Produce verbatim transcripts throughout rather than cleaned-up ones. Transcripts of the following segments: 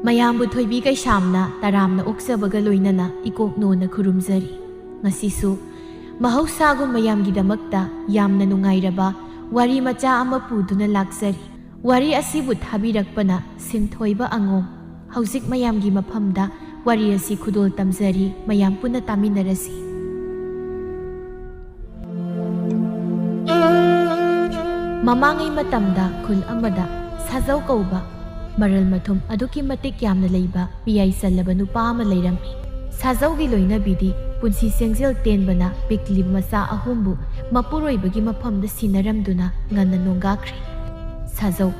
ꯃꯌꯥꯝꯕꯨ ꯊꯣꯏꯕꯤ ꯀꯩꯁꯥꯝꯅ ꯇꯔꯥꯝꯅ ꯑꯣꯛꯆꯕꯒ ꯂꯣꯏꯅꯅ ꯏꯀꯣꯛꯅꯣꯅ ꯈꯨꯔꯨꯝꯖꯔꯤ꯫ ꯉꯁꯤꯁꯨ ꯃꯍꯧꯁꯥꯒꯨꯝ ꯃꯌꯥꯝꯒꯤꯗꯃꯛꯇ ꯌꯥꯝꯅ ꯅꯨꯡꯉꯥꯏꯔꯕ ꯋꯥꯔꯤ ꯃꯆꯥ ꯑꯃ ꯄꯨꯗꯨꯅ ꯂꯥꯛꯆꯔꯤ꯫ ꯋꯥꯔꯤ ꯑꯁꯤꯕꯨ ꯊꯥꯕꯤꯔꯛꯄꯅ ꯁꯤꯟꯊꯣꯏꯕ ꯑꯉꯣꯝ꯫ ꯍꯧꯖꯤꯛ ꯃꯌꯥꯝꯒꯤ ꯃꯐꯝꯗ ꯋꯥꯔꯤ ꯑꯁꯤ ꯈꯨꯗꯣꯜ ꯇꯝꯖꯔꯤ, ꯃꯌꯥꯝ ꯄꯨꯟꯅ ꯇꯥꯃꯤꯟꯅꯔꯁꯤ꯫ ꯃꯃꯥꯡꯉꯩ ꯃꯇꯝꯗ ꯈꯨꯜ ꯑꯃꯗ ꯁꯥꯖꯧ ꯀꯧꯕ ꯃꯔꯜ ꯃꯊꯨꯝ ꯑꯗꯨꯛꯀꯤ ꯃꯇꯤꯛ ꯌꯥꯝꯅ ꯂꯩꯕ ꯃꯤꯌꯥꯏ ꯆꯜꯂꯕ ꯅꯨꯄꯥ ꯑꯃ ꯂꯩꯔꯝꯃꯤ꯫ ꯁꯥꯖꯧꯒꯤ ꯂꯣꯏꯅꯕꯤꯗꯤ ꯄꯨꯟꯁꯤ ꯆꯦꯡꯖꯦꯜ ꯇꯦꯟꯕꯅ ꯄꯤꯛꯂꯤꯕ ꯃꯆꯥ ꯑꯍꯨꯝꯕꯨ ꯃꯄꯨꯔꯣꯏꯕꯒꯤ ꯃꯐꯝꯗ ꯁꯤꯟꯅꯔꯝꯗꯨꯅ ꯉꯟꯅ ꯅꯣꯡꯒꯥꯈ꯭ꯔꯦ꯫ ꯁꯥꯖꯧ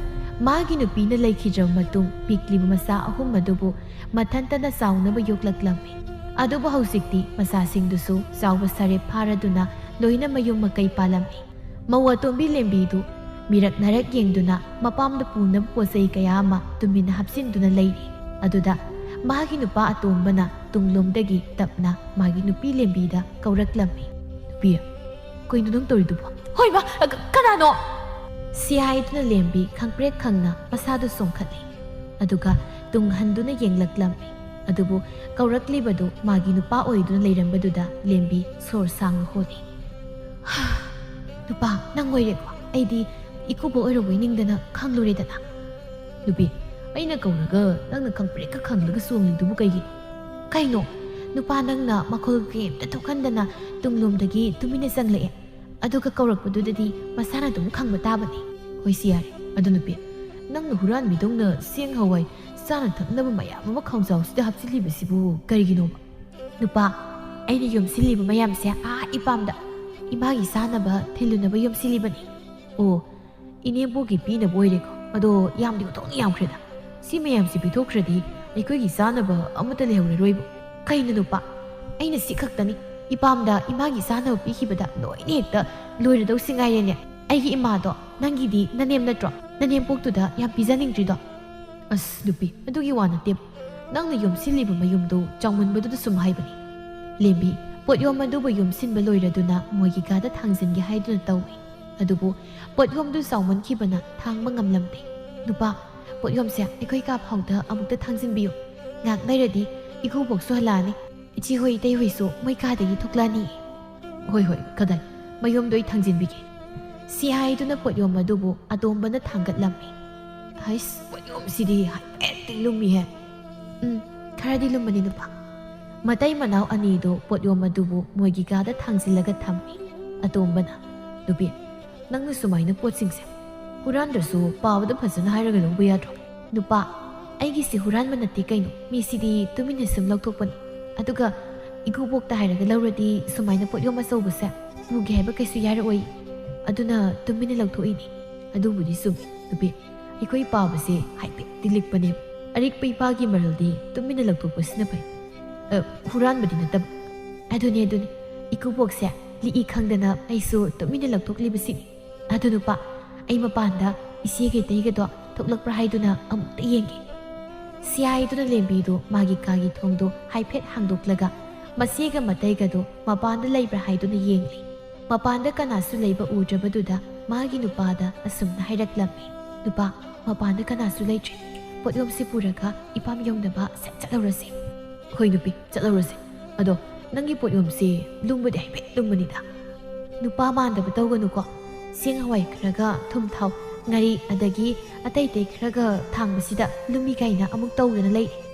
ꯃꯥꯒꯤ ꯅꯨꯄꯤꯅ ꯂꯩꯈꯤꯗ꯭ꯔꯕ ꯃꯇꯨꯡ ꯄꯤꯛꯂꯤꯕ ꯃꯆꯥ ꯑꯍꯨꯝ ꯑꯗꯨꯕꯨ ꯃꯊꯟꯇꯅ ꯆꯥꯎꯅꯕ ꯌꯣꯛꯂꯛꯂꯝꯃꯤ꯫ ꯑꯗꯨꯕꯨ ꯍꯧꯖꯤꯛꯇꯤ ꯃꯆꯥꯁꯤꯡꯗꯨꯁꯨ ꯆꯥꯎꯕ ꯁꯥꯔꯦꯞ ꯐꯥꯔꯗꯨꯅ ꯂꯣꯏꯅ ꯃꯌꯨꯝ ꯃꯀꯩ ꯄꯥꯜꯂꯝꯃꯤ꯫ ꯃꯧ ꯑꯇꯣꯝꯕꯤ ꯂꯦꯝꯕꯤꯗꯨ ꯃꯤꯔꯛ ꯅꯥꯔꯛ ꯌꯦꯡꯗꯨꯅ ꯃꯄꯥꯝꯗ ꯄꯨꯅꯕ ꯄꯣꯠ ꯆꯩ ꯀꯌꯥ ꯑꯃ ꯇꯨꯃꯤꯟꯅ ꯍꯥꯞꯆꯤꯟꯗꯨꯅ ꯂꯩꯔꯤ꯫ ꯑꯗꯨꯗ ꯃꯥꯒꯤ ꯅꯨꯄꯥ ꯑꯇꯣꯝꯕꯅ ꯇꯨꯡꯂꯣꯝꯗꯒꯤ ꯇꯞꯅ ꯃꯥꯒꯤ ꯅꯨꯄꯤ ꯂꯦꯝꯕꯤꯗ ꯀꯧꯔꯛꯂꯝꯃꯤ꯫ "ꯅꯨꯄꯤ, ꯀꯩꯅꯣ ꯅꯪ ꯇꯧꯔꯤꯗꯨꯕꯣ?" "ꯍꯣꯏ ꯃꯥ, ꯀ-, ꯀꯅꯥꯅꯣ?" ꯁꯤ ꯍꯥꯏꯗꯨꯅ ꯂꯦꯝꯕꯤ ꯈꯪꯄ꯭ꯔꯦꯛ ꯈꯪꯅ ꯃꯁꯥꯗꯨ ꯆꯣꯡꯈꯠꯂꯤ꯫ ꯑꯗꯨꯒ ꯇꯨꯡ ꯍꯟꯗꯨꯅ ꯌꯦꯡꯂꯛꯂꯝꯃꯤ꯫ ꯑꯗꯨꯕꯨ ꯀꯧꯔꯛꯂꯤꯕꯗꯨ ꯃꯥꯒꯤ ꯅꯨꯄꯥ ꯑꯣꯏꯗꯨꯅ ꯂꯩꯔꯝꯕꯗꯨꯗ ꯂꯦꯝꯕꯤ ꯁꯣꯔ ꯁꯥꯡꯅ ꯍꯣꯜꯂꯤ꯫ "ꯍꯥ, ꯅꯨꯄꯥ, ꯅꯪ ꯑꯣꯏꯔꯦꯀꯣ? ꯑꯩꯗꯤ ꯏꯀꯨꯕꯣꯛ ꯑꯣꯏꯔꯕꯣꯏ ꯅꯤꯡꯗꯅ ꯈꯪꯂꯨꯔꯦꯗꯅ꯫" "ꯅꯨꯄꯤ, ꯑꯩꯅ ꯀꯧꯔꯒ ꯅꯪꯅ ꯈꯪꯄ꯭ꯔꯦꯛꯀ ꯈꯪꯂꯒ ꯆꯣꯡꯂꯤꯗꯨꯕꯨ ꯀꯩꯒꯤꯅꯣ?" "ꯀꯩꯅꯣ? ꯅꯨꯄꯥ ꯅꯪꯅ ꯃꯈꯣꯜ ꯀꯩꯝꯇ ꯊꯣꯛꯍꯟꯗꯅ ꯇꯨꯡꯂꯣꯝꯗꯒꯤ ꯇꯨꯃꯤꯟꯅ ꯆꯪꯂꯛꯑꯦ꯫ ꯑꯗꯨꯒ ꯀꯧꯔꯛꯄꯗꯨꯗꯗꯤ ꯃꯁꯥꯅ ꯑꯗꯨꯝ ꯈꯪꯕ ꯇꯥꯕꯅꯤ꯫" "ꯍꯣꯏꯁꯦ ꯌꯥꯔꯦ꯫ ꯑꯗꯨ ꯅꯨꯄꯤ, ꯅꯪꯅ ꯍꯨꯔꯥꯟꯕꯤꯗꯧꯅ ꯆꯦꯡ ꯍꯋꯥꯏ ꯆꯥꯅ ꯊꯛꯅꯕ ꯃꯌꯥꯝ ꯑꯃ ꯈꯥꯎꯖꯥꯎꯁꯤꯗ ꯍꯥꯞꯆꯤꯜꯂꯤꯕꯁꯤꯕꯨ ꯀꯔꯤꯒꯤꯅꯣꯕ?" "ꯅꯨꯄꯥ, ꯑꯩꯅ ꯌꯣꯝꯁꯤꯜꯂꯤꯕ ꯃꯌꯥꯝꯁꯦ ꯑꯥ ꯏꯄꯥꯝꯗ ꯏꯃꯥꯒꯤ ꯆꯥꯅꯕ ꯊꯤꯜꯂꯨꯅꯕ ꯌꯣꯝꯁꯤꯜꯂꯤꯕꯅꯤ꯫" "ꯑꯣ, ꯏꯅꯦꯝꯕꯣꯛꯀꯤ ꯄꯤꯅꯕ ꯑꯣꯏꯔꯦꯀꯣ꯫ ꯑꯗꯣ ꯌꯥꯝꯗꯤ ꯑꯣꯟꯊꯣꯛꯅ ꯌꯥꯝꯈ꯭ꯔꯦꯗ꯫ ꯁꯤ ꯃꯌꯥꯝꯁꯤ ꯄꯤꯊꯣꯛꯈ꯭ꯔꯗꯤ ꯑꯩꯈꯣꯏꯒꯤ ꯆꯥꯅꯕ ꯑꯃꯠꯇ ꯂꯩꯍꯧꯔꯔꯣꯏꯕ꯫" "ꯀꯩꯅꯣ ꯅꯨꯄꯥ, ꯑꯩꯅ ꯁꯤ ꯈꯛꯇꯅꯤ ꯏꯄꯥꯝꯗ ꯏꯃꯥꯒꯤ ꯆꯥꯅꯕ ꯄꯤꯈꯤꯕꯗ ꯂꯣꯏꯅ ꯍꯦꯛꯇ ꯂꯣꯏꯔꯗꯧꯁꯤ ꯉꯥꯏꯔꯦꯅꯦ꯫ ꯑꯩꯒꯤ ꯏꯃꯥꯗꯣ ꯅꯪꯒꯤꯗꯤ ꯅꯅꯦꯝ ꯅꯠꯇ꯭ꯔꯣ? ꯅꯅꯦꯝꯄꯣꯛꯇꯨꯗ ꯌꯥꯝ ꯄꯤꯖꯅꯤꯡꯗ꯭ꯔꯤꯗꯣ?" "ꯑꯁ ꯅꯨꯄꯤ, ꯑꯗꯨꯒꯤ ꯋꯥ ꯅꯠꯇꯦ꯫ ꯅꯪꯅ ꯌꯣꯝꯁꯤꯜꯂꯤꯕ ꯃꯌꯨꯝꯗꯨ ꯆꯥꯎꯃꯟꯕꯗꯨꯗ ꯁꯨꯝ ꯍꯥꯏꯕꯅꯤ꯫" ꯂꯦꯝꯕꯤ ꯄꯣꯠꯌꯣꯝ ꯑꯗꯨꯕꯨ ꯌꯣꯝꯁꯤꯟꯕ ꯂꯣꯏꯔꯗꯨꯅ ꯃꯣꯏꯒꯤ ꯀꯥꯗ ꯊꯥꯡꯖꯤꯟꯒꯦ ꯍꯥꯏꯗꯨꯅ ꯇꯧꯏ꯫ ꯑꯗꯨꯕꯨ ꯄꯣꯠꯌꯣꯝꯗꯨ ꯆꯥꯎꯃꯟꯈꯤꯕꯅ ꯊꯥꯡꯕ ꯉꯝꯂꯝꯗꯦ꯫ "ꯅꯨꯄꯥ, ꯄꯣꯠꯌꯣꯝꯁꯦ ꯑꯩꯈꯣꯏ ꯀꯥ ꯐꯥꯎꯗ ꯑꯃꯨꯛꯇ ꯊꯥꯡꯖꯤꯟꯕꯤꯌꯨ꯫ ꯉꯥꯛ ꯂꯩꯔꯗꯤ ꯏꯀꯨꯕꯣꯛꯁꯨ ꯍꯜꯂꯛꯑꯅꯤ꯫ ꯏꯆꯦꯍꯣꯏ ꯏꯇꯩꯍꯣꯏꯁꯨ ꯃꯣꯏ ꯀꯥꯗꯒꯤ ꯊꯣꯛꯂꯛꯑꯅꯤ꯫" "ꯍꯣꯏ, ꯍꯣꯏ, ꯀꯗꯥꯏ? ꯃꯌꯣꯝꯗꯣ ꯑꯩ ꯊꯥꯡꯖꯤꯟꯕꯤꯒꯦ꯫" ꯁꯤ ꯍꯥꯏꯗꯨꯅ ꯄꯣꯠꯌꯣꯝ ꯑꯗꯨꯕꯨ ꯑꯇꯣꯝꯕꯅ ꯊꯥꯡꯒꯠꯂꯝꯃꯤ꯫ "ꯍꯩꯁ, ꯄꯣꯠꯌꯣꯝꯁꯤꯗꯤ ꯍꯥꯏꯐꯦꯠꯇꯤ ꯂꯨꯝꯃꯤꯍꯦ꯫" "ꯎꯝ, ꯈꯔꯗꯤ ꯂꯨꯝꯕꯅꯤ ꯅꯨꯄꯥ꯫" ꯃꯇꯩ ꯃꯅꯥꯎ ꯑꯅꯤꯗꯨ ꯄꯣꯠꯌꯣꯝ ꯑꯗꯨꯕꯨ ꯃꯣꯏꯒꯤ ꯀꯥꯗ ꯊꯥꯡꯖꯤꯜꯂꯒ ꯊꯝꯃꯤ꯫ ꯑꯇꯣꯝꯕꯅ, "ꯅꯨꯄꯤ, ꯅꯪꯅ ꯁꯨꯃꯥꯏꯅ ꯄꯣꯠꯁꯤꯡꯁꯦ ꯍꯨꯔꯥꯟꯗ꯭ꯔꯁꯨ ꯄꯥꯕꯗ ꯐꯖꯅ ꯍꯥꯏꯔꯒ ꯂꯧꯕ ꯌꯥꯗ꯭ꯔꯣ?" "ꯅꯨꯄꯥ, ꯑꯩꯒꯤꯁꯤ ꯍꯨꯔꯥꯟꯕ ꯅꯠꯇꯦ ꯀꯩꯅꯣ, ꯃꯤꯁꯤꯗꯤ ꯇꯨꯃꯤꯟꯅ ꯁꯨꯝ ꯂꯧꯊꯣꯛꯄꯅꯤ꯫ ꯑꯗꯨꯒ ꯏꯀꯨꯕꯣꯛꯇ ꯍꯥꯏꯔꯒ ꯂꯧꯔꯗꯤ ꯁꯨꯃꯥꯏꯅ ꯄꯣꯠꯌꯣꯝ ꯑꯆꯧꯕꯁꯦ ꯄꯨꯒꯦ ꯍꯥꯏꯕ ꯀꯩꯁꯨ ꯌꯥꯔꯛꯑꯣꯏ꯫ ꯑꯗꯨꯅ ꯇꯨꯃꯤꯟꯅ ꯂꯧꯊꯣꯛꯏꯅꯤ꯫" "ꯑꯗꯨꯕꯨꯗꯤ ꯆꯨꯝꯃꯤ ꯅꯨꯄꯤ, ꯑꯩꯈꯣꯏ ꯄꯥꯕꯁꯦ ꯍꯥꯏꯐꯦꯠꯇꯤ ꯂꯤꯛꯄꯅꯦꯕ꯫ ꯑꯔꯤꯛꯄ ꯏꯄꯥꯒꯤ ꯃꯔꯜꯗꯤ ꯇꯨꯃꯤꯟꯅ ꯂꯧꯊꯣꯛꯄꯁꯤꯅ ꯐꯩ꯫ ꯑ, ꯍꯨꯔꯥꯟꯕꯗꯤ ꯅꯠꯇꯕ꯫" "ꯑꯗꯨꯅꯦ, ꯑꯗꯨꯅꯦ, ꯏꯀꯨꯕꯣꯛꯁꯦ ꯂꯤꯛꯏ ꯈꯪꯗꯅ ꯑꯩꯁꯨ ꯇꯨꯃꯤꯟꯅ ꯂꯧꯊꯣꯛꯂꯤꯕꯁꯤꯅꯤ꯫ ꯑꯗꯨ ꯅꯨꯄꯥ, ꯑꯩ ꯃꯄꯥꯟꯗ ꯏꯆꯦꯒ ꯏꯇꯩꯒꯗꯣ ꯊꯣꯛꯂꯛꯄ꯭ꯔꯥ ꯍꯥꯏꯗꯨꯅ ꯑꯃꯨꯛꯇ ꯌꯦꯡꯒꯦ꯫" ꯁꯤ ꯍꯥꯏꯗꯨꯅ ꯂꯦꯝꯕꯤꯗꯨ ꯃꯥꯒꯤ ꯀꯥꯒꯤ ꯊꯣꯡꯗꯨ ꯍꯥꯏꯐꯦꯠ ꯍꯥꯡꯗꯣꯛꯂꯒ ꯃꯆꯦꯒ ꯃꯇꯩꯒꯗꯨ ꯃꯄꯥꯟꯗ ꯂꯩꯕ꯭ꯔꯥ ꯍꯥꯏꯗꯨꯅ ꯌꯦꯡꯂꯤ꯫ ꯃꯄꯥꯟꯗ ꯀꯅꯥꯁꯨ ꯂꯩꯕ ꯎꯗ꯭ꯔꯕꯗꯨꯗ ꯃꯥꯒꯤ ꯅꯨꯄꯥꯗ ꯑꯁꯨꯝꯅ ꯍꯥꯏꯔꯛꯂꯝꯃꯤ, "ꯅꯨꯄꯥ, ꯃꯄꯥꯟꯗ ꯀꯅꯥꯁꯨ ꯂꯩꯇ꯭ꯔꯦ꯫ ꯄꯣꯠꯌꯣꯝꯁꯤ ꯄꯨꯔꯒ ꯏꯄꯥꯝ ꯌꯧꯅꯕ ꯁꯠ ꯆꯠꯍꯧꯔꯁꯤ꯫" "ꯍꯣꯏ ꯅꯨꯄꯤ, ꯆꯠꯍꯧꯔꯁꯤ꯫ ꯑꯗꯣ ꯅꯪꯒꯤ ꯄꯣꯠꯌꯣꯝꯁꯤ ꯂꯨꯝꯕꯗꯤ ꯍꯥꯏꯐꯦꯠ ꯂꯨꯝꯕꯅꯤꯗ꯫" "ꯅꯨꯄꯥ ꯃꯥꯟꯗꯕ ꯇꯧꯒꯅꯨꯀꯣ꯫ ꯆꯦꯡ ꯍꯋꯥꯏ ꯈꯔꯒ ꯊꯨꯝ ꯊꯥꯎ, ꯉꯥꯔꯤ, ꯑꯗꯒꯤ ꯑꯇꯩ ꯑꯇꯩ ꯈꯔꯒ ꯊꯥꯡꯕꯁꯤꯗ ꯂꯨꯝꯃꯤ ꯀꯥꯏꯅ ꯑꯃꯨꯛ ꯇꯧꯗꯅ ꯂꯩ꯫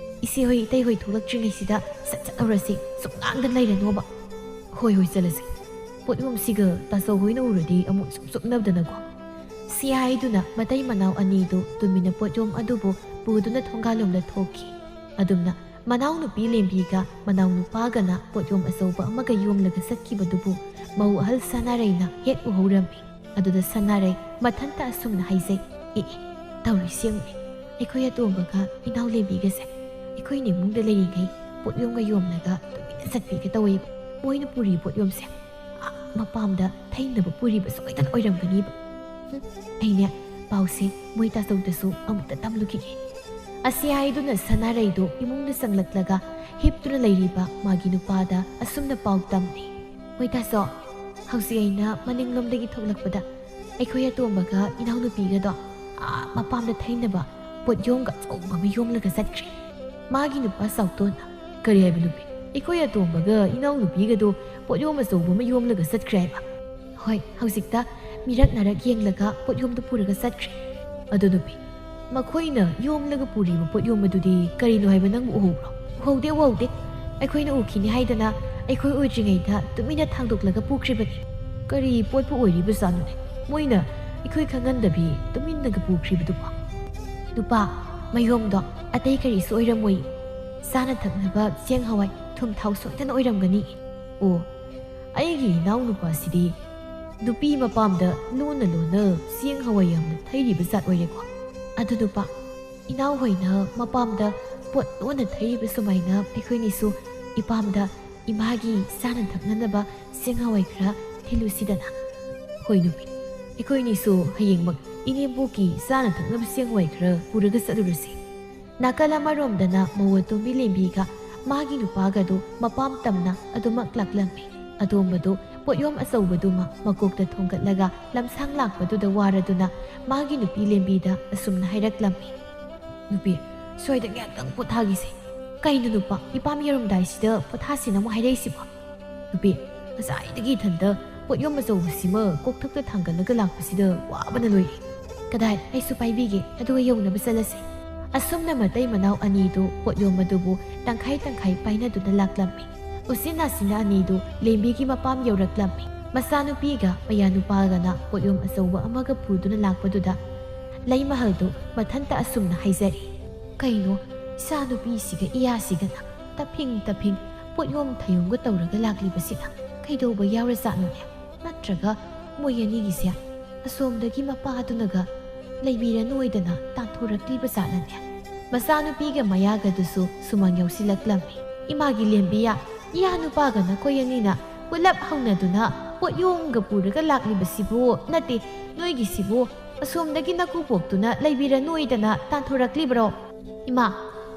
ꯏꯆꯦ ꯍꯣꯏ ꯏꯇꯩ ꯍꯣꯏ ꯊꯣꯛꯂꯛꯇ꯭ꯔꯤꯉꯩꯁꯤꯗ ꯁꯠ ꯆꯠꯍꯧꯔꯁꯤ, ꯁꯨꯝ ꯉꯥꯡꯗꯅ ꯂꯩꯔꯅꯣꯕ꯫" "ꯍꯣꯏ, ꯍꯣꯏ, ꯆꯠꯂꯁꯤ꯫ ꯄꯣꯠꯌꯣꯝꯁꯤꯒ ꯇꯥꯆꯧ ꯍꯣꯏꯅ ꯎꯔꯗꯤ ꯑꯃꯨꯛ ꯁꯨꯝ ꯆꯨꯞꯅꯗꯅꯀꯣ꯫" ꯁꯤ ꯍꯥꯏꯗꯨꯅ ꯃꯇꯩ ꯃꯅꯥꯎ ꯑꯅꯤꯗꯨ ꯇꯨꯃꯤꯟꯅ ꯄꯣꯠꯌꯣꯝ ꯑꯗꯨꯕꯨ ꯄꯨꯗꯨꯅ ꯊꯣꯡꯒꯥꯜꯂꯣꯝꯗ ꯊꯣꯛꯈꯤ꯫ ꯑꯗꯨꯝꯅ ꯃꯅꯥꯎꯅꯨꯄꯤ ꯂꯦꯝꯕꯤꯒ ꯃꯅꯥꯎꯅꯨꯄꯥꯒꯅ ꯄꯣꯠꯌꯣꯝ ꯑꯆꯧꯕ ꯑꯃꯒ ꯌꯣꯝꯂꯒ ꯆꯠꯈꯤꯕꯗꯨꯕꯨ ꯃꯧ ꯑꯍꯜ ꯁꯅꯥꯔꯩꯅ ꯍꯦꯛ ꯎꯍꯧꯔꯝꯃꯤ꯫ ꯑꯗꯨꯗ ꯁꯅꯥꯔꯩ ꯃꯊꯟꯇ ꯑꯁꯨꯝꯅ ꯍꯥꯏꯖꯩ, "ꯑꯦ, ꯑꯦ, ꯇꯧꯔꯤꯁꯤ ꯌꯦꯡꯉꯨꯅꯦ꯫ ꯑꯩꯈꯣꯏ ꯑꯇꯣꯝꯕꯒ ꯏꯅꯥꯎ ꯂꯦꯝꯕꯤꯒꯁꯦ ꯑꯩꯈꯣꯏꯅ ꯏꯃꯨꯡꯗ ꯂꯩꯔꯤꯉꯩ ꯄꯣꯠꯌꯣꯝꯒ ꯌꯣꯝꯂꯒ ꯇꯨꯃꯤꯟꯅ ꯆꯠꯄꯤꯒ ꯇꯧꯋꯦꯕ꯫ ꯃꯣꯏꯅ ꯄꯨꯔꯤ ꯄꯣꯠꯌꯣꯝꯁꯦ, ꯑꯥ, ꯃꯄꯥꯝꯗ ꯊꯩꯅꯕ ꯄꯨꯔꯤꯕ ꯁꯣꯏꯗꯅ ꯑꯣꯏꯔꯝꯒꯅꯤꯕ꯫ ꯍꯨꯝ, ꯑꯩꯅꯦ ꯄꯥꯎꯁꯦ ꯃꯣꯏ ꯇꯥꯆꯧꯗꯁꯨ ꯑꯃꯨꯛꯇ ꯇꯝꯂꯨꯈꯤꯒꯦ꯫" ꯑꯁꯤ ꯍꯥꯏꯗꯨꯅ ꯁꯅꯥꯔꯩꯗꯨ ꯏꯃꯨꯡꯗ ꯆꯪꯂꯛꯂꯒ ꯍꯤꯞꯇꯨꯅ ꯂꯩꯔꯤꯕ ꯃꯥꯒꯤ ꯅꯨꯄꯥꯗ ꯑꯁꯨꯝꯅ ꯄꯥꯎ ꯇꯝꯃꯤ꯫ "ꯍꯣꯏ ꯇꯥꯆꯧ, ꯍꯧꯖꯤꯛ ꯑꯩꯅ ꯃꯅꯤꯡꯂꯣꯝꯗꯒꯤ ꯊꯣꯛꯂꯛꯄꯗ ꯑꯩꯈꯣꯏ ꯑꯇꯣꯝꯕꯒ ꯏꯅꯥꯎꯅꯨꯄꯤꯒꯗꯣ ꯑꯥ ꯃꯄꯥꯝꯗ ꯊꯩꯅꯕ ꯄꯣꯠꯌꯣꯝꯒ ꯑꯆꯧꯕ ꯑꯃ ꯌꯣꯝꯂꯒ ꯆꯠꯈ꯭ꯔꯦ꯫" ꯃꯥꯒꯤ ꯅꯨꯄꯥ ꯆꯥꯎꯇꯣꯟꯅ, "ꯀꯔꯤ ꯍꯥꯏꯕ ꯅꯨꯄꯤ? ꯑꯩꯈꯣꯏ ꯑꯇꯣꯝꯕꯒ ꯏꯅꯥꯎꯅꯨꯄꯤꯒꯗꯣ ꯄꯣꯠꯌꯣꯝ ꯑꯆꯧꯕ ꯑꯃ ꯌꯣꯝꯂꯒ ꯆꯠꯈ꯭ꯔꯦ ꯍꯥꯏꯕ?" "ꯍꯣꯏ, ꯍꯧꯖꯤꯛꯇ ꯃꯤꯔꯛ ꯅꯥꯔꯛ ꯌꯦꯡꯂꯒ ꯄꯣꯠꯌꯣꯝꯗꯨ ꯄꯨꯔꯒ ꯆꯠꯈ꯭ꯔꯦ꯫" "ꯑꯗꯨ ꯅꯨꯄꯤ, ꯃꯈꯣꯏꯅ ꯌꯣꯝꯂꯒ ꯄꯨꯔꯤꯕ ꯄꯣꯠꯌꯣꯝ ꯑꯗꯨꯗꯤ ꯀꯔꯤꯅꯣ ꯍꯥꯏꯕ ꯅꯪꯕꯨ ꯎꯍꯧꯕ꯭ꯔꯣ?" "ꯎꯍꯧꯗꯦ, ꯎꯍꯧꯗꯦ꯫ ꯑꯩꯈꯣꯏꯅ ꯎꯈꯤꯅꯤ ꯍꯥꯏꯗꯅ ꯑꯩꯈꯣꯏ ꯑꯣꯏꯗ꯭ꯔꯤꯉꯩꯗ ꯇꯨꯃꯤꯟꯅ ꯊꯥꯡꯗꯣꯛꯂꯒ ꯄꯨꯈ꯭ꯔꯤꯕꯅꯤ꯫" "ꯀꯔꯤ ꯄꯣꯠꯄꯨ ꯑꯣꯏꯔꯤꯕꯖꯥꯠꯅꯣꯅꯦ, ꯃꯣꯏꯅ ꯑꯩꯈꯣꯏ ꯈꯪꯍꯟꯗꯕꯤ ꯇꯨꯃꯤꯟꯅꯒ ꯄꯨꯈ꯭ꯔꯤꯕꯗꯨꯕꯣ?" "ꯅꯨꯄꯥ, ꯃꯌꯣꯝꯗꯣ ꯑꯇꯩ ꯀꯔꯤꯁꯨ ꯑꯣꯏꯔꯝꯃꯣꯏ꯫ ꯆꯥꯅ ꯊꯛꯅꯕ ꯆꯦꯡ ꯍꯋꯥꯏ ꯊꯨꯝ ꯊꯥꯎ ꯁꯣꯏꯗꯅ ꯑꯣꯏꯔꯝꯒꯅꯤ꯫" "ꯑꯣ, ꯑꯩꯒꯤ ꯏꯅꯥꯎꯅꯨꯄꯥꯁꯤꯗꯤ ꯅꯨꯄꯤ ꯃꯄꯥꯝꯗ ꯂꯣꯟꯅ ꯂꯣꯟꯅ ꯆꯦꯡ ꯍꯋꯥꯏ ꯌꯥꯝꯅ ꯊꯩꯔꯤꯕ ꯖꯥꯠ ꯑꯣꯏꯔꯦꯀꯣ꯫" "ꯑꯗꯨ ꯅꯨꯄꯥ, ꯏꯅꯥꯎ ꯍꯣꯏꯅ ꯃꯄꯥꯝꯗ ꯄꯣꯠ ꯂꯣꯟꯅ ꯊꯩꯔꯤꯕ ꯁꯨꯃꯥꯏꯅ ꯑꯩꯈꯣꯏꯅꯤꯁꯨ ꯏꯄꯥꯝꯗ ꯏꯃꯥꯒꯤ ꯆꯥꯅ ꯊꯛꯅꯅꯕ ꯆꯦꯡ ꯍꯋꯥꯏ ꯈꯔ ꯊꯤꯜꯂꯨꯁꯤꯗꯅ꯫" "ꯍꯣꯏ ꯅꯨꯄꯤ, ꯑꯩꯈꯣꯏꯅꯤꯁꯨ ꯍꯌꯦꯡꯃꯛ ꯏꯅꯦꯝꯕꯣꯛꯀꯤ ꯆꯥꯅ ꯊꯛꯅꯕ ꯆꯦꯡ ꯍꯋꯥꯏ ꯈꯔ ꯄꯨꯔꯒ ꯆꯠꯂꯨꯔꯁꯤ꯫" ꯅꯥꯀꯜ ꯑꯃꯔꯣꯝꯗꯅ ꯃꯧ ꯑꯇꯣꯝꯕꯤ ꯂꯦꯝꯕꯤꯒ ꯃꯥꯒꯤ ꯅꯨꯄꯥꯒꯗꯨ ꯃꯄꯥꯝ ꯇꯝꯅ ꯑꯗꯨꯃꯛ ꯂꯥꯛꯂꯝꯃꯤ꯫ ꯑꯇꯣꯝꯕꯗꯨ ꯄꯣꯠꯌꯣꯝ ꯑꯆꯧꯕꯗꯨꯃ ꯃꯀꯣꯛꯇ ꯊꯣꯡꯒꯠꯂꯒ ꯂꯝꯁꯥꯡ ꯂꯥꯛꯄꯗꯨꯗ ꯋꯥꯔꯗꯨꯅ ꯃꯥꯒꯤ ꯅꯨꯄꯤ ꯂꯦꯝꯕꯤꯗ ꯑꯁꯨꯝꯅ ꯍꯥꯏꯔꯛꯂꯝꯃꯤ꯫ "ꯅꯨꯄꯤ, ꯁ꯭ꯋꯥꯏꯗ ꯉꯥꯏꯍꯥꯛꯇꯪ ꯄꯣꯊꯥꯈꯤꯁꯦ꯫" "ꯀꯩꯅꯣ ꯅꯨꯄꯥ, ꯏꯄꯥꯝ ꯌꯧꯔꯝꯗꯥꯏꯁꯤꯗ ꯄꯣꯊꯥꯁꯤꯅ ꯑꯃꯨꯛ ꯍꯥꯏꯔꯛꯏꯁꯤꯕꯣ?" "ꯅꯨꯄꯤ, ꯉꯁꯥꯏꯗꯒꯤ ꯏꯊꯟꯇ ꯄꯣꯠꯌꯣꯝ ꯑꯆꯧꯕꯁꯤꯃ ꯀꯣꯛꯊꯛꯇ ꯊꯥꯡꯒꯠꯂꯒ ꯂꯥꯛꯄꯁꯤꯗ ꯋꯥꯕꯅ ꯂꯣꯏꯔꯦ꯫" "ꯀꯗꯥꯏ, ꯑꯩꯁꯨ ꯄꯥꯏꯕꯤꯒꯦ, ꯑꯗꯨꯒ ꯌꯧꯅꯕ ꯆꯠꯂꯁꯤ꯫" ꯑꯁꯨꯝꯅ ꯃꯇꯩ ꯃꯅꯥꯎ ꯑꯅꯤꯗꯨ ꯄꯣꯠꯌꯣꯝ ꯑꯗꯨꯕꯨ ꯇꯪꯈꯥꯏ ꯇꯪꯈꯥꯏ ꯄꯥꯏꯅꯗꯨꯅ ꯂꯥꯛꯂꯝꯃꯤ꯫ ꯎꯆꯤꯟ ꯅꯥꯆꯤꯟꯅ ꯑꯅꯤꯗꯨ ꯂꯦꯝꯕꯤꯒꯤ ꯃꯄꯥꯝ ꯌꯧꯔꯛꯂꯝꯃꯤ꯫ ꯃꯆꯥꯅꯨꯄꯤꯒ ꯃꯌꯥꯅꯨꯄꯥꯒꯅ ꯄꯣꯠꯌꯣꯝ ꯑꯆꯧꯕ ꯑꯃꯒ ꯄꯨꯗꯨꯅ ꯂꯥꯛꯄꯗꯨꯗ ꯂꯩꯃꯍꯜꯗꯨ ꯃꯊꯟꯇ ꯑꯁꯨꯝꯅ ꯍꯥꯏꯖꯔꯤ꯫ "ꯀꯩꯅꯣ, ꯏꯆꯥꯅꯨꯄꯤꯁꯤꯒ ꯏꯌꯥꯁꯤꯒꯅ ꯇꯞꯐꯤꯡ ꯇꯞꯐꯤꯡ ꯄꯣꯠꯌꯣꯝ ꯊꯌꯣꯝꯒ ꯇꯧꯔꯒ ꯂꯥꯛꯂꯤꯕꯁꯤꯅ ꯀꯩꯗꯧꯕ ꯌꯥꯎꯔꯖꯥꯠꯅꯣꯅꯦ? ꯅꯠꯇ꯭ꯔꯒ ꯃꯣꯏ ꯑꯅꯤꯒꯤꯁꯦ ꯑꯁꯣꯝꯗꯒꯤ ꯃꯄꯥꯗꯨꯅꯒ ꯂꯩꯕꯤꯔꯅꯨ ꯑꯣꯏꯗꯅ ꯇꯥꯟꯊꯣꯔꯛꯂꯤꯕ ꯖꯥꯠꯂꯅꯦ?" ꯃꯆꯥꯅꯨꯄꯤꯒ ꯃꯌꯥꯒꯗꯨꯁꯨ ꯁꯨꯃꯥꯡ ꯌꯧꯁꯤꯜꯂꯛꯂꯝꯃꯤ꯫ "ꯏꯃꯥꯒꯤ ꯂꯦꯝꯕꯤꯌꯥ, ꯏꯌꯥ ꯅꯨꯄꯥꯒ ꯅꯈꯣꯏ ꯑꯅꯤꯅ ꯄꯨꯂꯞ ꯍꯧꯅꯗꯨꯅ ꯄꯣꯠꯌꯣꯝꯒ ꯄꯨꯔꯒ ꯂꯥꯛꯂꯤꯕꯁꯤꯕꯨ, ꯅꯠꯇꯦ, ꯅꯣꯏꯒꯤꯁꯤꯕꯨ ꯑꯁꯣꯝꯗꯒꯤ ꯅꯀꯨꯕꯣꯛꯇꯨꯅ ꯂꯩꯕꯤꯔꯅꯨ ꯑꯣꯏꯗꯅ ꯇꯥꯟꯊꯣꯔꯛꯂꯤꯕꯔꯣ?" "ꯏꯃꯥ,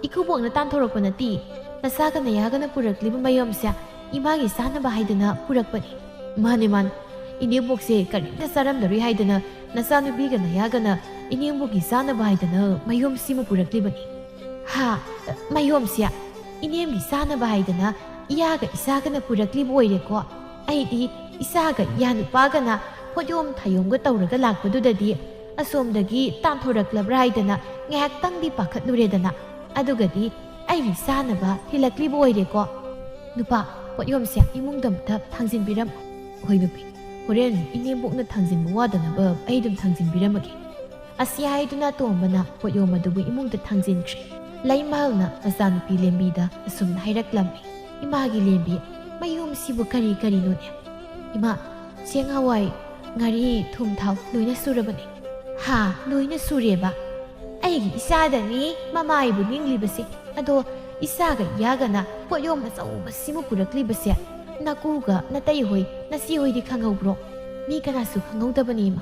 ꯏꯀꯨꯕꯣꯛꯅ ꯇꯥꯟꯊꯣꯔꯛꯄ ꯅꯠꯇꯦ꯫ ꯅꯆꯥꯒ ꯅꯌꯥꯒꯅ ꯄꯨꯔꯛꯂꯤꯕ ꯃꯌꯣꯝꯁꯦ ꯏꯃꯥꯒꯤ ꯆꯥꯅꯕ ꯍꯥꯏꯗꯅ ꯄꯨꯔꯛꯄꯅꯤ꯫" "ꯃꯥꯅꯦ, ꯃꯥꯅꯦ꯫ ꯏꯅꯦꯝꯕꯣꯛꯁꯦ ꯀꯔꯤꯝꯇ ꯆꯥꯔꯝꯂꯔꯣꯏ ꯍꯥꯏꯗꯅ ꯅꯆꯥꯅꯨꯄꯤꯒ ꯅꯌꯥꯒꯅ ꯏꯅꯦꯝꯕꯣꯛꯀꯤ ꯆꯥꯅꯕ ꯍꯥꯏꯗꯅ ꯃꯌꯣꯝꯁꯤꯃ ꯄꯨꯔꯛꯂꯤꯕꯅꯤ꯫" "ꯍꯥ? ꯃꯌꯣꯝꯁꯦ ꯏꯅꯦꯝꯒꯤ ꯆꯥꯅꯕ ꯍꯥꯏꯗꯅ ꯏꯌꯥꯒ ꯏꯆꯥꯒꯅ ꯄꯨꯔꯛꯂꯤꯕ ꯑꯣꯏꯔꯦꯀꯣ꯫ ꯑꯩꯗꯤ ꯏꯆꯥꯒ ꯏꯌꯥ ꯅꯨꯄꯥꯒꯅ ꯄꯣꯠꯌꯣꯝ ꯊꯥꯌꯣꯝꯒ ꯇꯧꯔꯒ ꯂꯥꯛꯄꯗꯨꯗꯗꯤ ꯑꯁꯣꯝꯗꯒꯤ ꯇꯥꯟꯊꯣꯔꯛꯂꯕ꯭ꯔꯥ ꯍꯥꯏꯗꯅ ꯉꯥꯏꯍꯥꯛꯇꯪꯗꯤ ꯄꯥꯈꯠꯂꯨꯔꯦꯗꯅ꯫ ꯑꯗꯨꯒꯗꯤ ꯑꯩꯒꯤ ꯆꯥꯅꯕ ꯊꯤꯜꯂꯛꯂꯤꯕ ꯑꯣꯏꯔꯦꯀꯣ꯫ ꯅꯨꯄꯥ, ꯄꯣꯠꯌꯣꯝꯁꯦ ꯏꯃꯨꯡꯗ ꯑꯝꯇ ꯊꯥꯡꯖꯤꯟꯕꯤꯔꯝꯃꯣ꯫" "ꯍꯣꯏ ꯅꯨꯄꯤ, ꯍꯣꯔꯦꯟ ꯏꯅꯦꯝꯕꯣꯛꯅ ꯊꯥꯡꯖꯤꯟꯕ ꯋꯥꯗꯅꯕ ꯑꯩ ꯑꯗꯨꯝ ꯊꯥꯡꯖꯤꯟꯕꯤꯔꯝꯃꯒꯦ꯫" ꯑꯁꯤ ꯍꯥꯏꯗꯨꯅ ꯇꯣꯝꯕꯅ ꯄꯣꯠꯌꯣꯝ ꯑꯗꯨꯕꯨ ꯏꯃꯨꯡꯗ ꯊꯥꯡꯖꯤꯟꯈ꯭ꯔꯦ꯫ ꯂꯩꯃꯍꯜꯅ ꯃꯆꯥꯅꯨꯄꯤ ꯂꯦꯝꯕꯤꯗ ꯑꯁꯨꯝꯅ ꯍꯥꯏꯔꯛꯂꯝꯃꯤ, "ꯏꯃꯥꯒꯤ ꯂꯦꯝꯕꯤ, ꯃꯌꯣꯝꯁꯤꯕꯨ ꯀꯔꯤ ꯀꯔꯤꯅꯣꯅꯦ?" "ꯏꯃꯥ, ꯆꯦꯡ ꯍꯋꯥꯏ, ꯉꯥꯔꯤ, ꯊꯨꯝ ꯊꯥꯎ ꯂꯣꯏꯅ ꯁꯨꯔꯕꯅꯦ꯫" "ꯍꯥ, ꯂꯣꯏꯅ ꯁꯨꯔꯦꯕ? ꯑꯩꯒꯤ ꯏꯆꯥꯗꯅꯤ ꯃꯃꯥꯏꯕꯨ ꯅꯤꯡꯂꯤꯕꯁꯦ꯫ ꯑꯗꯣ ꯏꯆꯥꯒ ꯏꯌꯥꯒꯅ ꯄꯣꯠꯌꯣꯝ ꯑꯆꯧꯕꯁꯤꯃ ꯄꯨꯔꯛꯂꯤꯕꯁꯦ ꯅꯀꯨꯒ ꯅꯇꯩ ꯍꯣꯏ, ꯅꯆꯦ ꯍꯣꯏꯗꯤ ꯈꯪꯍꯧꯕ꯭ꯔꯣ?" "ꯃꯤ ꯀꯅꯥꯁꯨ ꯈꯪꯍꯧꯗꯕꯅꯤ ꯏꯃꯥ꯫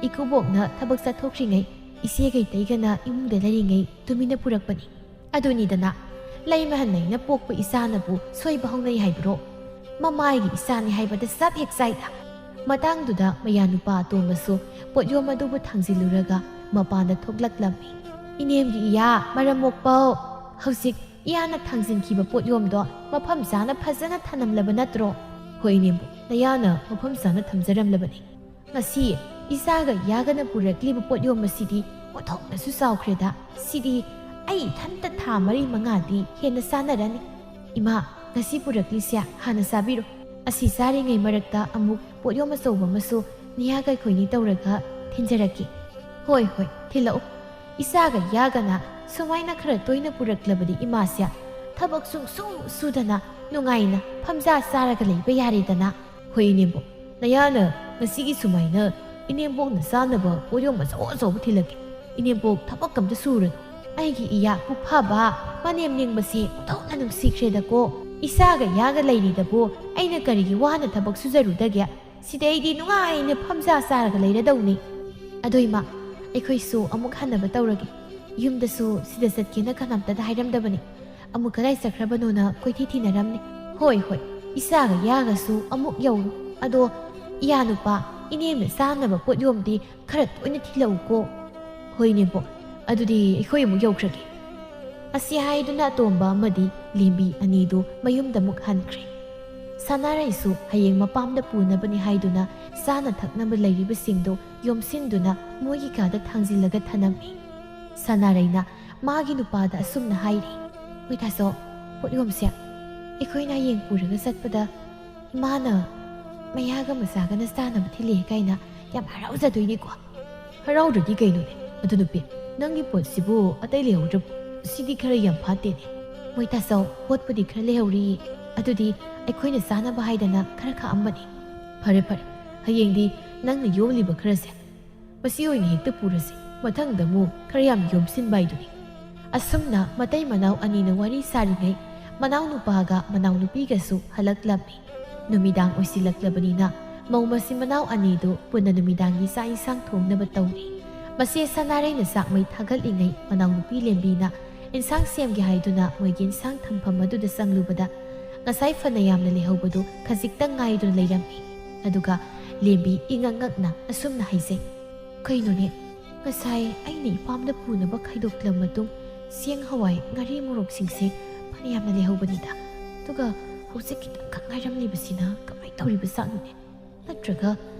ꯏꯀꯨꯕꯣꯛꯅ ꯊꯕꯛ ꯆꯠꯊꯣꯛꯈ꯭ꯔꯤꯉꯩ ꯏꯆꯦꯒ ꯏꯇꯩꯒꯅ ꯏꯃꯨꯡꯗ ꯂꯩꯔꯤꯉꯩ ꯇꯨꯃꯤꯟꯅ ꯄꯨꯔꯛꯄꯅꯤ꯫" "ꯑꯗꯨꯅꯤꯗꯅ, ꯂꯩꯃꯍꯟ ꯑꯩꯅ ꯄꯣꯛꯄ ꯏꯆꯥꯅꯕꯨ ꯁꯣꯏꯕ ꯍꯧꯅꯩ ꯍꯥꯏꯕ꯭ꯔꯣ? ꯃꯃꯥꯏꯒꯤ ꯏꯆꯥꯅꯤ ꯍꯥꯏꯕꯗ ꯆꯞ ꯍꯦꯛ ꯆꯥꯏꯗ꯫" ꯃꯇꯥꯡꯗꯨꯗ ꯃꯌꯥꯅꯨꯄꯥ ꯑꯇꯣꯝꯕꯁꯨ ꯄꯣꯠꯌꯣꯝ ꯑꯗꯨꯕꯨ ꯊꯥꯡꯖꯤꯜꯂꯨꯔꯒ ꯃꯄꯥꯟꯗ ꯊꯣꯛꯂꯛꯂꯝꯃꯤ꯫ "ꯏꯅꯦꯝꯒꯤ ꯏꯌꯥ, ꯃꯔꯝ ꯃꯣꯛꯄꯧ, ꯍꯧꯖꯤꯛ ꯏꯌꯥꯅ ꯊꯥꯡꯖꯤꯟꯈꯤꯕ ꯄꯣꯠꯌꯣꯝꯗꯣ ꯃꯐꯝ ꯆꯥꯅ ꯐꯖꯅ ꯊꯅꯝꯂꯕ ꯅꯠꯇ꯭ꯔꯣ?" "ꯍꯣꯏ ꯏꯅꯦꯝꯕꯣꯛ, ꯅꯌꯥꯅ ꯃꯐꯝ ꯆꯥꯅ ꯊꯝꯖꯔꯝꯂꯕꯅꯤ꯫ ꯉꯁꯤ ꯏꯆꯥꯒ ꯏꯌꯥꯒꯅ ꯄꯨꯔꯛꯂꯤꯕ ꯄꯣꯠꯌꯣꯝ ꯑꯁꯤꯗꯤ ꯑꯣꯟꯊꯣꯛꯅꯁꯨ ꯆꯥꯎꯈ꯭ꯔꯦꯗ꯫ ꯁꯤꯗꯤ ꯑꯩ ꯏꯊꯟꯇ ꯊꯥ ꯃꯔꯤ ꯃꯉꯥꯗꯤ ꯍꯦꯟꯅ ꯆꯥꯅꯔꯅꯤ꯫ ꯏꯃꯥ, ꯉꯁꯤ ꯄꯨꯔꯛꯂꯤꯁꯦ ꯍꯥꯟꯅ ꯆꯥꯕꯤꯔꯣ꯫ ꯑꯁꯤ ꯆꯥꯔꯤꯉꯩ ꯃꯔꯛꯇ ꯑꯃꯨꯛ ꯄꯣꯠꯌꯣꯝ ꯑꯆꯧꯕ ꯑꯃꯁꯨ ꯅꯌꯥꯒ ꯑꯩꯈꯣꯏꯅꯤ ꯇꯧꯔꯒ ꯊꯤꯟꯖꯔꯛꯀꯦ꯫" "ꯍꯣꯏ, ꯍꯣꯏ, ꯊꯤꯜꯂꯛꯎ꯫" ꯏꯆꯥꯒ ꯏꯌꯥꯒꯅ ꯁꯨꯃꯥꯏꯅ ꯈꯔ ꯇꯣꯏꯅ ꯄꯨꯔꯛꯂꯕꯗꯤ ꯏꯃꯥꯁꯦ ꯊꯕꯛ ꯁꯨꯡꯁꯨ ꯁꯨꯗꯅ ꯅꯨꯡꯉꯥꯏꯅ ꯐꯝꯖꯥ ꯆꯥꯔꯒ ꯂꯩꯕ ꯌꯥꯔꯦꯗꯅ꯫ "ꯍꯣꯏ ꯏꯅꯦꯝꯕꯣꯛ, ꯅꯌꯥꯅ ꯉꯁꯤꯒꯤ ꯁꯨꯃꯥꯏꯅ ꯏꯅꯦꯝꯕꯣꯛꯅ ꯆꯥꯅꯕ ꯄꯣꯠꯌꯣꯝ ꯑꯆꯧ ꯑꯆꯧꯕ ꯊꯤꯜꯂꯛꯀꯦ꯫ ꯏꯅꯦꯝꯕꯣꯛ ꯊꯕꯛ ꯑꯝꯇ ꯁꯨꯔꯅꯨ꯫" "ꯑꯩꯒꯤ ꯏꯌꯥ ꯄꯨꯐꯕ, ꯃꯅꯦꯝ ꯅꯤꯡꯕꯁꯦ ꯑꯣꯟꯊꯣꯛꯅ ꯅꯨꯡꯁꯤꯈ꯭ꯔꯦꯗꯀꯣ꯫ ꯏꯆꯥꯒ ꯏꯌꯥꯒ ꯂꯩꯔꯤꯗꯕꯨ ꯑꯩꯅ ꯀꯔꯤꯒꯤ ꯋꯥꯅ ꯊꯕꯛ ꯁꯨꯖꯔꯨꯗꯒꯦ? ꯁꯤꯗꯩꯗꯤ ꯅꯨꯡꯉꯥꯏꯅ ꯐꯝꯖꯥ ꯆꯥꯔꯒ ꯂꯩꯔꯗꯧꯅꯤ꯫" "ꯑꯗꯣ ꯏꯃꯥ, ꯑꯩꯈꯣꯏꯁꯨ ꯑꯃꯨꯛ ꯍꯟꯅꯕ ꯇꯧꯔꯒꯦ꯫ ꯌꯨꯝꯗꯁꯨ ꯁꯤꯗ ꯆꯠꯀꯦꯅ ꯀꯅꯥꯝꯇꯗ ꯍꯥꯏꯔꯝꯗꯕꯅꯤ꯫ ꯑꯃꯨꯛ ꯀꯗꯥꯏ ꯆꯠꯈ꯭ꯔꯕꯅꯣꯅ ꯀꯣꯏꯊꯤ ꯊꯤꯅꯔꯝꯅꯤ꯫ ꯍꯣꯏ, ꯍꯣꯏ, ꯏꯆꯥꯒ ꯌꯥꯒꯁꯨ ꯑꯃꯨꯛ ꯌꯧꯔꯨ꯫ ꯑꯗꯣ, ꯏꯌꯥ ꯅꯨꯄꯥ, ꯏꯅꯦꯝꯅ ꯆꯥꯅꯕ ꯄꯣꯠ ꯌꯣꯝꯗꯤ ꯈꯔ ꯇꯣꯏꯅ ꯊꯤꯜꯂꯛꯎꯀꯣ꯫ ꯍꯣꯏꯅꯦꯕꯣ, ꯑꯗꯨꯗꯤ ꯑꯩꯈꯣꯏ ꯑꯃꯨꯛ ꯌꯧꯈ꯭ꯔꯒꯦ꯫ ꯑꯁꯤ ꯍꯥꯏꯗꯨꯅ ꯑꯇꯣꯝꯕ ꯑꯃꯗꯤ ꯂꯦꯝꯕꯤ ꯑꯅꯤꯗꯨ ꯃꯌꯨꯝꯗ ꯑꯃꯨꯛ ꯍꯟꯈ꯭ꯔꯦ꯫ ꯁꯅꯥꯔꯩꯁꯨ ꯍꯌꯦꯡ ꯃꯄꯥꯝꯗ ꯄꯨꯅꯕꯅꯤ ꯍꯥꯏꯗꯨꯅ ꯆꯥꯅ ꯊꯛꯅꯕ ꯂꯩꯔꯤꯕꯁꯤꯡꯗꯨ ꯌꯣꯝꯁꯤꯟꯗꯨꯅ ꯃꯣꯏꯒꯤ ꯀꯥꯗ ꯊꯥꯡꯖꯤꯜꯂꯒ ꯊꯅꯝꯃꯤ꯫ ꯁꯅꯥꯔꯩꯅ ꯃꯥꯒꯤ ꯅꯨꯄꯥꯗ ꯑꯁꯨꯝꯅ ꯍꯥꯏꯔꯤ, "ꯃꯣꯏꯇꯥꯁꯣ, ꯄꯣꯠꯌꯣꯝꯁꯦ ꯑꯩꯈꯣꯏꯅ ꯍꯌꯦꯡ ꯄꯨꯔꯒ ꯆꯠꯄꯗ ꯏꯃꯥꯅ ꯃꯌꯥꯒ ꯃꯆꯥꯒꯅ ꯆꯥꯅꯕ ꯊꯤꯜꯂꯛꯑꯦ ꯀꯥꯏꯅ ꯌꯥꯝ ꯍꯔꯥꯎꯖꯗꯣꯏꯅꯤꯀꯣ?" "ꯍꯔꯥꯎꯗ꯭ꯔꯗꯤ ꯀꯩꯅꯣꯅꯦ? ꯑꯗꯨ ꯅꯨꯄꯤ, ꯅꯪꯒꯤ ꯄꯣꯠꯁꯤꯕꯨ ꯑꯇꯩ ꯂꯩꯍꯧꯗ꯭ꯔꯕꯣ? ꯁꯤꯗꯤ ꯈꯔ ꯌꯥꯝ ꯐꯥꯠꯇꯦꯅꯦ?" "ꯃꯣꯏꯇꯥꯁꯣ, ꯄꯣꯠꯄꯨꯗꯤ ꯈꯔ ꯂꯩꯍꯧꯔꯤ, ꯑꯗꯨꯗꯤ ꯑꯩꯈꯣꯏꯅ ꯆꯥꯅꯕ ꯍꯥꯏꯗꯅ ꯈꯔ ꯈꯥꯛꯑꯝꯕꯅꯤ꯫" "ꯐꯔꯦ, ꯐꯔꯦ, ꯍꯌꯦꯡꯗꯤ ꯅꯪꯅ ꯌꯣꯝꯂꯤꯕ ꯈꯔꯁꯦ ꯃꯁꯤ ꯑꯣꯏꯅ ꯍꯦꯛꯇ ꯄꯨꯔꯁꯤ꯫ ꯃꯊꯪꯗ ꯑꯃꯨꯛ ꯈꯔ ꯌꯥꯝ ꯌꯣꯝꯁꯤꯟꯕ ꯍꯥꯏꯗꯨꯅꯤ꯫" ꯑꯁꯨꯝꯅ ꯃꯇꯩ ꯃꯅꯥꯎ ꯑꯅꯤꯅ ꯋꯥꯔꯤ ꯁꯥꯔꯤꯉꯩ, ꯃꯅꯥꯎꯅꯨꯄꯥꯒ ꯃꯅꯥꯎꯅꯨꯄꯤꯒꯁꯨ ꯍꯜꯂꯛꯂꯝꯃꯤ꯫ ꯅꯨꯃꯤꯗꯥꯡ ꯑꯣꯏꯁꯤꯜꯂꯛꯂꯕꯅꯤꯅ ꯃꯧ ꯃꯆꯤꯟ ꯃꯅꯥꯎ ꯑꯅꯤꯗꯨ ꯄꯨꯟꯅ ꯅꯨꯃꯤꯗꯥꯡꯒꯤ ꯆꯥꯛ ꯏꯟꯁꯥꯡ ꯊꯣꯡꯅꯕ ꯇꯧꯔꯤ꯫ ꯃꯆꯦ ꯁꯅꯥꯔꯩꯅ ꯆꯥꯛ ꯃꯩ ꯊꯥꯒꯠꯂꯤꯉꯩ, ꯃꯅꯥꯎꯅꯨꯄꯤ ꯂꯦꯝꯕꯤꯅ ꯏꯟꯁꯥꯡ ꯁꯦꯝꯒꯦ ꯍꯥꯏꯗꯨꯅ ꯃꯣꯏꯒꯤ ꯏꯟꯁꯥꯡ ꯊꯝꯐꯝ ꯑꯗꯨꯗ ꯆꯪꯂꯨꯕꯗ, ꯉꯁꯥꯏ ꯐꯅ ꯌꯥꯝꯅ ꯂꯩꯍꯧꯕꯗꯨ ꯈꯖꯤꯛꯇꯪ ꯉꯥꯏꯗꯨꯅ ꯂꯩꯔꯝꯃꯤ꯫ ꯑꯗꯨꯒ ꯂꯦꯝꯕꯤ ꯏꯉꯛ ꯉꯛꯅ ꯑꯁꯨꯝꯅ ꯍꯥꯏꯖꯩ, "ꯀꯩꯅꯣꯅꯦ, ꯉꯁꯥꯏ ꯑꯩꯅ ꯏꯄꯥꯝꯗ ꯄꯨꯅꯕ ꯈꯥꯏꯗꯣꯛꯂꯕ ꯃꯇꯨꯡ, ꯆꯦꯡ, ꯍꯋꯥꯏ, ꯉꯥꯔꯤ, ꯃꯣꯔꯣꯛꯁꯤꯡꯁꯦ ꯐꯅꯌꯥꯝꯅ ꯂꯩꯍꯧꯕꯅꯤꯗ꯫ ꯑꯗꯨꯒ ꯍꯧꯖꯤꯛ ꯈꯤꯇꯪꯈꯛ ꯉꯥꯏꯔꯝꯂꯤꯕꯁꯤꯅ ꯀꯃꯥꯏꯅ ꯇꯧꯔꯤꯕꯖꯥꯠꯅꯣꯅꯦ? ꯅꯠꯇ꯭ꯔꯒ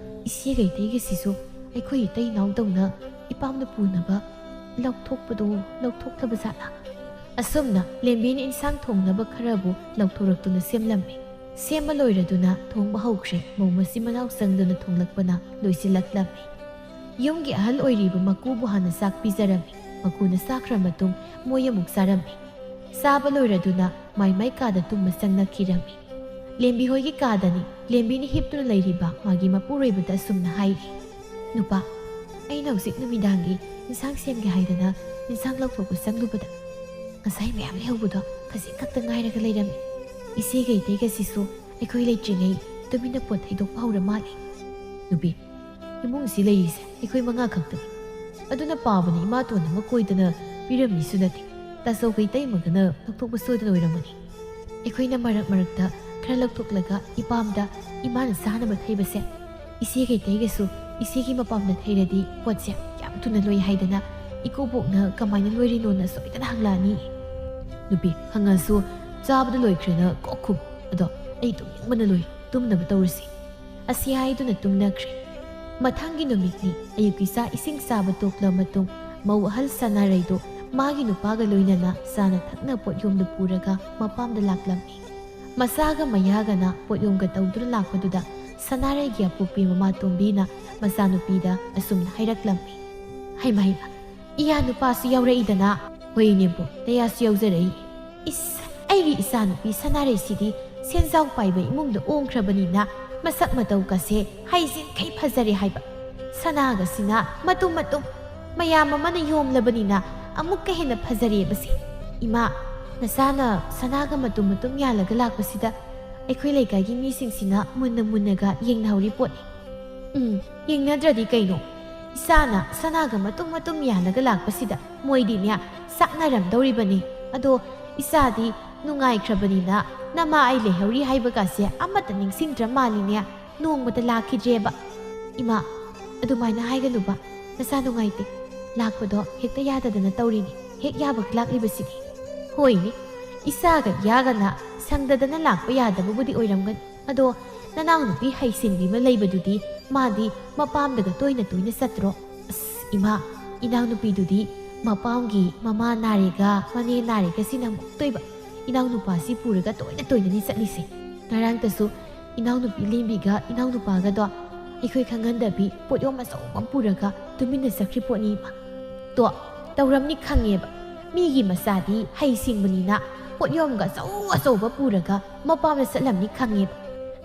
ꯏꯆꯦꯒ ꯏꯇꯩꯒꯁꯤꯁꯨ ꯑꯩꯈꯣꯏ ꯏꯇꯩ ꯏꯅꯥꯎꯗꯧꯅ ꯏꯄꯥꯝꯗ ꯄꯨꯅꯕ ꯂꯧꯊꯣꯛꯄꯗꯣ ꯂꯧꯊꯣꯛꯂꯕ ꯖꯥꯠꯂꯥ?" ꯑꯁꯨꯝꯅ ꯂꯦꯝꯕꯤꯅ ꯏꯟꯁꯥꯡ ꯊꯣꯡꯅꯕ ꯈꯔꯕꯨ ꯂꯧꯊꯣꯔꯛꯇꯨꯅ ꯁꯦꯝꯂꯝꯃꯤ꯫ ꯁꯦꯝꯕ ꯂꯣꯏꯔꯗꯨꯅ ꯊꯣꯡꯕ ꯍꯧꯈ꯭ꯔꯦ꯫ ꯃꯧ ꯃꯆꯤꯟ ꯃꯅꯥꯎ ꯆꯪꯗꯨꯅ ꯊꯣꯡꯂꯛꯄꯅ ꯂꯣꯏꯁꯤꯜꯂꯛꯂꯝꯃꯤ꯫ ꯌꯨꯝꯒꯤ ꯑꯍꯜ ꯑꯣꯏꯔꯤꯕ ꯃꯀꯨꯕꯨ ꯍꯥꯟꯅ ꯆꯥꯛ ꯄꯤꯖꯔꯝꯃꯤ꯫ ꯃꯀꯨꯅ ꯆꯥꯈ꯭ꯔ ꯃꯇꯨꯡ ꯃꯣꯏ ꯑꯃꯨꯛ ꯆꯥꯔꯝꯃꯤ꯫ ꯆꯥꯕ ꯂꯣꯏꯔꯗꯨꯅ ꯃꯥꯏ ꯃꯥꯏ ꯀꯥꯗ ꯇꯨꯝꯕ ꯆꯪꯅꯈꯤꯔꯝꯃꯤ꯫ ꯂꯦꯝꯕꯤ ꯍꯣꯏꯒꯤ ꯀꯥꯗꯅꯤ ꯂꯦꯝꯕꯤꯅ ꯍꯤꯞꯇꯨꯅ ꯂꯩꯔꯤꯕ ꯃꯥꯒꯤ ꯃꯄꯨꯔꯣꯏꯕꯗ ꯑꯁꯨꯝꯅ ꯍꯥꯏꯔꯤ, "ꯅꯨꯄꯥ, ꯑꯩꯅ ꯍꯧꯖꯤꯛ ꯅꯨꯃꯤꯗꯥꯡꯒꯤ ꯏꯟꯁꯥꯡ ꯁꯦꯝꯒꯦ ꯍꯥꯏꯗꯅ ꯏꯟꯁꯥꯡ ꯂꯧꯊꯣꯛꯄ ꯆꯪꯂꯨꯕꯗ ꯉꯁꯥꯏ ꯃꯌꯥꯝ ꯂꯩꯍꯧꯕꯗꯣ ꯈꯖꯤꯛ ꯈꯛꯇ ꯉꯥꯏꯔꯒ ꯂꯩꯔꯝꯃꯤ꯫ ꯏꯆꯦꯒ ꯏꯇꯩꯒꯁꯤꯁꯨ ꯑꯩꯈꯣꯏ ꯂꯩꯇ꯭ꯔꯤꯉꯩ ꯇꯨꯃꯤꯟꯅ ꯄꯣꯠ ꯊꯩꯗꯣꯛꯄ ꯍꯧꯔ ꯃꯥꯜꯂꯦ꯫" "ꯅꯨꯄꯤ, ꯏꯃꯨꯡꯁꯤ ꯂꯩꯔꯤꯁꯦ ꯑꯩꯈꯣꯏ ꯃꯉꯥ ꯈꯛꯇꯅꯤ꯫ ꯑꯗꯨꯅ ꯄꯥꯕꯅ ꯏꯃꯥꯇꯣꯟ ꯑꯃ ꯀꯣꯏꯗꯅ ꯄꯤꯔꯝꯃꯤꯁꯨ ꯅꯠꯇꯦ꯫ ꯇꯥꯆꯧꯈꯩ ꯇꯩꯃꯒꯅ ꯂꯧꯊꯣꯛꯄ ꯁꯣꯏꯗꯅ ꯑꯣꯏꯔꯝꯒꯅꯤ꯫ ꯑꯩꯈꯣꯏꯅ ꯃꯔꯛ ꯃꯔꯛꯇ ꯈꯔ ꯂꯧꯊꯣꯛꯂꯒ ꯏꯄꯥꯝꯗ ꯏꯃꯥꯅ ꯆꯥꯅꯕ ꯊꯩꯕꯁꯦ, ꯏꯆꯦ ꯀꯩꯇꯩꯒꯁꯨ ꯏꯆꯦꯒꯤ ꯃꯄꯥꯝꯗ ꯊꯩꯔꯗꯤ ꯄꯣꯠꯁꯦ ꯌꯥꯝ ꯊꯨꯅ ꯂꯣꯏ ꯍꯥꯏꯗꯅ ꯏꯀꯨꯕꯣꯛꯅ ꯀꯃꯥꯏꯅ ꯂꯣꯏꯔꯤꯅꯣꯅ ꯁꯣꯏꯗꯅ ꯍꯪꯂꯛꯑꯅꯤ꯫ ꯅꯨꯄꯤ, ꯍꯪꯉꯁꯨ ꯆꯥꯕꯗ ꯂꯣꯏꯈ꯭ꯔꯦꯅ ꯀꯣꯛ ꯈꯨꯝ꯫ ꯑꯗꯣ ꯑꯩ ꯇꯨꯝꯅꯤꯡꯕꯅ ꯂꯣꯏ, ꯇꯨꯝꯅꯕ ꯇꯧꯔꯁꯤ꯫ ꯑꯁꯤ ꯍꯥꯏꯗꯨꯅ ꯇꯨꯝꯅꯈ꯭ꯔꯦ꯫ ꯃꯊꯪꯒꯤ ꯅꯨꯃꯤꯠꯅꯤ꯫ ꯑꯌꯨꯛꯀꯤ ꯆꯥꯛ ꯏꯁꯤꯡ ꯆꯥꯕ ꯇꯣꯛꯂ ꯃꯇꯨꯡ ꯃꯧ ꯑꯍꯜ ꯁꯅꯥꯔꯩꯗꯨ ꯃꯥꯒꯤ ꯅꯨꯄꯥꯒ ꯂꯣꯏꯅꯅ ꯆꯥꯅ ꯊꯛꯅ ꯄꯣꯠꯌꯣꯝꯗꯨ ꯄꯨꯔꯒ ꯃꯄꯥꯝꯗ ꯂꯥꯛꯂꯝꯃꯤ꯫ ꯃꯆꯥꯒ ꯃꯌꯥꯒꯅ ꯄꯣꯠꯌꯣꯝꯒ ꯇꯧꯗꯨꯅ ꯂꯥꯛꯄꯗꯨꯗ ꯁꯅꯥꯔꯩꯒꯤ ꯑꯄꯣꯛꯄꯤ ꯃꯃꯥ ꯇꯣꯝꯕꯤꯅ ꯃꯆꯥꯅꯨꯄꯤꯗ ꯑꯁꯨꯝꯅ ꯍꯥꯏꯔꯛꯂꯝꯃꯤ, "ꯍꯩꯃ ꯍꯩꯃ, ꯏꯌꯥ ꯅꯨꯄꯥꯁꯨ ꯌꯥꯎꯔꯛꯏꯗꯅ?" "ꯍꯣꯏ ꯏꯅꯦꯝꯕꯣꯛ, ꯅꯌꯥꯁꯨ ꯌꯥꯎꯖꯔꯛꯏ꯫" "ꯏꯁ, ꯑꯩꯒꯤ ꯏꯆꯥꯅꯨꯄꯤ ꯁꯅꯥꯔꯩꯁꯤꯗꯤ ꯁꯦꯟꯖꯥꯎ ꯄꯥꯏꯕ ꯏꯃꯨꯡꯗ ꯑꯣꯡꯈ꯭ꯔꯕꯅꯤꯅ ꯃꯁꯛ ꯃꯇꯧꯒꯁꯦ ꯍꯩꯖꯤꯟꯈꯩ ꯐꯖꯔꯦ ꯍꯥꯏꯕ꯫ ꯁꯅꯥꯒꯁꯤꯅ ꯃꯇꯨꯝ ꯃꯇꯨꯝ, ꯃꯌꯥꯝ ꯑꯃꯅ ꯌꯣꯝꯂꯕꯅꯤꯅ ꯑꯃꯨꯛꯀ ꯍꯦꯟꯅ ꯐꯖꯔꯦꯕꯁꯦ꯫ ꯏꯃꯥ, ꯅꯆꯥꯅ ꯁꯅꯥꯒ ꯃꯇꯨꯝ ꯃꯇꯨꯝ ꯌꯥꯜꯂꯒ ꯂꯥꯛꯄꯁꯤꯗ ꯑꯩꯈꯣꯏ ꯂꯩꯀꯥꯏꯒꯤ ꯃꯤꯁꯤꯡꯁꯤꯅ ꯃꯨꯟꯅ ꯃꯨꯟꯅꯒ ꯌꯦꯡꯅꯍꯧꯔꯤ ꯄꯣꯠꯅꯤ꯫" "ꯎꯝ, ꯌꯦꯡꯅꯗ꯭ꯔꯗꯤ ꯀꯩꯅꯣ? ꯏꯆꯥꯅ ꯁꯅꯥꯒ ꯃꯇꯨꯝ ꯃꯇꯨꯝ ꯌꯥꯜꯂꯒ ꯂꯥꯛꯄꯁꯤꯗ ꯃꯣꯏꯗꯤꯅꯦ ꯆꯥꯛꯅꯔꯝꯗꯧꯔꯤꯕꯅꯤ꯫ ꯑꯗꯣ ꯏꯆꯥꯗꯤ ꯅꯨꯡꯉꯥꯏꯈ꯭ꯔꯕꯅꯤꯅ ꯅꯃꯥ ꯑꯩ ꯂꯩꯍꯧꯔꯤ ꯍꯥꯏꯕꯒꯁꯦ ꯑꯃꯠꯇ ꯅꯤꯡꯁꯤꯡꯗ꯭ꯔ ꯃꯥꯜꯂꯤꯅꯦ꯫ ꯅꯣꯡꯃꯇ ꯂꯥꯛꯈꯤꯗ꯭ꯔꯦꯕ꯫" "ꯏꯃꯥ, ꯑꯗꯨꯃꯥꯏꯅ ꯍꯥꯏꯒꯅꯨꯕ꯫ ꯅꯁꯥ ꯅꯨꯡꯉꯥꯏꯇꯦ꯫ ꯂꯥꯛꯄꯗꯣ ꯍꯦꯛꯇ ꯌꯥꯗꯗꯅ ꯇꯧꯔꯤꯅꯤ꯫ ꯍꯦꯛ ꯌꯥꯕꯒ ꯂꯥꯛꯂꯤꯕꯁꯤꯗꯤ꯫" "ꯍꯣꯏꯅꯦ, ꯏꯆꯥꯒ ꯌꯥꯒꯅ ꯁꯪꯗꯗꯅ ꯂꯥꯛꯄ ꯌꯥꯗꯕꯕꯨꯗꯤ ꯑꯣꯏꯔꯝꯒꯅꯤ꯫ ꯑꯗꯣ ꯅꯅꯥꯎꯅꯨꯄꯤ ꯍꯩꯁꯤꯡꯕꯤ ꯑꯃ ꯂꯩꯕꯗꯨꯗꯤ ꯃꯥꯗꯤ ꯃꯄꯥꯝꯗꯒ ꯇꯣꯏꯅ ꯇꯣꯏꯅ ꯆꯠꯇ꯭ꯔꯣ?" "ꯑꯁ ꯏꯃꯥ, ꯏꯅꯥꯎꯅꯨꯄꯤꯗꯨꯗꯤ ꯃꯄꯥꯝꯒꯤ ꯃꯃꯥ ꯅꯥꯔꯦꯒ ꯃꯅꯦ ꯅꯥꯔꯦꯒꯁꯤꯅ ꯑꯃꯨꯛ ꯇꯣꯏꯕ꯫ ꯏꯅꯥꯎꯅꯨꯄꯥꯁꯤ ꯄꯨꯔꯒ ꯇꯣꯏꯅ ꯇꯣꯏꯅꯅꯤ ꯆꯠꯂꯤꯁꯦ꯫ ꯉꯔꯥꯡꯇꯁꯨ ꯏꯅꯥꯎꯅꯨꯄꯤ ꯂꯦꯝꯕꯤꯒ ꯏꯅꯥꯎꯅꯨꯄꯥꯒꯗꯣ ꯑꯩꯈꯣꯏ ꯈꯪꯍꯟꯗꯕꯤ ꯄꯣꯠꯌꯣꯝ ꯑꯆꯧꯕ ꯑꯃ ꯄꯨꯔꯒ ꯇꯨꯃꯤꯟꯅ ꯆꯠꯈ꯭ꯔꯤ ꯄꯣꯠꯅꯤ ꯏꯃꯥ꯫" "ꯇꯣ, ꯇꯧꯔꯝꯅꯤ ꯈꯪꯉꯦꯕ꯫ ꯃꯤꯒꯤ ꯃꯆꯥꯗꯤ ꯍꯩ ꯁꯤꯡꯕꯅꯤꯅ ꯄꯣꯠꯌꯣꯝꯒ ꯑꯆꯧ ꯑꯆꯧꯕ ꯄꯨꯔꯒ ꯃꯄꯥꯝꯗ ꯆꯠꯂꯝꯅꯤ ꯈꯪꯉꯦꯕ꯫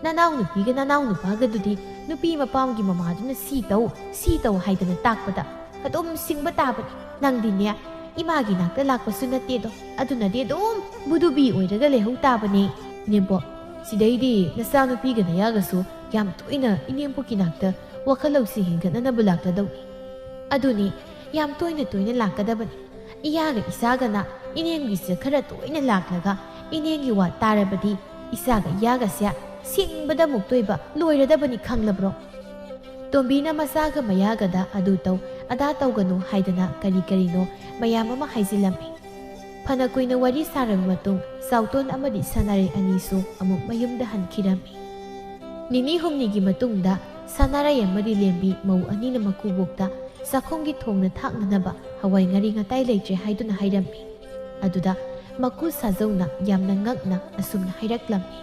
ꯅꯅꯥꯎꯅꯨꯄꯤꯒ ꯅꯅꯥꯎꯅꯨꯄꯥꯒꯗꯨꯗꯤ ꯅꯨꯄꯤ ꯃꯄꯥꯝꯒꯤ ꯃꯃꯥꯗꯨꯅ ꯁꯤ ꯇꯧ, ꯁꯤ ꯇꯧ ꯍꯥꯏꯗꯅ ꯇꯥꯛꯄꯗ ꯑꯗꯨꯝ ꯁꯤꯡꯕ ꯇꯥꯕꯅꯤ꯫ ꯅꯪꯗꯤꯅꯦ, ꯏꯃꯥꯒꯤ ꯅꯥꯛꯇ ꯂꯥꯛꯄꯁꯨ ꯅꯠꯇꯦꯗꯣ, ꯑꯗꯨꯅꯗꯤ ꯑꯗꯨꯝ ꯕꯨꯗꯨꯕꯤ ꯑꯣꯏꯔꯒ ꯂꯩꯍꯧ ꯇꯥꯕꯅꯦ꯫" "ꯏꯅꯦꯝꯕꯣꯛ, ꯁꯤꯗꯩꯗꯤ ꯅꯆꯥꯅꯨꯄꯤꯒ ꯅꯌꯥꯒꯁꯨ ꯌꯥꯝ ꯇꯣꯏꯅ ꯏꯅꯦꯝꯕꯣꯛꯀꯤ ꯅꯥꯛꯇ ꯋꯥꯈꯜ ꯂꯧꯁꯤꯡ ꯍꯦꯟꯒꯠꯅꯅꯕ ꯂꯥꯛꯂꯗꯧꯅꯤ꯫" "ꯑꯗꯨꯅꯤ, ꯌꯥꯝ ꯇꯣꯏꯅ ꯇꯣꯏꯅ ꯂꯥꯛꯀꯗꯕꯅꯤ꯫ ꯏꯌꯥꯒ ꯏꯆꯥꯒꯅ ꯏꯅꯦꯝꯒꯤꯁꯤꯗ ꯈꯔ ꯇꯣꯏꯅ ꯂꯥꯛꯂꯒ ꯏꯅꯦꯝꯒꯤ ꯋꯥ ꯇꯥꯔꯕꯗꯤ ꯏꯆꯥꯒ ꯏꯌꯥꯒꯁꯦ ꯁꯤꯡꯕꯗ ꯑꯃꯨꯛꯇꯣꯏꯕ ꯂꯣꯏꯔꯗꯕꯅꯤ, ꯈꯪꯂꯕ꯭ꯔꯣ? ꯇꯣꯝꯕꯤꯅ ꯃꯆꯥꯒ ꯃꯌꯥꯒꯗ ꯑꯗꯨ ꯇꯧ ꯑꯗꯥ ꯇꯧꯒꯅꯨ ꯍꯥꯏꯗꯅ ꯀꯔꯤ ꯀꯔꯤꯅꯣ ꯃꯌꯥꯝ ꯑꯃ ꯍꯥꯏꯖꯤꯜꯂꯝꯃꯤ꯫ ꯐꯅ ꯀꯨꯏꯅ ꯋꯥꯔꯤ ꯁꯥꯔꯕ ꯃꯇꯨꯡ ꯆꯥꯎꯇꯣꯟ ꯑꯃꯗꯤ ꯁꯅꯥꯔꯩ ꯑꯅꯤꯁꯨ ꯑꯃꯨꯛ ꯃꯌꯨꯝꯗ ꯍꯟꯈꯤꯔꯝꯃꯤ꯫ ꯅꯤꯅꯤ ꯍꯨꯝꯅꯤꯒꯤ ꯃꯇꯨꯡꯗ ꯁꯅꯥꯔꯩ ꯑꯃꯗꯤ ꯂꯦꯝꯕꯤ ꯃꯧ ꯑꯅꯤꯅ ꯃꯀꯨꯕꯣꯛꯇ ꯆꯥꯛꯈꯨꯝꯒꯤ ꯊꯣꯡꯅ ꯊꯥꯛꯅꯅꯕ ꯍꯋꯥꯏ ꯉꯥꯔꯤ ꯉꯇꯥꯏ ꯂꯩꯇ꯭ꯔꯦ ꯍꯥꯏꯗꯨꯅ ꯍꯥꯏꯔꯝꯃꯤ꯫ ꯑꯗꯨꯗ ꯃꯀꯨ ꯁꯥꯖꯧꯅ ꯌꯥꯝꯅ ꯉꯛꯅ ꯑꯁꯨꯝꯅ ꯍꯥꯏꯔꯛꯂꯝꯃꯤ꯫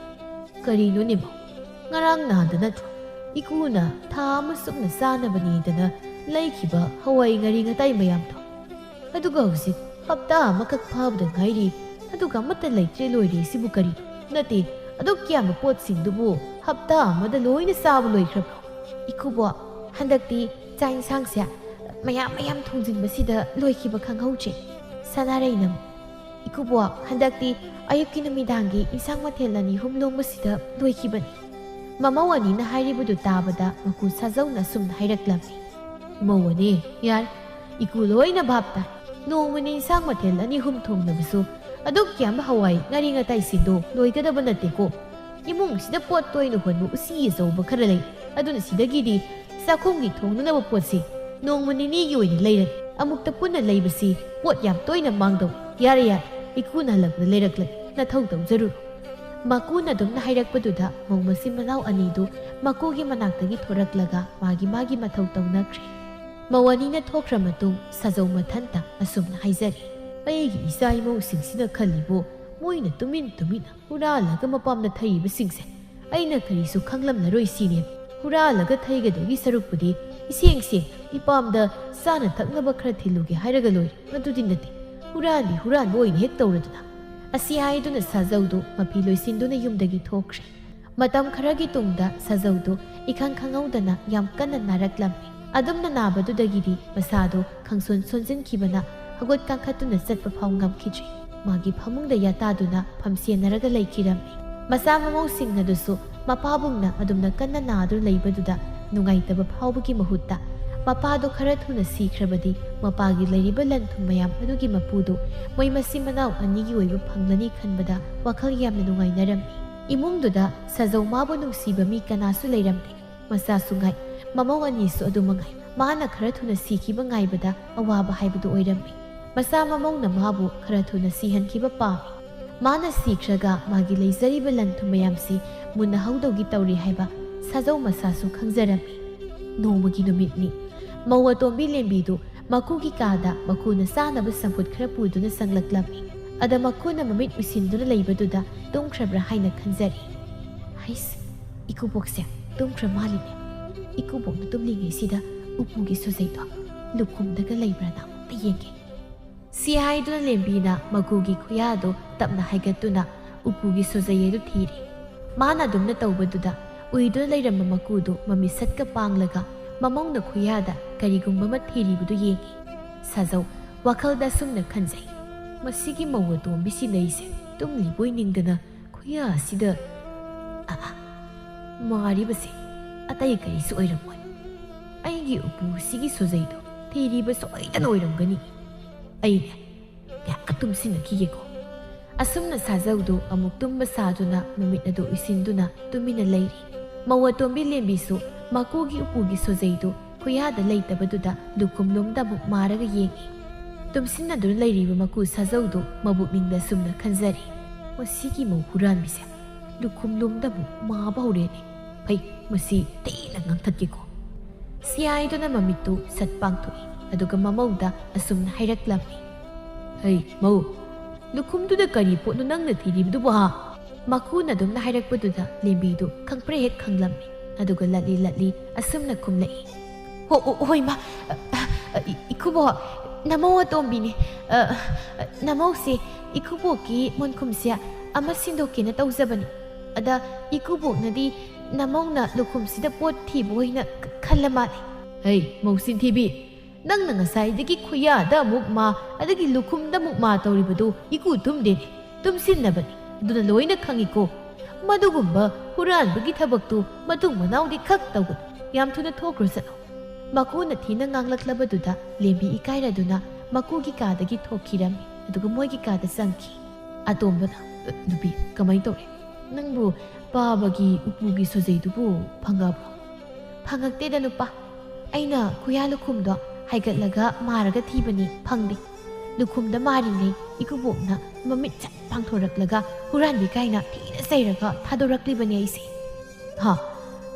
"ꯀꯔꯤꯅꯣꯅꯦ ꯃꯧ? ꯉꯔꯥꯡ ꯅꯍꯥꯟꯗ ꯅꯠꯇ꯭ꯔꯣ ꯏꯀꯨꯅ ꯊꯥ ꯑꯃ ꯆꯨꯞꯅ ꯆꯥꯅꯕꯅꯦꯗꯅ ꯂꯩꯈꯤꯕ ꯍꯋꯥꯏ ꯉꯥꯔꯤ ꯉꯇꯥꯏ ꯃꯌꯥꯝꯗꯣ? ꯑꯗꯨꯒ ꯍꯧꯖꯤꯛ ꯍꯞꯇꯥ ꯑꯃꯈꯛ ꯐꯥꯕꯗ ꯉꯥꯏꯔꯤ, ꯑꯗꯨꯒ ꯑꯃꯠꯇ ꯂꯩꯇ꯭ꯔꯦ ꯂꯣꯏꯔꯦ꯫ ꯁꯤꯕꯨ ꯀꯔꯤ? ꯅꯠꯇꯦ, ꯑꯗꯨꯛ ꯌꯥꯝꯕ ꯄꯣꯠꯁꯤꯡꯗꯨꯕꯨ ꯍꯞꯇꯥ ꯑꯃꯗ ꯂꯣꯏꯅ ꯆꯥꯕ ꯂꯣꯏꯈ꯭ꯔꯕ꯭ꯔꯣ?" "ꯏꯀꯨꯕꯣꯛ, ꯍꯟꯗꯛꯇꯤ ꯆꯥꯛ ꯏꯟꯁꯥꯡꯁꯦ ꯃꯌꯥꯝ ꯃꯌꯥꯝ ꯊꯣꯡꯖꯤꯟꯕꯁꯤꯗ ꯂꯣꯏꯈꯤꯕ ꯈꯪꯍꯧꯗ꯭ꯔꯦ꯫" ꯁꯅꯥꯔꯩꯅ ꯑꯃꯨꯛ, "ꯏꯀꯨꯕꯣꯛ, ꯍꯟꯗꯛꯇꯤ ꯑꯌꯨꯛꯀꯤ ꯅꯨꯃꯤꯗꯥꯡꯒꯤ ꯏꯟꯁꯥꯡ ꯃꯊꯦꯜ ꯑꯅꯤ ꯑꯍꯨꯝ ꯂꯣꯡꯕꯁꯤꯗ ꯂꯣꯏꯈꯤꯕꯅꯤ꯫" ꯃꯃꯧ ꯑꯅꯤꯅ ꯍꯥꯏꯔꯤꯕꯗꯨ ꯇꯥꯕꯗ ꯃꯀꯨ ꯁꯥꯖꯧꯅ ꯑꯁꯨꯝꯅ ꯍꯥꯏꯔꯛꯂꯝꯃꯤ꯫ "ꯃꯧ ꯑꯅꯤ, ꯌꯥꯔꯦ, ꯏꯀꯨ ꯂꯣꯏꯅ ꯚꯥꯞ ꯇꯥꯏ꯫ ꯅꯣꯡꯃꯅꯤ ꯏꯟꯁꯥꯡ ꯃꯊꯦꯜ ꯑꯅꯤ ꯑꯍꯨꯝ ꯊꯣꯡꯅꯕꯁꯨ ꯑꯗꯨꯛ ꯌꯥꯝꯕ ꯍꯋꯥꯏ ꯉꯥꯔꯤ ꯉꯇꯥꯏꯁꯤꯡꯗꯣ ꯂꯣꯏꯒꯗꯕ ꯅꯠꯇꯦꯀꯣ꯫ ꯏꯃꯨꯡꯁꯤꯗ ꯄꯣꯠ ꯇꯣꯏꯅ ꯍꯣꯟꯕ ꯎꯆꯤ ꯑꯆꯧꯕ ꯈꯔ ꯂꯩ, ꯑꯗꯨꯅ ꯁꯤꯗꯒꯤꯗꯤ ꯆꯥꯛꯈꯨꯝꯒꯤ ꯊꯣꯡꯅꯅꯕ ꯄꯣꯠꯁꯤ ꯅꯣꯡꯃ ꯅꯤꯅꯤꯒꯤ ꯑꯣꯏꯅ ꯂꯩꯔꯅꯤ꯫ ꯑꯃꯨꯛꯇ ꯄꯨꯟꯅ ꯂꯩꯕꯁꯤ ꯄꯣꯠ ꯌꯥꯝ ꯇꯣꯏꯅ ꯃꯥꯡꯗꯧ꯫ ꯌꯥꯔꯦ, ꯌꯥꯔꯦ, ꯏꯀꯨꯅ ꯍꯜꯂꯛꯄꯗ ꯂꯩꯔꯛꯂꯒꯦ, ꯅꯊꯧ ꯇꯧꯖꯔꯨꯔꯣ꯫" ꯃꯀꯨꯅ ꯑꯗꯨꯝꯅ ꯍꯥꯏꯔꯛꯄꯗꯨꯗ ꯃꯧ ꯃꯆꯤꯟ ꯃꯅꯥꯎ ꯑꯅꯤꯗꯨ ꯃꯀꯨꯒꯤ ꯃꯅꯥꯛꯇꯒꯤ ꯊꯣꯔꯛꯂꯒ ꯃꯥꯒꯤ ꯃꯥꯒꯤ ꯃꯊꯧ ꯇꯧꯅꯈ꯭ꯔꯦ꯫ ꯃꯧ ꯑꯅꯤꯅ ꯊꯣꯛꯈ꯭ꯔ ꯃꯇꯨꯡ ꯁꯥꯖꯧ ꯃꯊꯟꯇ ꯑꯁꯨꯝꯅ ꯍꯥꯏꯖꯔꯤ꯫ "ꯑꯩꯒꯤ ꯏꯆꯥ ꯏꯃꯧꯁꯤꯡꯁꯤꯅ ꯈꯜꯂꯤꯕꯨ ꯃꯣꯏꯅ ꯇꯨꯃꯤꯟ ꯇꯨꯃꯤꯟꯅ ꯍꯨꯔꯥꯜꯂꯒ ꯃꯄꯥꯝꯗ ꯊꯩꯔꯤꯕꯁꯤꯡꯁꯦ ꯑꯩꯅ ꯀꯔꯤꯁꯨ ꯈꯪꯂꯝꯂꯔꯣꯏ ꯁꯤꯅꯦ꯫ ꯍꯨꯔꯥꯜꯂꯒ ꯊꯩꯒꯗꯧꯒꯤ ꯁꯔꯨꯛꯄꯨꯗꯤ ꯏꯁꯦꯡ ꯁꯦꯡꯅ ꯏꯄꯥꯝꯗ ꯆꯥꯅ ꯊꯛꯅꯕ ꯈꯔ ꯊꯤꯜꯂꯨꯒꯦ ꯍꯥꯏꯔꯒ ꯂꯣꯏꯔꯦ꯫ ꯑꯗꯨꯗꯤ ꯅꯠꯇꯦ, ꯍꯨꯔꯥꯟꯕꯤ ꯍꯨꯔꯥꯟꯕ ꯑꯣꯏꯅ ꯍꯦꯛ ꯇꯧꯔꯗꯅ꯫" ꯑꯁꯤ ꯍꯥꯏꯗꯨꯅ ꯁꯥꯖꯧꯗꯨ ꯃꯐꯤ ꯂꯣꯏꯁꯤꯟꯗꯨꯅ ꯌꯨꯝꯗꯒꯤ ꯊꯣꯛꯈ꯭ꯔꯦ꯫ ꯃꯇꯝ ꯈꯔꯒꯤ ꯇꯨꯡꯗ ꯁꯥꯖꯧꯗꯨ ꯏꯈꯪ ꯈꯪꯍꯧꯗꯅ ꯌꯥꯝ ꯀꯟꯅ ꯅꯥꯔꯛꯂꯝꯃꯤ꯫ ꯑꯗꯨꯝꯅ ꯅꯥꯕꯗꯨꯗꯒꯤꯗꯤ ꯃꯁꯥꯗꯨ ꯈꯪꯁꯣꯟ ꯁꯣꯟꯖꯤꯟꯈꯤꯕꯅ ꯍꯧꯒꯠ ꯀꯥꯡꯈꯠꯇꯨꯅ ꯆꯠꯄ ꯐꯥꯎ ꯉꯝꯈꯤꯗ꯭ꯔꯦ꯫ ꯃꯥꯒꯤ ꯐꯃꯨꯡꯗ ꯌꯥꯇꯥꯗꯨꯅ ꯐꯝꯁꯦꯟꯅꯔꯒ ꯂꯩꯈꯤꯔꯝꯃꯤ꯫ ꯃꯆꯥ ꯃꯃꯧꯁꯤꯡ ꯑꯗꯨꯁꯨ ꯃꯄꯥꯕꯨꯡꯅ ꯑꯗꯨꯝꯅ ꯀꯟꯅ ꯅꯥꯗꯨꯅ ꯂꯩꯕꯗꯨꯗ ꯅꯨꯡꯉꯥꯏꯇꯕ ꯐꯥꯎꯕꯒꯤ ꯃꯍꯨꯠꯇ ꯃꯄꯥꯗꯣ ꯈꯔ ꯊꯨꯅ ꯁꯤꯈ꯭ꯔꯕꯗꯤ ꯃꯄꯥꯒꯤ ꯂꯩꯔꯤꯕ ꯂꯟ ꯊꯨꯝ ꯃꯌꯥꯝ ꯑꯗꯨꯒꯤ ꯃꯄꯨꯗꯨ ꯃꯣꯏ ꯃꯆꯤꯟ ꯃꯅꯥꯎ ꯑꯅꯤꯒꯤ ꯑꯣꯏꯕ ꯐꯪꯂꯅꯤ ꯈꯟꯕꯗ ꯋꯥꯈꯜ ꯌꯥꯝꯅ ꯅꯨꯡꯉꯥꯏꯅꯔꯝꯃꯤ꯫ ꯏꯃꯨꯡꯗꯨꯗ ꯁꯥꯖꯧ ꯃꯥꯕꯨ ꯅꯨꯡꯁꯤꯕ ꯃꯤ ꯀꯅꯥꯁꯨ ꯂꯩꯔꯝꯗꯦ꯫ ꯃꯆꯥꯁꯨ ꯉꯥꯏ, ꯃꯃꯧ ꯑꯅꯤꯁꯨ ꯑꯗꯨ ꯃꯉꯥꯏ꯫ ꯃꯥꯅ ꯈꯔ ꯊꯨꯅ ꯁꯤꯈꯤꯕ ꯉꯥꯏꯕꯗ ꯑꯋꯥꯕ ꯍꯥꯏꯕꯗꯨ ꯑꯣꯏꯔꯝꯃꯤ꯫ ꯃꯆꯥ ꯃꯃꯧꯅ ꯃꯥꯕꯨ ꯈꯔ ꯊꯨꯅ ꯁꯤꯍꯟꯈꯤꯕ ꯄꯥꯝꯃꯤ꯫ ꯃꯥꯅ ꯁꯤꯈ꯭ꯔꯒ ꯃꯥꯒꯤ ꯂꯩꯖꯔꯤꯕ ꯂꯟ ꯊꯨꯝ ꯃꯌꯥꯝꯁꯤ ꯃꯨꯟꯅꯍꯧꯗꯧꯒꯤ ꯇꯧꯔꯤ ꯍꯥꯏꯕ ꯁꯥꯖꯧ ꯃꯆꯥꯁꯨ ꯈꯪꯖꯔꯝꯃꯤ꯫ ꯅꯣꯡꯃꯒꯤ ꯅꯨꯃꯤꯠꯅꯤ꯫ ꯃꯧ ꯑꯇꯣꯝꯕꯤ ꯂꯦꯝꯕꯤꯗꯨ ꯃꯀꯨꯒꯤ ꯀꯥꯗ ꯃꯀꯨꯅ ꯆꯥꯅꯕ ꯆꯝꯐꯨꯠ ꯈꯔ ꯄꯨꯗꯨꯅ ꯆꯪꯂꯛꯂꯝꯃꯤ꯫ ꯑꯗ ꯃꯀꯨꯅ ꯃꯃꯤꯠ ꯎꯏꯁꯤꯟꯗꯨꯅ ꯂꯩꯕꯗꯨꯗ ꯇꯨꯝꯈ꯭ꯔꯕ꯭ꯔꯥ ꯍꯥꯏꯅ ꯈꯟꯖꯔꯤ꯫ "ꯍꯩꯁ, ꯏꯀꯨꯕꯣꯛꯁꯦ ꯇꯨꯝꯈ꯭ꯔ ꯃꯥꯜꯂꯤꯅꯦ꯫ ꯏꯀꯨꯕꯣꯛꯅ ꯇꯨꯝꯂꯤꯉꯩꯁꯤꯗ ꯎꯄꯨꯒꯤ ꯁꯨꯖꯩꯗꯣ ꯂꯨꯈꯨꯝꯗꯒ ꯂꯩꯕ꯭ꯔꯥꯅ ꯑꯝꯇ ꯌꯦꯡꯒꯦ꯫" ꯁꯤ ꯍꯥꯏꯗꯨꯅ ꯂꯦꯝꯕꯤꯅ ꯃꯀꯨꯒꯤ ꯈꯨꯌꯥꯗꯨ ꯇꯞꯅ ꯍꯥꯏꯒꯠꯇꯨꯅ ꯎꯄꯨꯒꯤ ꯁꯨꯖꯩ ꯑꯗꯨ ꯊꯤꯔꯤ꯫ ꯃꯥꯅ ꯑꯗꯨꯝꯅ ꯇꯧꯕꯗꯨꯗ ꯎꯏꯗꯨꯅ ꯂꯩꯔꯝꯕ ꯃꯀꯨꯗꯨ ꯃꯃꯤꯠꯁꯠꯀ ꯄꯥꯡꯂꯒ ꯃꯃꯧꯅ ꯈꯨꯌꯥꯗ ꯀꯔꯤꯒꯨꯝꯕ ꯑꯃ ꯊꯤꯔꯤꯕꯗꯨ ꯌꯦꯡꯉꯤ꯫ ꯁꯥꯖꯧ ꯋꯥꯈꯜꯗ ꯑꯁꯨꯝꯅ ꯈꯟꯖꯩ, "ꯃꯁꯤꯒꯤ ꯃꯧ ꯑꯇꯣꯝꯕꯤꯁꯤꯅ ꯑꯩꯁꯦ ꯇꯨꯝꯂꯤꯕꯣꯏ ꯅꯤꯡꯗꯅ ꯈꯨꯌꯥ ꯑꯁꯤꯗ, ꯑ, ꯑ, ꯃꯥꯔꯤꯕꯁꯦ ꯑꯇꯩ ꯀꯔꯤꯁꯨ ꯑꯣꯏꯔꯝꯃꯣꯏ꯫ ꯑꯩꯒꯤ ꯎꯄꯨꯁꯤꯒꯤ ꯁꯨꯖꯩꯗꯣ ꯊꯤꯔꯤꯕ ꯁꯣꯏꯗꯅ ꯑꯣꯏꯔꯝꯒꯅꯤ꯫ ꯑꯩꯅꯦ ꯉꯥꯏꯍꯥꯛꯀ ꯇꯨꯝꯁꯤꯟꯅꯈꯤꯒꯦꯀꯣ꯫" ꯑꯁꯨꯝꯅ ꯁꯥꯖꯧꯗꯨ ꯑꯃꯨꯛ ꯇꯨꯝꯕ ꯁꯥꯗꯨꯅ ꯃꯃꯤꯠ ꯑꯗꯨ ꯎꯏꯁꯤꯟꯗꯨꯅ ꯇꯨꯃꯤꯟꯅ ꯂꯩꯔꯤ꯫ ꯃꯧ ꯑꯇꯣꯝꯕꯤ ꯂꯦꯝꯕꯤꯁꯨ ꯃꯀꯨꯒꯤ ꯎꯄꯨꯒꯤ ꯁꯨꯖꯩꯗꯨ ꯈꯨꯌꯥꯗ ꯂꯩꯇꯕꯗꯨꯗ ꯂꯨꯈꯨꯝꯂꯣꯝꯗ ꯑꯃꯨꯛ ꯃꯥꯔꯒ ꯌꯦꯡꯉꯤ꯫ ꯇꯨꯝꯁꯤꯟꯅꯗꯨꯅ ꯂꯩꯔꯤꯕ ꯃꯀꯨ ꯁꯥꯖꯧꯗꯨ ꯃꯕꯨꯛꯅꯤꯡꯗ ꯑꯁꯨꯝꯅ ꯈꯟꯖꯔꯤ, "ꯃꯁꯤꯒꯤ ꯃꯧ ꯍꯨꯔꯥꯟꯕꯤꯁꯦ ꯂꯨꯈꯨꯝꯂꯣꯝꯗ ꯑꯃꯨꯛ ꯃꯥꯕ ꯍꯧꯔꯦꯅꯦ꯫ ꯐꯩ, ꯃꯁꯤ ꯊꯤꯅ ꯉꯥꯡꯊꯠꯀꯦꯀꯣ꯫" ꯁꯤ ꯍꯥꯏꯗꯨꯅ ꯃꯃꯤꯠꯇꯨ ꯁꯠ ꯄꯥꯡꯊꯣꯛꯏ, ꯑꯗꯨꯒ ꯃꯃꯧꯗ ꯑꯁꯨꯝꯅ ꯍꯥꯏꯔꯛꯂꯝꯃꯤ, "ꯍꯩ ꯃꯧ, ꯂꯨꯈꯨꯝꯗꯨꯗ ꯀꯔꯤ ꯄꯣꯠꯅꯣ ꯅꯪꯅ ꯊꯤꯔꯤꯕꯗꯨꯕꯨ ꯍꯥ?" ꯃꯀꯨꯅ ꯑꯗꯨꯝꯅ ꯍꯥꯏꯔꯛꯄꯗꯨꯗ ꯂꯦꯝꯕꯤꯗꯨ ꯈꯪꯄ꯭ꯔꯦꯛ ꯍꯦꯛ ꯈꯪꯂꯝꯃꯤ꯫ ꯑꯗꯨꯒ ꯂꯠꯂꯤ ꯂꯠꯂꯤ ꯑꯁꯨꯝꯅ ꯈꯨꯝꯂꯛꯏ, "ꯍꯣ, ꯑꯣ, ꯍꯣꯏ ꯃꯥ, ꯑ, ꯑ, ꯏ-, ꯏꯀꯨꯕꯣꯛ, ꯅꯃꯧ ꯑꯇꯣꯝꯕꯤꯅꯤ꯫ ꯑ, ꯑ, ꯅꯃꯧꯁꯦ ꯏꯀꯨꯕꯣꯛꯀꯤ ꯃꯣꯟꯈꯨꯝꯁꯦ ꯑꯃ ꯁꯤꯟꯗꯣꯛꯀꯦꯅ ꯇꯧꯖꯕꯅꯤ꯫ ꯑꯗ ꯏꯀꯨꯕꯣꯛꯅꯗꯤ ꯅꯃꯧꯅ ꯂꯨꯈꯨꯝꯁꯤꯗ ꯄꯣꯠ ꯊꯤꯕ ꯑꯣꯏꯅ ꯈ-, ꯈꯜꯂ ꯃꯥꯜꯂꯦ꯫" "ꯍꯩ, ꯃꯧ ꯆꯤꯟꯊꯤꯕꯤ, ꯅꯪꯅ ꯉꯁꯥꯏꯗꯒꯤ ꯈꯨꯌꯥꯗ ꯑꯃꯨꯛ ꯃꯥ, ꯑꯗꯒꯤ ꯂꯨꯈꯨꯝꯗ ꯑꯃꯨꯛ ꯃꯥ ꯇꯧꯔꯤꯕꯗꯨ ꯏꯀꯨ ꯇꯨꯝꯗꯦꯅꯦ, ꯇꯨꯝꯁꯤꯟꯅꯕꯅꯤ꯫ ꯑꯗꯨꯅ ꯂꯣꯏꯅ ꯈꯪꯏꯀꯣ꯫ ꯃꯗꯨꯒꯨꯝꯕ ꯍꯨꯔꯥꯟꯕꯒꯤ ꯊꯕꯛꯇꯨ ꯃꯇꯨꯡ ꯃꯅꯥꯎꯗꯤ ꯈꯛ ꯇꯧꯒꯅꯨ꯫ ꯌꯥꯝ ꯊꯨꯅ ꯊꯣꯛꯈ꯭ꯔꯣ ꯆꯠꯂꯣ꯫" ꯃꯀꯨꯅ ꯊꯤꯅ ꯉꯥꯡꯂꯛꯂꯕꯗꯨꯗ ꯂꯦꯝꯕꯤ ꯏꯀꯥꯏꯔꯗꯨꯅ ꯃꯀꯨꯒꯤ ꯀꯥꯗꯒꯤ ꯊꯣꯛꯈꯤꯔꯝꯃꯤ꯫ ꯑꯗꯨꯒ ꯃꯣꯏꯒꯤ ꯀꯥꯗ ꯆꯪꯈꯤ꯫ ꯑꯇꯣꯝꯕꯅ, "ꯅꯨꯄꯤ, ꯀꯃꯥꯏꯅ ꯇꯧꯔꯦ? ꯅꯪꯕꯨ ꯄꯥꯕꯒꯤ ꯎꯄꯨꯒꯤ ꯁꯣꯖꯩꯗꯨꯕꯨ ꯐꯪꯉꯕ꯭ꯔꯣ?" "ꯐꯪꯉꯛꯇꯦꯗ ꯅꯨꯄꯥ꯫ ꯑꯩꯅ ꯈꯨꯌꯥ ꯂꯨꯈꯨꯝꯗꯣ ꯍꯥꯏꯒꯠꯂꯒ ꯃꯥꯔꯒ ꯊꯤꯕꯅꯤ, ꯐꯪꯗꯦ꯫ ꯂꯨꯈꯨꯝꯗ ꯃꯥꯔꯤꯉꯩ ꯏꯀꯨꯕꯣꯛꯅ ꯃꯃꯤꯠ ꯁꯠ ꯄꯥꯡꯊꯣꯔꯛꯂꯒ ꯍꯨꯔꯥꯟꯕꯤ ꯀꯥꯏꯅ ꯊꯤꯅ ꯆꯩꯔꯒ ꯊꯥꯗꯣꯔꯛꯂꯤꯕꯅꯤ ꯑꯩꯁꯦ꯫" "ꯍꯥ?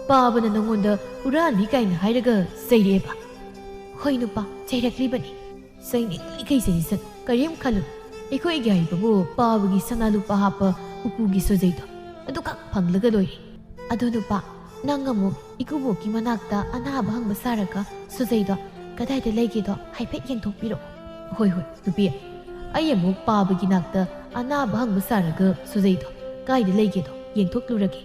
ꯄꯥꯕꯅ ꯅꯪꯉꯣꯟꯗ ꯍꯨꯔꯥꯟꯕꯤ ꯀꯥꯏꯅ ꯍꯥꯏꯔꯒ ꯆꯩꯔꯛꯑꯦꯕ?" "ꯍꯣꯏ ꯅꯨꯄꯥ, ꯆꯩꯔꯛꯂꯤꯕꯅꯤ꯫ ꯆꯩꯅꯤꯡꯂꯤꯈꯩ ꯆꯩꯁꯅꯨ, ꯀꯔꯤꯝ ꯈꯜꯂꯨ꯫ ꯑꯩꯈꯣꯏꯒꯤ ꯍꯥꯏꯕꯕꯨ ꯄꯥꯕꯒꯤ ꯁꯅꯥ ꯂꯨꯄꯥ ꯍꯥꯞꯄ ꯎꯄꯨꯒꯤ ꯁꯣꯖꯩꯗꯣ ꯑꯗꯨꯈꯛ ꯐꯪꯂꯒ ꯂꯣꯏꯔꯦ꯫ ꯑꯗꯣ ꯅꯨꯄꯥ, ꯅꯪ ꯑꯃꯨꯛ ꯏꯀꯨꯕꯣꯛꯀꯤ ꯃꯅꯥꯛꯇ ꯑꯅꯥꯕ ꯍꯪꯕ ꯁꯥꯔꯒ ꯁꯣꯖꯩꯗꯣ ꯀꯗꯥꯏꯗ ꯂꯩꯒꯦꯗꯣ ꯍꯥꯏꯐꯦꯠ ꯌꯦꯡꯊꯣꯛꯄꯤꯔꯛꯑꯣ꯫" "ꯍꯣꯏ, ꯍꯣꯏ, ꯅꯨꯄꯤ꯫ ꯑꯩ ꯑꯃꯨꯛ ꯄꯥꯕꯒꯤ ꯅꯥꯛꯇ ꯑꯅꯥꯕ ꯍꯪꯕ ꯁꯥꯔꯒ ꯁꯣꯖꯩꯗꯣ ꯀꯥꯏꯗ ꯂꯩꯒꯦꯗꯣ ꯌꯦꯡꯊꯣꯛꯂꯨꯔꯒꯦ꯫"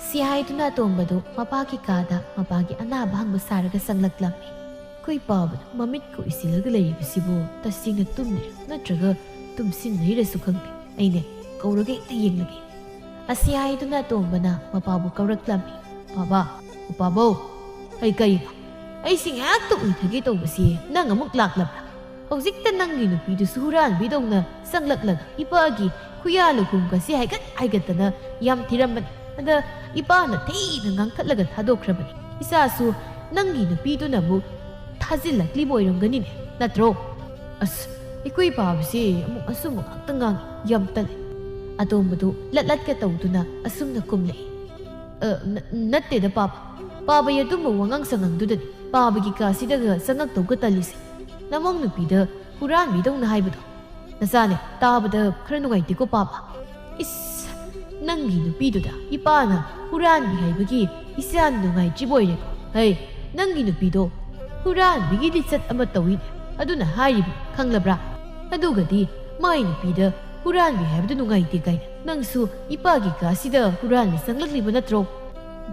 ꯁꯤ ꯍꯥꯏꯗꯨꯅ ꯑꯇꯣꯝꯕꯗꯨ ꯃꯄꯥꯒꯤ ꯀꯥꯗ ꯃꯄꯥꯒꯤ ꯑꯅꯥꯕ ꯍꯪꯕ ꯁꯥꯔꯒ ꯆꯪꯂꯛꯂꯝꯃꯤ꯫ ꯑꯩꯈꯣꯏ ꯄꯥꯕꯅ ꯃꯃꯤꯠꯀ ꯎꯏꯁꯤꯜꯂꯒ ꯂꯩꯔꯤꯕꯁꯤꯕꯨ ꯇꯁꯦꯡꯅ ꯇꯨꯝꯂꯤꯔꯥ ꯅꯠꯇ꯭ꯔꯒ ꯇꯨꯝꯁꯤꯟꯅꯩꯔꯁꯨ ꯈꯪꯗꯦ꯫ ꯑꯩꯅꯦ, ꯀꯧꯔꯒ ꯍꯦꯛꯇ ꯌꯦꯡꯂꯒꯦ꯫ ꯑꯁꯤ ꯍꯥꯏꯗꯨꯅ ꯑꯇꯣꯝꯕꯅ ꯃꯄꯥꯕꯨ ꯀꯧꯔꯛꯂꯝꯃꯤ꯫ "ꯄꯥꯕ, ꯄꯥꯕꯧ, ꯑꯩ ꯀꯔꯤꯅꯣ? ꯑꯩꯁꯤ ꯉꯥꯏꯍꯥꯛꯇ ꯎꯏꯊꯒꯦ ꯇꯧꯕꯁꯤ ꯅꯪ ꯑꯃꯨꯛ ꯂꯥꯛꯂꯕ꯭ꯔꯥ? ꯍꯧꯖꯤꯛꯇ ꯅꯪꯒꯤ ꯅꯨꯄꯤꯗꯨꯁꯨ ꯍꯨꯔꯥꯟꯕꯤꯗꯧꯅ ꯆꯪꯂꯛꯂꯒ ꯏꯄꯥꯒꯤ ꯈꯨꯌꯥ ꯂꯨꯈꯨꯝꯒꯁꯤ ꯍꯥꯏꯒꯠ ꯍꯥꯏꯒꯠꯇꯅ ꯌꯥꯝ ꯊꯤꯔꯝꯕꯅꯤ꯫ ꯑꯗ ꯏꯄꯥꯅ ꯊꯤꯅ ꯉꯥꯡꯊꯠꯂꯒ ꯊꯥꯗꯣꯛꯈ꯭ꯔꯕꯅꯤ꯫ ꯏꯆꯥꯁꯨ ꯅꯪꯒꯤ ꯅꯨꯄꯤꯗꯨꯅ ꯑꯃꯨꯛ ꯊꯥꯖꯤꯜꯂꯛꯂꯤꯕ ꯑꯣꯏꯔꯝꯒꯅꯤꯅꯦ, ꯅꯠꯇ꯭ꯔꯣ?" "ꯑꯁ, ꯑꯩꯈꯣꯏ ꯄꯥꯕꯁꯤ ꯑꯃꯨꯛ ꯑꯁꯨꯝꯕ ꯉꯥꯛꯇ ꯉꯥꯡꯉꯤ, ꯌꯥꯝ ꯇꯜꯂꯦ꯫" ꯑꯇꯣꯝꯕꯗꯨ ꯂꯠ ꯂꯠꯀ ꯇꯧꯗꯨꯅ ꯑꯁꯨꯝꯅ ꯀꯨꯝꯂꯛꯏ꯫ "ꯑ, ꯅ-, ꯅꯠꯇꯦꯗ ꯄꯥꯕ, ꯄꯥꯕ ꯑꯗꯨꯝꯕ ꯋꯥꯉꯥꯡ ꯁꯉꯥꯡꯗꯨꯗꯅꯤ ꯄꯥꯕꯒꯤ ꯀꯥꯁꯤꯗꯒ ꯆꯪꯉꯛꯇꯧꯒ ꯇꯜꯂꯤꯁꯦ꯫ ꯅꯃꯧ ꯅꯨꯄꯤꯗ ꯍꯨꯔꯥꯟꯕꯤꯗꯧꯅ ꯍꯥꯏꯕꯗꯣ꯫ ꯅꯆꯥꯅꯦ, ꯇꯥꯕꯗ ꯈꯔ ꯅꯨꯡꯉꯥꯏꯇꯦꯀꯣ ꯄꯥꯕ꯫ ꯏꯁ, ꯅꯪꯒꯤ ꯅꯨꯄꯤꯗꯨꯗ ꯏꯄꯥꯅ ꯍꯨꯔꯥꯟꯕꯤ ꯍꯥꯏꯕꯒꯤ ꯏꯆꯥ ꯅꯨꯡꯉꯥꯏꯇ꯭ꯔꯤꯕ ꯑꯣꯏꯔꯦꯀꯣ꯫ ꯍꯩ, ꯅꯪꯒꯤ ꯅꯨꯄꯤꯗꯣ ꯍꯨꯔꯥꯟꯕꯤꯒꯤ ꯂꯤꯆꯠ ꯑꯃ ꯇꯧꯏꯅꯦ, ꯑꯗꯨꯅ ꯍꯥꯏꯔꯤꯕ ꯈꯪꯂꯕ꯭ꯔꯥ? ꯑꯗꯨꯒꯗꯤ ꯃꯥꯏ ꯅꯨꯄꯤꯗ ꯍꯨꯔꯥꯟꯕꯤ ꯍꯥꯏꯕꯗꯨ ꯅꯨꯡꯉꯥꯏꯇꯦ ꯀꯥꯏꯅ ꯅꯪꯁꯨ ꯏꯄꯥꯒꯤ ꯀꯥꯁꯤꯗ ꯍꯨꯔꯥꯟꯕꯤ ꯆꯪꯂꯛꯂꯤꯕ ꯅꯠꯇ꯭ꯔꯣ?"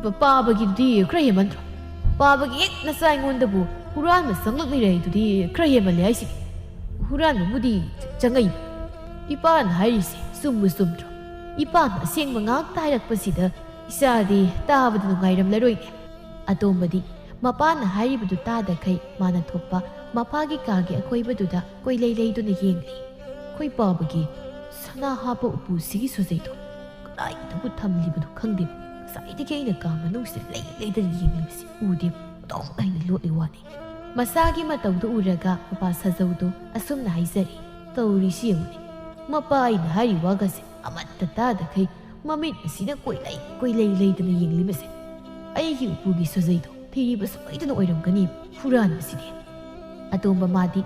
ꯄ-, ꯄꯥꯕꯒꯤꯗꯨꯗꯤ ꯈꯔ ꯍꯦꯟꯃꯟꯗ꯭ꯔꯣ? ꯄꯥꯕꯒꯤ ꯍꯦꯛ ꯅꯆꯥ ꯑꯩꯉꯣꯟꯗꯕꯨ ꯍꯨꯔꯥꯟꯕ ꯆꯪꯂꯛꯂꯤꯔꯦ ꯍꯥꯏꯗꯨꯗꯤ ꯈꯔ ꯍꯦꯟꯃꯜꯂꯦ ꯍꯥꯏꯁꯤꯗꯤ꯫ ꯍꯨꯔꯥꯟꯕꯕꯨꯗꯤ ꯆꯪꯉꯛꯏ꯫ ꯏꯄꯥꯅ ꯍꯥꯏꯔꯤꯁꯦ ꯆꯨꯝꯕꯨ ꯆꯨꯝꯗ꯭ꯔꯣ? ꯏꯄꯥꯅ ꯑꯁꯦꯡꯕ ꯉꯥꯛꯇ ꯍꯥꯏꯔꯛꯄꯁꯤꯗ ꯏꯆꯥꯗꯤ ꯇꯥꯕꯗ ꯅꯨꯡꯉꯥꯏꯔꯝꯂꯔꯣꯏꯅꯦ꯫ ꯑꯇꯣꯝꯕꯗꯤ ꯃꯄꯥꯅ ꯍꯥꯏꯔꯤꯕꯗꯨ ꯇꯥꯗꯈꯩ ꯃꯥꯅ ꯊꯣꯛꯄ ꯃꯄꯥꯒꯤ ꯀꯥꯒꯤ ꯑꯀꯣꯏꯕꯗꯨꯗ ꯀꯣꯏꯂꯩ ꯂꯩꯗꯨꯅ ꯌꯦꯡꯂꯤ꯫ "ꯈꯣꯏ ꯄꯥꯕꯒꯤ ꯁꯅꯥ ꯍꯥꯞꯄ ꯎꯄꯨꯁꯤꯒꯤ ꯁꯣꯖꯩꯗꯣ ꯀꯗꯥꯏꯗꯕꯨ ꯊꯝꯂꯤꯕꯅꯣ ꯈꯪꯗꯦ꯫ ꯉꯁꯥꯏꯗꯒꯤ ꯑꯩꯅ ꯀꯥ ꯃꯅꯨꯡꯁꯤꯗ ꯂꯩ ꯂꯩꯗꯅ ꯌꯦꯡꯂꯤꯕꯁꯤ ꯎꯗꯦ꯫ ꯇꯣꯡ ꯍꯥꯏꯅ ꯂꯣꯠꯂꯤ ꯋꯥꯅꯤ꯫" ꯃꯁꯥꯒꯤ ꯃꯇꯧꯗꯨ ꯎꯔꯒ ꯃꯄꯥ ꯁꯥꯖꯧꯗꯨ ꯑꯁꯨꯝꯅ ꯍꯥꯏꯖꯔꯤ꯫ "ꯇꯧꯔꯤꯁꯤ ꯌꯦꯡꯉꯨꯅꯦ, ꯃꯄꯥ ꯑꯩꯅ ꯍꯥꯏꯔꯤ ꯋꯥꯒꯁꯦ ꯑꯃꯠꯇ ꯇꯥꯗꯈꯩ ꯃꯃꯤꯠ ꯑꯁꯤꯅ ꯀꯣꯏꯂꯩ ꯀꯣꯏꯂꯩ ꯂꯩꯗꯅ ꯌꯦꯡꯂꯤꯕꯁꯦ꯫ ꯑꯩꯒꯤ ꯎꯄꯨꯒꯤ ꯁꯣꯖꯩꯗꯣ ꯊꯤꯔꯤꯕ ꯁꯣꯏꯗꯅ ꯑꯣꯏꯔꯝꯒꯅꯤ ꯍꯨꯔꯥꯟꯕꯁꯤꯗꯤ꯫" ꯑꯇꯣꯝꯕ ꯃꯥꯗꯤ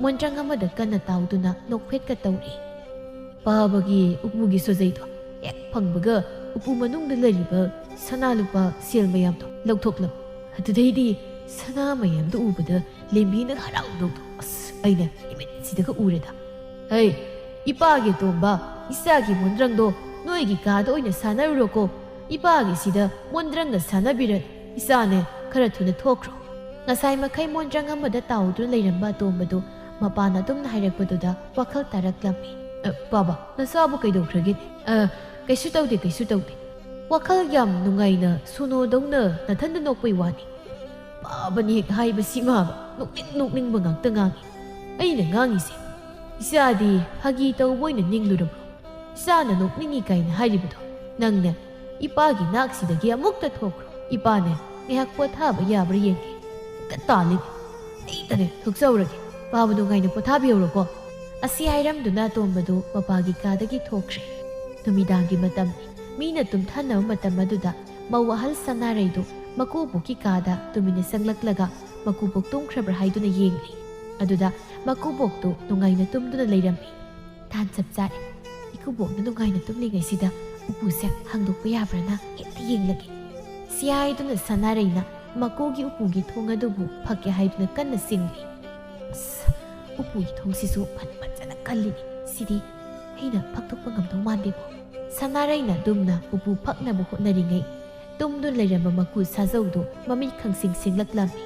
ꯃꯣꯟꯗ꯭ꯔꯪ ꯑꯃꯗ ꯀꯟꯅ ꯇꯥꯎꯗꯨꯅ ꯅꯣꯛꯐꯦꯠꯀ ꯇꯧꯔꯤ꯫ "ꯄꯥꯕꯒꯤ ꯎꯄꯨꯒꯤ ꯁꯣꯖꯩꯗꯣ ꯍꯦꯛ ꯐꯪꯕꯒ ꯎꯄꯨ ꯃꯅꯨꯡꯗ ꯂꯩꯔꯤꯕ ꯁꯅꯥ ꯂꯨꯄꯥ ꯁꯦꯜ ꯃꯌꯥꯝꯗꯣ ꯂꯧꯊꯣꯛꯂꯝꯃꯤ꯫ ꯑꯗꯨꯗꯩꯗꯤ ꯁꯅꯥ ꯃꯌꯥꯝꯗꯣ ꯎꯕꯗ ꯂꯦꯝꯕꯤꯅ ꯍꯔꯥꯎꯗꯧꯗꯣ ꯑꯁ ꯑꯩꯅ ꯏꯃꯤꯠꯁꯤꯗꯒ ꯎꯔꯦꯗ꯫ ꯍꯩ, ꯏꯄꯥꯒꯤ ꯇꯣꯝꯕ, ꯏꯆꯥꯒꯤ ꯃꯣꯟꯗ꯭ꯔꯪꯗꯣ ꯅꯣꯏꯒꯤ ꯀꯥꯗ ꯑꯣꯏꯅ ꯁꯥꯟꯅꯔꯨꯔꯣꯀꯣ꯫ ꯏꯄꯥꯒꯤꯁꯤꯗ ꯃꯣꯟꯗ꯭ꯔꯪꯒ ꯁꯥꯟꯅꯕꯤꯔ ꯏꯆꯥꯅꯦ, ꯈꯔ ꯊꯨꯅ ꯊꯣꯛꯈ꯭ꯔꯣ꯫" ꯉꯁꯥꯏ ꯃꯈꯩ ꯃꯣꯟꯗ꯭ꯔꯪ ꯑꯃꯗ ꯇꯥꯎꯗꯨꯅ ꯂꯩꯔꯝꯕ ꯑꯇꯣꯝꯕꯗꯨ ꯃꯄꯥꯅ ꯑꯗꯨꯝꯅ ꯍꯥꯏꯔꯛꯄꯗꯨꯗ ꯋꯥꯈꯜ ꯇꯥꯔꯛꯂꯝꯃꯤ꯫ "ꯑ, ꯄꯥꯕ, ꯅꯁꯥꯕꯨ ꯀꯩꯗꯧꯈ꯭ꯔꯒꯦ?" "ꯑ, ꯀꯩꯁꯨ ꯇꯧꯗꯦ, ꯀꯩꯁꯨ ꯇꯧꯗꯦ꯫ ꯋꯥꯈꯜ ꯌꯥꯝ ꯅꯨꯡꯉꯥꯏꯅ ꯁꯣꯅꯣꯗꯧꯅ ꯅꯊꯟꯗ ꯅꯣꯛꯄꯩ ꯋꯥꯅꯤ꯫" ꯄꯥꯕꯅꯤ ꯍꯦꯛ ꯍꯥꯏꯕꯁꯤ ꯃꯥꯕ ꯅꯣꯛꯅꯤꯡ ꯅꯣꯛꯅꯤꯡꯕ ꯉꯥꯛꯇ ꯉꯥꯡꯉꯤ꯫ ꯑꯩꯅ ꯉꯥꯡꯉꯤꯁꯦ, ꯏꯆꯥꯗꯤ ꯐꯥꯒꯤ ꯇꯧꯕ ꯑꯣꯏꯅ ꯅꯤꯡꯂꯨꯔꯕ꯭ꯔꯣ? ꯏꯆꯥꯅ ꯅꯣꯛꯅꯤꯡꯉꯤ ꯀꯥꯏꯅ ꯍꯥꯏꯔꯤꯕꯗꯣ ꯅꯪꯅ ꯏꯄꯥꯒꯤ ꯅꯥꯛꯁꯤꯗꯒꯤ ꯑꯃꯨꯛꯇ ꯊꯣꯛꯈ꯭ꯔꯣ꯫ ꯏꯄꯥꯅꯦ ꯉꯥꯏꯍꯥꯛ ꯄꯣꯊꯥꯕ ꯌꯥꯕ꯭ꯔꯥ ꯌꯦꯡꯒꯦ꯫ ꯍꯦꯛꯇ ꯇꯥꯜꯂꯤꯅꯦ꯫ ꯑꯩꯇꯅꯦ ꯊꯣꯛꯆꯧꯔꯒꯦ꯫ ꯄꯥꯕ ꯅꯨꯡꯉꯥꯏꯅ ꯄꯣꯊꯥꯕꯤꯍꯧꯔꯣꯀꯣ꯫ ꯑꯁꯤ ꯍꯥꯏꯔꯝꯗꯨꯅ ꯑꯇꯣꯝꯕꯗꯨ ꯃꯄꯥꯒꯤ ꯀꯥꯗꯒꯤ ꯊꯣꯛꯈ꯭ꯔꯦ꯫ ꯅꯨꯃꯤꯗꯥꯡꯒꯤ ꯃꯇꯝꯅꯤ꯫ ꯃꯤꯅ ꯇꯨꯝꯊꯅꯕ ꯃꯇꯝ ꯑꯗꯨꯗ ꯃꯧ ꯑꯍꯜ ꯁꯅꯥꯔꯩꯗꯨ ꯃꯀꯨꯕꯣꯛꯀꯤ ꯀꯥꯗ ꯇꯨꯃꯤꯟꯅ ꯆꯪꯂꯛꯂꯒ ꯃꯀꯨꯕꯣꯛ ꯇꯨꯝꯈ꯭ꯔꯕ꯭ꯔꯥ ꯍꯥꯏꯗꯨꯅ ꯌꯦꯡꯂꯤ꯫ ꯑꯗꯨꯗ ꯃꯀꯨꯕꯣꯛꯇꯨ ꯅꯨꯡꯉꯥꯏꯅ ꯇꯨꯝꯗꯨꯅ ꯂꯩꯔꯝꯃꯤ꯫ "ꯇꯥꯟ ꯆꯞ ꯆꯥꯔꯦ꯫ ꯏꯀꯨꯕꯣꯛꯅ ꯅꯨꯡꯉꯥꯏꯅ ꯇꯨꯝꯂꯤꯉꯩꯁꯤꯗ ꯎꯄꯨꯁꯦ ꯍꯥꯡꯗꯣꯛꯄ ꯌꯥꯕ꯭ꯔꯥꯅ ꯍꯦꯛꯇ ꯌꯦꯡꯂꯒꯦ꯫" ꯁꯤ ꯍꯥꯏꯗꯨꯅ ꯁꯅꯥꯔꯩꯅ ꯃꯀꯨꯒꯤ ꯎꯄꯨꯒꯤ ꯊꯣꯡ ꯑꯗꯨꯕꯨ ꯐꯛꯀꯦ ꯍꯥꯏꯗꯨꯅ ꯀꯟꯅ ꯆꯤꯡꯂꯤ꯫ ꯑꯁ, ꯎꯄꯨꯒꯤ ꯊꯣꯡꯁꯤꯁꯨ ꯐꯟ ꯐꯖꯅ ꯀꯜꯂꯤꯅꯦ꯫ ꯁꯤꯗꯤ ꯑꯩꯅ ꯐꯛꯇꯣꯛꯄ ꯉꯝꯗꯧ ꯃꯥꯟꯗꯦꯀꯣ꯫ ꯁꯅꯥꯔꯩꯅ ꯑꯗꯨꯝꯅ ꯎꯄꯨ ꯐꯛꯅꯕ ꯍꯣꯠꯅꯔꯤꯉꯩ ꯇꯨꯝꯗꯨꯅ ꯂꯩꯔꯝꯕ ꯃꯀꯨ ꯁꯥꯖꯧꯗꯨ ꯃꯃꯤꯠ ꯈꯪꯁꯤꯡ ꯁꯤꯡꯂꯛꯂꯝꯃꯤ꯫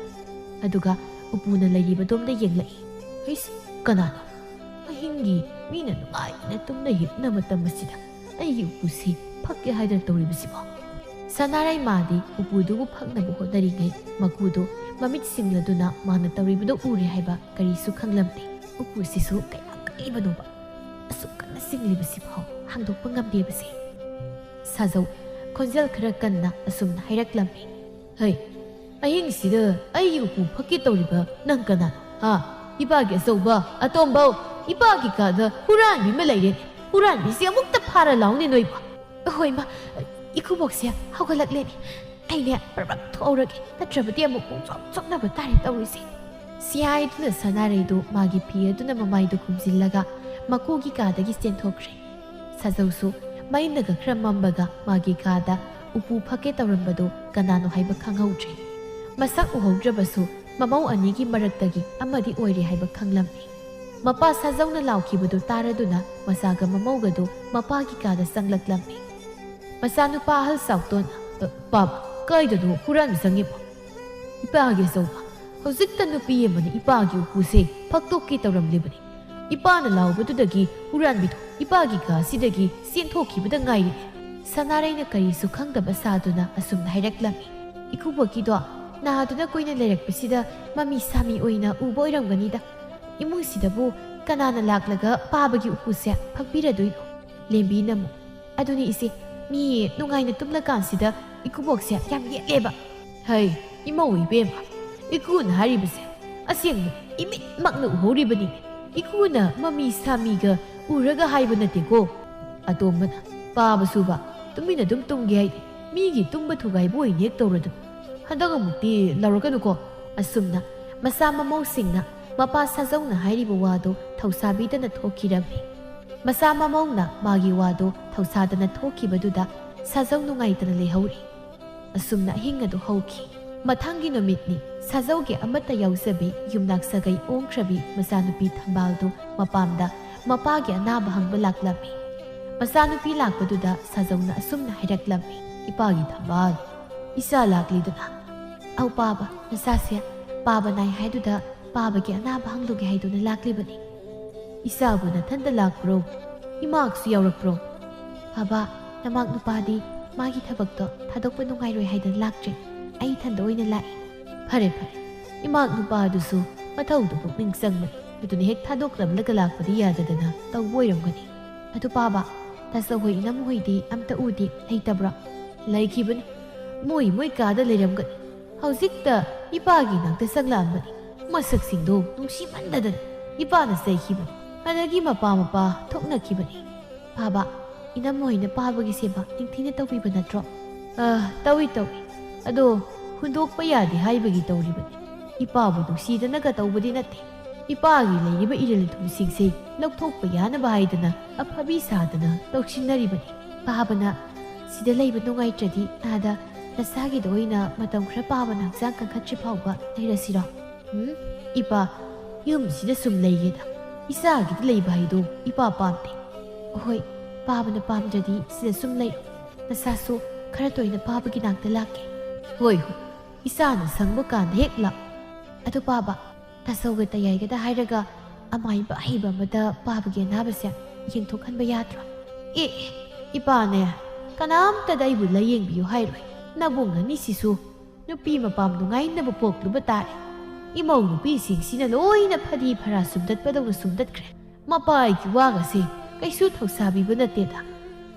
ꯑꯗꯨꯒ ꯎꯄꯨꯅ ꯂꯩꯔꯤꯕꯗꯣꯝꯗ ꯌꯦꯡꯂꯛꯏ꯫ "ꯍꯩꯁ, ꯀꯅꯥꯅꯣ? ꯑꯍꯤꯡꯒꯤ ꯃꯤꯅ ꯅꯨꯡꯉꯥꯏꯅ ꯇꯨꯝꯅ ꯍꯤꯞꯅ ꯃꯇꯝ ꯑꯁꯤꯗ ꯑꯩꯒꯤ ꯎꯄꯨꯁꯤ ꯐꯛꯀꯦ ꯍꯥꯏꯗꯅ ꯇꯧꯔꯤꯕꯁꯤꯕꯣ?" ꯁꯅꯥꯔꯩ ꯃꯥꯗꯤ ꯎꯄꯨꯗꯨꯕꯨ ꯐꯛꯅꯕ ꯍꯣꯠꯅꯔꯤꯉꯩ ꯃꯀꯨꯗꯨ ꯃꯃꯤꯠ ꯁꯤꯡꯂꯗꯨꯅ ꯃꯥꯅ ꯇꯧꯔꯤꯕꯗꯨ ꯎꯔꯦ ꯍꯥꯏꯕ ꯀꯔꯤꯁꯨ ꯈꯪꯂꯝꯗꯦ꯫ ꯎꯄꯨꯁꯤꯁꯨ ꯀꯌꯥꯝ ꯀꯜꯂꯤꯕꯅꯣꯕ? ꯑꯁꯨꯛ ꯀꯟꯅ ꯁꯤꯡꯂꯤꯕꯁꯤꯐꯥꯎ ꯍꯥꯡꯗꯣꯛꯄ ꯉꯝꯗꯦꯕꯁꯦ꯫ ꯁꯥꯖꯧ ꯈꯣꯟꯖꯦꯜ ꯈꯔ ꯀꯟꯅ ꯑꯁꯨꯝꯅ ꯍꯥꯏꯔꯛꯂꯝꯃꯤ꯫ "ꯍꯩ, ꯑꯍꯤꯡꯁꯤꯗ ꯑꯩꯒꯤ ꯎꯄꯨ ꯐꯛꯀꯦ ꯇꯧꯔꯤꯕ ꯅꯪ ꯀꯅꯥꯅꯣ? ꯍꯥ? ꯏꯄꯥꯒꯤ ꯑꯆꯧꯕ, ꯑꯇꯣꯝꯕꯧ, ꯏꯄꯥꯒꯤ ꯀꯥꯗ ꯍꯨꯔꯥꯟꯕꯤ ꯑꯃ ꯂꯩꯔꯦ꯫ ꯍꯨꯔꯥꯟꯕꯤꯁꯤ ꯑꯃꯨꯛꯇ ꯐꯥꯔ ꯂꯥꯎꯅꯦ ꯅꯣꯏꯕꯣ꯫ ꯑꯍꯣꯏ, ꯏꯃꯥ, ꯏꯀꯨꯕꯣꯛꯁꯦ ꯍꯧꯒꯠꯂꯛꯂꯦꯅꯦ꯫ ꯑꯩꯅꯦ ꯄ꯭ꯔꯞ ꯄ꯭ꯔꯞ ꯊꯣꯛꯍꯧꯔꯒꯦ, ꯅꯠꯇ꯭ꯔꯕꯗꯤ ꯑꯃꯨꯛ ꯄꯨꯡꯆꯣꯞ ꯆꯣꯞꯅꯕ ꯇꯥꯔꯦ ꯇꯧꯔꯤꯁꯦ"꯫ ꯁꯤ ꯍꯥꯏꯗꯨꯅ ꯁꯅꯥꯔꯩꯗꯨ ꯃꯥꯒꯤ ꯐꯤ ꯑꯗꯨꯅ ꯃꯃꯥꯏꯗꯨ ꯈꯨꯝꯖꯤꯜꯂꯒ ꯃꯀꯨꯒꯤ ꯀꯥꯗꯒꯤ ꯆꯦꯟꯊꯣꯛꯈ꯭ꯔꯦ꯫ ꯁꯥꯖꯧꯁꯨ ꯃꯩꯅꯒ ꯈꯔ ꯃꯝꯕꯒ ꯃꯥꯒꯤ ꯀꯥꯗ ꯎꯄꯨ ꯐꯛꯀꯦ ꯇꯧꯔꯝꯕꯗꯨ ꯀꯅꯥꯅꯣ ꯍꯥꯏꯕ ꯈꯪꯍꯧꯗ꯭ꯔꯦ꯫ ꯃꯁꯛ ꯎꯍꯧꯗ꯭ꯔꯕꯁꯨ ꯃꯃꯧ ꯑꯅꯤꯒꯤ ꯃꯔꯛꯇꯒꯤ ꯑꯃꯗꯤ ꯑꯣꯏꯔꯦ ꯍꯥꯏꯕ ꯈꯪꯂꯝꯃꯤ꯫ ꯃꯄꯥ ꯁꯥꯖꯧꯅ ꯂꯥꯎꯈꯤꯕꯗꯨ ꯇꯥꯔꯗꯨꯅ ꯃꯆꯥꯒ ꯃꯃꯧꯒꯗꯨ ꯃꯄꯥꯒꯤ ꯀꯥꯗ ꯆꯪꯂꯛꯂꯝꯃꯤ꯫ ꯃꯆꯥꯅꯨꯄꯥ ꯑꯍꯜ ꯆꯥꯎꯇꯣꯟ, "ꯑ, ꯄꯥꯕ, ꯀꯥꯏꯗꯅꯣ ꯍꯨꯔꯥꯟꯕ ꯆꯪꯉꯤꯕꯣ?" "ꯏꯄꯥꯒꯤ ꯑꯆꯧꯕ, ꯍꯧꯖꯤꯛꯇ ꯅꯨꯄꯤ ꯑꯃꯅ ꯏꯄꯥꯒꯤ ꯎꯄꯨꯁꯦ ꯐꯛꯇꯣꯛꯀꯦ ꯇꯧꯔꯝꯂꯤꯕꯅꯤ꯫ ꯏꯄꯥꯅ ꯂꯥꯎꯕꯗꯨꯗꯒꯤ ꯍꯨꯔꯥꯟꯕꯤꯗꯨ ꯏꯄꯥꯒꯤ ꯀꯥꯁꯤꯗꯒꯤ ꯆꯦꯟꯊꯣꯛꯈꯤꯕꯗ ꯉꯥꯏꯔꯤ"꯫ ꯁꯅꯥꯔꯩꯅ ꯀꯔꯤꯁꯨ ꯈꯪꯗꯕ ꯁꯥꯗꯨꯅ ꯑꯁꯨꯝꯅ ꯍꯥꯏꯔꯛꯂꯝꯃꯤ꯫ "ꯏꯀꯨꯕꯣꯛꯀꯤꯗꯣ ꯅꯥꯗꯨꯅ ꯀꯨꯏꯅ ꯂꯩꯔꯛꯄꯁꯤꯗ ꯃꯃꯤ ꯁꯥꯃꯤ ꯑꯣꯏꯅ ꯎꯕ ꯑꯣꯏꯔꯝꯒꯅꯤꯗ꯫ ꯏꯃꯨꯡꯁꯤꯗꯕꯨ ꯀꯅꯥꯅ ꯂꯥꯛꯂꯒ ꯄꯥꯕꯒꯤ ꯎꯄꯨꯁꯦ ꯐꯛꯄꯤꯔꯗꯣꯏꯅꯣ? ꯂꯦꯝꯕꯤꯅ ꯑꯃꯨꯛ, ꯑꯗꯨꯅꯤ ꯏꯆꯦ, ꯃꯤ ꯅꯨꯡꯉꯥꯏꯅ ꯇꯨꯝꯂꯀꯥꯟꯁꯤꯗ ꯏꯀꯨꯕꯣꯛꯁꯦ ꯌꯥꯝ ꯌꯦꯠꯂꯦꯕ"꯫ "ꯍꯩ, ꯏꯃꯧ ꯏꯕꯦꯝꯃ, ꯏꯀꯨꯅ ꯍꯥꯏꯔꯤꯕꯁꯦ ꯑꯁꯦꯡꯕ ꯏꯃꯤꯠꯃꯛꯅ ꯎꯍꯧꯔꯤꯕꯅꯤ꯫ ꯏꯀꯨꯅ ꯃꯃꯤ ꯁꯥꯃꯤꯒ ꯎꯔꯒ ꯍꯥꯏꯕ ꯅꯠꯇꯦꯀꯣ꯫ ꯑꯇꯣꯝꯕꯅ ꯄꯥꯕꯁꯨꯕ ꯇꯨꯃꯤꯟꯅ ꯑꯗꯨꯝ ꯇꯨꯝꯒꯦ ꯍꯥꯏꯗꯤ ꯃꯤꯒꯤ ꯇꯨꯝꯕ ꯊꯨꯒꯥꯏꯕ ꯑꯣꯏꯅ ꯍꯦꯛ ꯇꯧꯔꯗꯅ꯫ ꯍꯟꯗꯛ ꯑꯃꯨꯛꯇꯤ ꯂꯥꯎꯔꯛꯀꯅꯨꯀꯣ"꯫ ꯑꯁꯨꯝꯅ ꯃꯆꯥ ꯃꯃꯧꯁꯤꯡꯅ ꯃꯄꯥ ꯁꯥꯖꯧꯅ ꯍꯥꯏꯔꯤꯕ ꯋꯥꯗꯨ ꯊꯧꯁꯥꯕꯤꯗꯅ ꯊꯣꯛꯈꯤꯔꯝꯃꯤ꯫ ꯃꯆꯥ ꯃꯃꯧꯅ ꯃꯥꯒꯤ ꯋꯥꯗꯨ ꯊꯧꯁꯥꯗꯅ ꯊꯣꯛꯈꯤꯕꯗꯨꯗ ꯁꯥꯖꯧ ꯅꯨꯡꯉꯥꯏꯇꯅ ꯂꯩꯍꯧꯔꯤ꯫ ꯑꯁꯨꯝꯅ ꯑꯍꯤꯡ ꯑꯗꯨ ꯍꯧꯈꯤ꯫ ꯃꯊꯪꯒꯤ ꯅꯨꯃꯤꯠꯅꯤ꯫ ꯁꯥꯖꯧꯒꯤ ꯑꯃꯠꯇ ꯌꯥꯎꯖꯕꯤ ꯌꯨꯝꯅꯥꯛ ꯁꯥꯒꯩ ꯑꯣꯡꯈ꯭ꯔꯕꯤ ꯃꯆꯥꯅꯨꯄꯤ ꯊꯝꯕꯥꯜꯗꯨ ꯃꯄꯥꯝꯗ ꯃꯄꯥꯒꯤ ꯑꯅꯥꯕ ꯍꯪꯕ ꯂꯥꯛꯂꯝꯃꯤ꯫ ꯃꯆꯥꯅꯨꯄꯤ ꯂꯥꯛꯄꯗꯨꯗ ꯁꯥꯖꯧꯅ ꯑꯁꯨꯝꯅ ꯍꯥꯏꯔꯛꯂꯝꯃꯤ꯫ "ꯏꯄꯥꯒꯤ ꯊꯝꯕꯥꯜ, ꯏꯆꯥ ꯂꯥꯛꯂꯤꯗꯅ?" "ꯑꯧ ꯄꯥꯕ, ꯅꯆꯥꯁꯦ ꯄꯥꯕ ꯅꯥꯏ ꯍꯥꯏꯗꯨꯗ ꯄꯥꯕꯒꯤ ꯑꯅꯥꯕ ꯍꯪꯂꯨꯒꯦ ꯍꯥꯏꯗꯨꯅ ꯂꯥꯛꯂꯤꯕꯅꯤ"꯫ "ꯏꯆꯥꯕꯨ ꯅꯊꯟꯇ ꯂꯥꯛꯄ꯭ꯔꯣ? ꯏꯃꯥꯛꯁꯨ ꯌꯥꯎꯔꯛꯄ꯭ꯔꯣ?" "ꯄꯥꯕ, ꯅꯃꯥꯛ ꯅꯨꯄꯥꯗꯤ ꯃꯥꯒꯤ ꯊꯕꯛꯇꯣ ꯊꯥꯗꯣꯛꯄ ꯅꯨꯡꯉꯥꯏꯔꯣꯏ ꯍꯥꯏꯗꯅ ꯂꯥꯛꯇ꯭ꯔꯦ꯫ ꯑꯩ ꯏꯊꯟꯗ ꯑꯣꯏꯅ ꯂꯥꯛꯏ꯫ ꯐꯔꯦ, ꯐꯔꯦ꯫ ꯏꯃꯥ ꯅꯨꯄꯥ ꯑꯗꯨꯁꯨ ꯃꯊꯧꯗꯣ ꯄꯨꯛꯅꯤꯡ ꯆꯪꯕꯅꯤ꯫ ꯑꯗꯨꯅ ꯍꯦꯛ ꯊꯥꯗꯣꯛꯂꯝꯂꯒ ꯂꯥꯛꯄꯗꯤ ꯌꯥꯗꯗꯅ ꯇꯧꯕ ꯑꯣꯏꯔꯝꯒꯅꯤ꯫ ꯑꯗꯨ ꯄꯥꯕ, ꯇꯥꯆꯧ ꯍꯣꯏ ꯏꯅꯝ ꯍꯣꯏꯗꯤ ꯑꯝꯇ ꯎꯗꯦ, ꯂꯩꯇꯕ꯭ꯔꯣ? ꯂꯩꯈꯤꯕꯅꯤ꯫ ꯃꯣꯏ ꯃꯣꯏ ꯀꯥꯗ ꯂꯩꯔꯝꯒꯅꯤ꯫ ꯍꯧꯖꯤꯛꯇ ꯏꯄꯥꯒꯤ ꯅꯥꯛꯇ ꯆꯪꯂꯛꯑꯝꯕꯅꯤ꯫ ꯃꯁꯛꯁꯤꯡꯗꯣ ꯅꯨꯡꯁꯤꯃꯟꯗꯗꯅ ꯏꯄꯥꯅ ꯆꯩꯈꯤꯕꯅꯤ꯫ ꯑꯗꯒꯤ ꯃꯄꯥ ꯃꯄꯥ ꯊꯣꯛꯅꯈꯤꯕꯅꯤ꯫ ꯄꯥꯕ, ꯏꯅꯝ ꯍꯣꯏꯅ ꯄꯥꯕꯒꯤ ꯁꯦꯕꯥ ꯅꯤꯡꯊꯤꯅ ꯇꯧꯕꯤꯕ ꯅꯠꯇ꯭ꯔꯣ? ꯑ, ꯇꯧꯏ, ꯇꯧꯏ꯫ ꯑꯗꯣ ꯍꯨꯟꯗꯣꯛꯄ ꯌꯥꯗꯦ ꯍꯥꯏꯕꯒꯤ ꯇꯧꯔꯤꯕꯅꯤ꯫ ꯏꯄꯥꯕꯨ ꯅꯨꯡꯁꯤꯗꯅꯒ ꯇꯧꯕꯗꯤ ꯅꯠꯇꯦ꯫ ꯏꯄꯥꯒꯤ ꯂꯩꯔꯤꯕ ꯏꯔꯜ ꯑꯗꯨꯝꯁꯤꯡꯁꯦ ꯂꯧꯊꯣꯛꯄ ꯌꯥꯅꯕ ꯍꯥꯏꯗꯅ ꯑꯐꯕꯤ ꯁꯥꯗꯅ ꯇꯧꯁꯤꯟꯅꯔꯤꯕꯅꯤ꯫ ꯄꯥꯕꯅ ꯁꯤꯗ ꯂꯩꯕ ꯅꯨꯡꯉꯥꯏꯇ꯭ꯔꯗꯤ ꯑꯥꯗ ꯅꯁꯥꯒꯤꯗ ꯑꯣꯏꯅ ꯃꯇꯝ ꯈꯔ ꯄꯥꯕꯅ ꯍꯛꯆꯥꯡ ꯀꯟꯈꯠꯇ꯭ꯔꯤ ꯐꯥꯎꯕ ꯂꯩꯔꯁꯤꯔꯣ? ꯎꯝ, ꯏꯄꯥ, ꯌꯨꯝꯁꯤꯗ ꯁꯨꯝ ꯂꯩꯒꯦꯗ꯫ ꯏꯆꯥꯒꯤꯗ ꯂꯩꯕ ꯍꯥꯏꯗꯣ ꯏꯄꯥ ꯄꯥꯝꯗꯦ꯫ ꯍꯣꯏ, ꯄꯥꯕꯅ ꯄꯥꯝꯗ꯭ꯔꯗꯤ ꯁꯤꯗ ꯁꯨꯝ ꯂꯩꯔꯣ꯫ ꯅꯁꯥꯁꯨ ꯈꯔ ꯇꯣꯏꯅ ꯄꯥꯕꯒꯤ ꯅꯥꯛꯇ ꯂꯥꯛꯀꯦ꯫ ꯍꯣꯏ, ꯍꯣꯏ, ꯏꯆꯥꯅ ꯁꯪꯕ ꯀꯥꯟꯗ ꯍꯦꯛ ꯂꯥꯛ꯫ ꯑꯗꯨ ꯄꯥꯕ, ꯇꯥꯆꯧꯒ ꯇꯌꯥꯏꯒꯗ ꯍꯥꯏꯔꯒ ꯑꯃꯥꯏꯕ ꯑꯍꯩꯕ ꯑꯃꯗ ꯄꯥꯕꯒꯤ ꯑꯅꯥꯕꯁꯦ ꯌꯦꯡꯊꯣꯛꯍꯟꯕ ꯌꯥꯗ꯭ꯔꯣ? ꯑꯦ, ꯏꯄꯥꯅꯦ, ꯀꯅꯥꯝꯇꯗ ꯑꯩꯕꯨ ꯂꯥꯌꯦꯡꯕꯤꯌꯨ ꯍꯥꯏꯔꯣꯏ꯫ ꯅꯕꯨꯡ ꯑꯅꯤꯁꯤꯁꯨ ꯅꯨꯄꯤ ꯃꯄꯥꯝ ꯅꯨꯡꯉꯥꯏꯅꯕ ꯄꯣꯛꯂꯨꯕ ꯇꯥꯔꯦ꯫ ꯏꯃꯧ ꯅꯨꯄꯤꯁꯤꯡꯁꯤꯅ ꯂꯣꯏꯅ ꯐꯗꯤ ꯐꯔꯥ ꯁꯨꯝꯗꯠꯄꯗꯧꯅ ꯁꯨꯝꯗꯠꯈ꯭ꯔꯦ꯫ ꯃꯄꯥꯒꯤ ꯋꯥꯒꯁꯦ ꯀꯩꯁꯨ ꯊꯧꯁꯥꯕꯤꯕ ꯅꯠꯇꯦꯗ꯫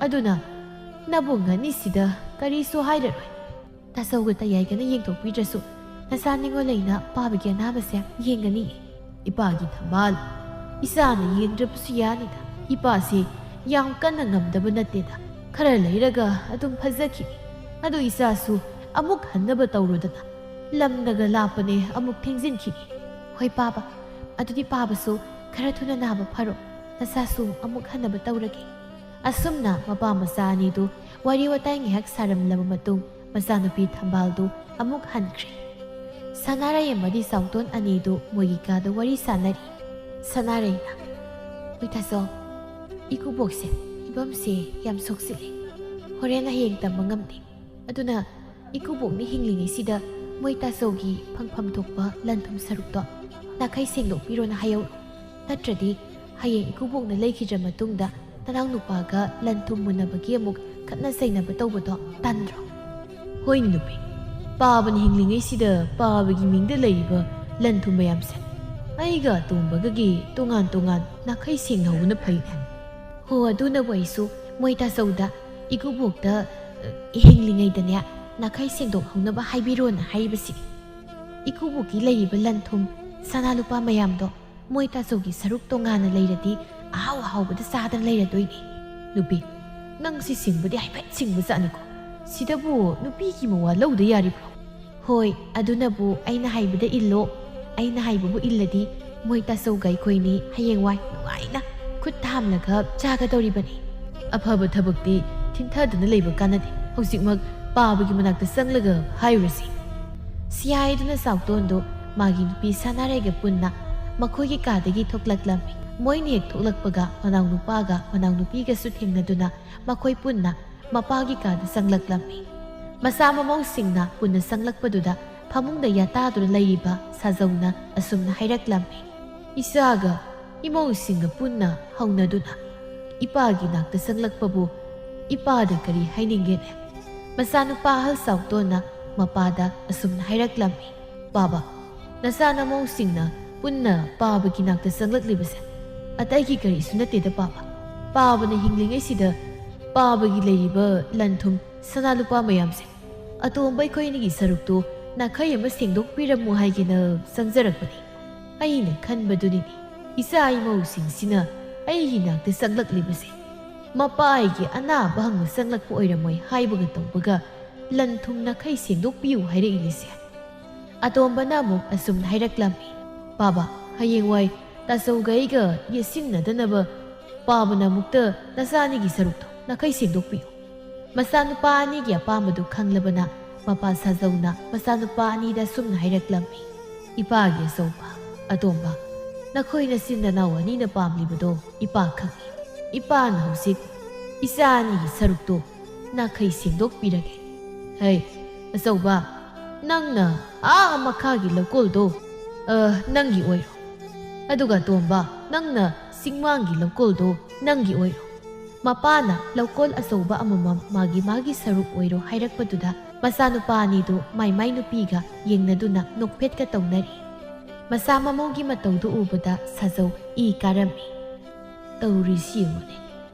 ꯑꯗꯨꯅ ꯅꯕꯨꯡ ꯑꯅꯤꯁꯤꯗ ꯀꯔꯤꯁꯨ ꯍꯥꯏꯔꯔꯣꯏ꯫ ꯇꯥꯆꯧꯒ ꯇꯌꯥꯏꯒꯅ ꯌꯦꯡꯊꯣꯛꯄꯤꯗ꯭ꯔꯁꯨ ꯅꯆꯥ ꯅꯤꯉꯣꯜ ꯂꯩꯅ ꯄꯥꯕꯒꯤ ꯑꯅꯥꯕꯁꯦ ꯌꯦꯡꯒꯅꯤ꯫ ꯏꯄꯥꯒꯤ ꯊꯝꯕꯥꯜ, ꯏꯆꯥꯅ ꯌꯦꯡꯗ꯭ꯔꯕꯁꯨ ꯌꯥꯅꯤꯗ꯫ ꯏꯄꯥꯁꯦ ꯌꯥꯝ ꯀꯟꯅ ꯉꯝꯗꯕ ꯅꯠꯇꯦꯗ꯫ ꯈꯔ ꯂꯩꯔꯒ ꯑꯗꯨꯝ ꯐꯖꯈꯤꯅꯤ꯫ ꯑꯗꯨ ꯏꯆꯥꯁꯨ ꯑꯃꯨꯛ ꯍꯟꯅꯕ ꯇꯧꯔꯨꯗꯅ꯫ ꯂꯝꯅꯒ ꯂꯥꯞꯄꯅꯦ, ꯑꯃꯨꯛ ꯊꯦꯡꯖꯤꯟꯈꯤꯅꯤ꯫ ꯍꯣꯏ ꯄꯥꯕ, ꯑꯗꯨꯗꯤ ꯄꯥꯕꯁꯨ ꯈꯔ ꯊꯨꯅ ꯅꯥꯕ ꯐꯔꯣ꯫ ꯅꯆꯥꯁꯨ ꯑꯃꯨꯛ ꯍꯟꯅꯕ ꯇꯧꯔꯒꯦ꯫ ꯑꯁꯨꯝꯅ ꯃꯄꯥ ꯃꯆꯥ ꯑꯅꯤꯗꯨ ꯋꯥꯔꯤ ꯋꯥꯇꯥꯏ ꯉꯥꯏꯍꯥꯛ ꯁꯥꯔꯝꯂꯕ ꯃꯇꯨꯡ ꯃꯆꯥꯅꯨꯄꯤ ꯊꯝꯕꯥꯜꯗꯨ ꯑꯃꯨꯛ ꯍꯟꯈ꯭ꯔꯦ꯫ ꯁꯅꯥꯔꯩ ꯑꯃꯗꯤ ꯆꯥꯎꯇꯣꯟ ꯑꯅꯤꯗꯨ ꯃꯣꯏꯒꯤ ꯀꯥꯗ ꯋꯥꯔꯤ ꯁꯥꯟꯅꯔꯤ꯫ ꯁꯅꯥꯔꯩꯅ, "ꯍꯣꯏ ꯇꯥꯆꯧ, ꯏꯀꯨꯕꯣꯛꯁꯦ ꯐꯤꯕꯝꯁꯦ ꯌꯥꯝ ꯁꯣꯛꯆꯤꯜꯂꯦ꯫ ꯍꯣꯔꯦꯟ ꯍꯌꯦꯡ ꯇꯝꯕ ꯉꯝꯗꯦ꯫ ꯑꯗꯨꯅ ꯏꯀꯨꯕꯣꯛꯅ ꯍꯤꯡꯂꯤꯉꯩꯁꯤꯗ ꯃꯣꯏ ꯇꯥꯆꯧꯒꯤ ꯐꯪꯐꯝ ꯊꯣꯛꯄ ꯂꯟ ꯊꯨꯝ ꯁꯔꯨꯛꯇꯣ ꯅꯥꯈꯩ ꯁꯦꯡꯗꯣꯛꯄꯤꯔꯣꯅ ꯍꯥꯏꯍꯧꯔꯣ꯫ ꯅꯠꯇ꯭ꯔꯗꯤ ꯍꯌꯦꯡ ꯏꯀꯨꯕꯣꯛꯅ ꯂꯩꯈꯤꯗ꯭ꯔ ꯃꯇꯨꯡꯗ ꯅꯅꯥꯎ ꯅꯨꯄꯥꯒ ꯂꯟ ꯊꯨꯝ ꯃꯨꯟꯅꯕꯒꯤ ꯑꯃꯨꯛ ꯈꯠꯅ ꯆꯩꯅꯕ ꯇꯧꯕꯗꯣ ꯇꯟꯗ꯭ꯔꯣ? ꯍꯣꯏꯅꯦ ꯅꯨꯄꯤ, ꯄꯥꯕꯅ ꯍꯤꯡꯂꯤꯉꯩꯁꯤꯗ ꯄꯥꯕꯒꯤ ꯃꯤꯡꯗ ꯂꯩꯔꯤꯕ ꯂꯟ ꯊꯨꯝ ꯃꯌꯥꯝꯁꯦ ꯑꯩꯒ ꯑꯇꯣꯝꯕꯒꯒꯤ ꯇꯣꯉꯥꯟ ꯇꯣꯉꯥꯟ ꯅꯥꯈꯩ ꯁꯦꯡꯅꯍꯧꯕꯅ ꯐꯩꯅꯦ꯫ ꯍꯣ, ꯑꯗꯨꯅꯕꯨ ꯑꯩꯁꯨ ꯃꯣꯏ ꯇꯥꯆꯧꯗ ꯏꯀꯨꯕꯣꯛꯇ, ꯑ, ꯍꯤꯡꯂꯤꯉꯩꯗꯅꯦ ꯅꯥꯈꯩ ꯁꯦꯡꯗꯣꯛꯍꯧꯅꯕ ꯍꯥꯏꯕꯤꯔꯣꯅ ꯍꯥꯏꯔꯤꯕꯁꯤꯅꯤ꯫ ꯏꯀꯨꯕꯣꯛꯀꯤ ꯂꯩꯔꯤꯕ ꯂꯟ ꯊꯨꯝ, ꯁꯅꯥ ꯂꯨꯄꯥ ꯃꯌꯥꯝꯗꯣ ꯃꯣꯏ ꯇꯥꯆꯧꯒꯤ ꯁꯔꯨꯛ ꯇꯣꯉꯥꯟꯅ ꯂꯩꯔꯗꯤ ꯑꯍꯥꯎ ꯑꯍꯥꯎꯕꯗ ꯆꯥꯗꯅ ꯂꯩꯔꯗꯣꯏꯅꯤ꯫ ꯅꯨꯄꯤ, ꯅꯪꯁꯤ ꯁꯤꯡꯕꯨꯗꯤ ꯍꯥꯏꯐꯦꯠ ꯁꯤꯡꯕ ꯖꯥꯠꯅꯤꯀꯣ꯫ ꯁꯤꯗꯕꯨ ꯅꯨꯄꯤꯒꯤ ꯃꯋꯥ ꯂꯧꯗ ꯌꯥꯔꯤꯕ꯭ꯔꯣ? ꯍꯣꯏ, ꯑꯗꯨꯅꯕꯨ ꯑꯩꯅ ꯍꯥꯏꯕꯗ ꯏꯜꯂꯣ꯫ ꯑꯩꯅ ꯍꯥꯏꯕꯕꯨ ꯏꯜꯂꯗꯤ ꯃꯣꯏ ꯇꯥꯆꯧꯒ ꯑꯩꯈꯣꯏꯅꯤ ꯍꯌꯦꯡꯋꯥꯏ ꯅꯨꯡꯉꯥꯏꯅ ꯈꯨꯠ ꯊꯥꯝꯂꯒ ꯆꯥꯒꯗꯧꯔꯤꯕꯅꯤ꯫ ꯑꯐꯕ ꯊꯕꯛꯇꯤ ꯊꯤꯟꯊꯗꯨꯅ ꯂꯩꯕ ꯀꯥꯟꯅꯗꯦ꯫ ꯍꯧꯖꯤꯛꯃꯛ ꯄꯥꯕꯒꯤ ꯃꯅꯥꯛꯇ ꯆꯪꯂꯒ ꯍꯥꯏꯔꯨꯔꯁꯤ꯫ ꯁꯤꯌꯥꯏꯗꯨꯅ ꯆꯥꯎꯇꯣꯟꯗꯨ ꯃꯥꯒꯤ ꯅꯨꯄꯤ ꯁꯅꯥꯔꯩꯒ ꯄꯨꯟꯅ ꯃꯈꯣꯏꯒꯤ ꯀꯥꯗꯒꯤ ꯊꯣꯛꯂꯛꯂꯝꯃꯤ꯫ ꯃꯣꯏꯅ ꯍꯦꯛ ꯊꯣꯛꯂꯛꯄꯒ ꯃꯅꯥꯎꯅꯨꯄꯥꯒ ꯃꯅꯥꯎꯅꯨꯄꯤꯒꯁꯨ ꯊꯦꯡꯅꯗꯨꯅ ꯃꯈꯣꯏ ꯄꯨꯟꯅ ꯃꯄꯥꯒꯤ ꯀꯥꯗ ꯆꯪꯂꯛꯂꯝꯃꯤ꯫ ꯃꯆꯥ ꯃꯃꯧꯁꯤꯡꯅ ꯄꯨꯟꯅ ꯆꯪꯂꯛꯄꯗꯨꯗ ꯐꯃꯨꯡꯗ ꯌꯥꯇꯥꯗꯨꯅ ꯂꯩꯔꯤꯕ ꯁꯥꯖꯧꯅ ꯑꯁꯨꯝꯅ ꯍꯥꯏꯔꯛꯂꯝꯃꯤ, "ꯏꯆꯥꯒ ꯏꯃꯧꯁꯤꯡꯒ ꯄꯨꯟꯅ ꯍꯧꯅꯗꯨꯅ ꯏꯄꯥꯒꯤ ꯅꯥꯛꯇ ꯆꯪꯂꯛꯄꯕꯨ ꯏꯄꯥꯗ ꯀꯔꯤ ꯍꯥꯏꯅꯤꯡꯒꯦꯅꯦ?" ꯃꯆꯥꯅꯨꯄꯥ ꯑꯍꯜ ꯆꯥꯎꯇꯣꯟꯅ ꯃꯄꯥꯗ ꯑꯁꯨꯝꯅ ꯍꯥꯏꯔꯛꯂꯝꯃꯤ, "ꯄꯥꯕ, ꯅꯆꯥ ꯅꯃꯧꯁꯤꯡꯅ ꯄꯨꯟꯅ ꯄꯥꯕꯒꯤ ꯅꯥꯛꯇ ꯆꯪꯂꯛꯂꯤꯕꯁꯦ ꯑꯇꯩꯒꯤ ꯀꯔꯤꯁꯨ ꯅꯠꯇꯦꯗ ꯄꯥꯕ꯫ ꯄꯥꯕꯅ ꯍꯤꯡꯂꯤꯉꯩꯁꯤꯗ ꯄꯥꯕꯒꯤ ꯂꯩꯔꯤꯕ ꯂꯟ ꯊꯨꯝ ꯁꯅꯥ ꯂꯨꯄꯥ ꯃꯌꯥꯝꯁꯦ ꯑꯇꯣꯝꯕ ꯑꯩꯈꯣꯏ ꯑꯅꯤꯒꯤ ꯁꯔꯨꯛꯇꯨ ꯅꯥꯈꯩ ꯑꯃ ꯁꯦꯡꯗꯣꯛꯄꯤꯔꯝꯃꯨ ꯍꯥꯏꯒꯦꯅ ꯆꯪꯖꯔꯛꯄꯅꯤ꯫ ꯑꯩꯅ ꯈꯟꯕꯗꯨꯅꯤꯅꯦ, ꯏꯆꯥ ꯏꯃꯧꯁꯤꯡꯁꯤꯅ ꯑꯩꯒꯤ ꯅꯥꯛꯇ ꯆꯪꯂꯛꯂꯤꯕꯁꯦ ꯃꯄꯥ ꯑꯩꯒꯤ ꯑꯅꯥꯕ ꯍꯪꯕ ꯆꯪꯂꯛꯄ ꯑꯣꯏꯔꯝꯃꯣꯏ ꯍꯥꯏꯕꯒ ꯇꯧꯕꯒ ꯂꯟ ꯊꯨꯝ ꯅꯥꯈꯩ ꯁꯦꯡꯗꯣꯛꯄꯤꯌꯨ ꯍꯥꯏꯔꯛꯏꯅꯤꯁꯦ꯫" ꯑꯇꯣꯝꯕꯅ ꯑꯃꯨꯛ ꯑꯁꯨꯝꯅ ꯍꯥꯏꯔꯛꯂꯝꯃꯤ, "ꯄꯥꯕ, ꯍꯌꯦꯡꯋꯥꯏ ꯇꯥꯆꯧꯒ ꯑꯩꯒ ꯌꯦꯠꯁꯤꯟꯅꯗꯅꯕ ꯄꯥꯕꯅ ꯑꯃꯨꯛꯇ ꯅꯆꯥꯅꯤꯒꯤ ꯁꯔꯨꯛꯇꯣ ꯅꯥꯈꯩ ꯁꯦꯡꯗꯣꯛꯄꯤꯌꯨ꯫" ꯃꯆꯥꯅꯨꯄꯥ ꯑꯅꯤꯒꯤ ꯑꯄꯥꯝꯕꯗꯨ ꯈꯪꯂꯕꯅ ꯃꯄꯥ ꯁꯥꯖꯧꯅ ꯃꯆꯥꯅꯨꯄꯥ ꯑꯅꯤꯗ ꯑꯁꯨꯝꯅ ꯍꯥꯏꯔꯛꯂꯝꯃꯤ, "ꯏꯄꯥꯒꯤ ꯑꯆꯧꯕ, ꯑꯇꯣꯝꯕ, ꯅꯈꯣꯏ ꯅꯆꯤꯟ ꯅꯅꯥꯎ ꯑꯅꯤꯅ ꯄꯥꯝꯂꯤꯕꯗꯣ ꯏꯄꯥ ꯈꯪꯏ꯫ ꯏꯄꯥꯅ ꯍꯧꯖꯤꯛ ꯏꯆꯥ ꯑꯅꯤꯒꯤ ꯁꯔꯨꯛꯇꯣ ꯅꯥꯈꯩ ꯁꯦꯡꯗꯣꯛꯄꯤꯔꯒꯦ꯫ ꯍꯩ, ꯑꯆꯧꯕ, ꯅꯪꯅ ꯑꯥ ꯃꯈꯥꯒꯤ ꯂꯧꯀꯣꯜꯗꯣ, ꯑ, ꯅꯪꯒꯤ ꯑꯣꯏꯔꯣ꯫ ꯑꯗꯨꯒ ꯑꯇꯣꯝꯕ, ꯅꯪꯅ ꯆꯤꯡꯃꯥꯡꯒꯤ ꯂꯧꯀꯣꯜꯗꯣ ꯅꯪꯒꯤ ꯑꯣꯏꯔꯣ꯫ ꯃꯄꯥꯅ ꯂꯧꯀꯣꯜ ꯑꯆꯧꯕ ꯑꯃꯃꯝ ꯃꯥꯒꯤ ꯃꯥꯒꯤ ꯁꯔꯨꯛ ꯑꯣꯏꯔꯣ ꯍꯥꯏꯔꯛꯄꯗꯨꯗ ꯃꯆꯥꯅꯨꯄꯥ ꯑꯅꯤꯗꯨ ꯃꯥꯏ ꯃꯥꯏ ꯅꯨꯄꯤꯒ ꯌꯦꯡꯅꯗꯨꯅ ꯅꯣꯛꯐꯦꯠꯀ ꯇꯧꯅꯔꯤ꯫ ꯃꯁꯥ ꯃꯃꯧꯒꯤ ꯃꯇꯧꯗꯨ ꯎꯕꯗ ꯁꯥꯖꯧ ꯏ ꯀꯥꯔꯝꯃꯤ꯫ "ꯇꯧꯔꯤꯁꯤ ꯌꯦꯡꯉꯨꯅꯦ,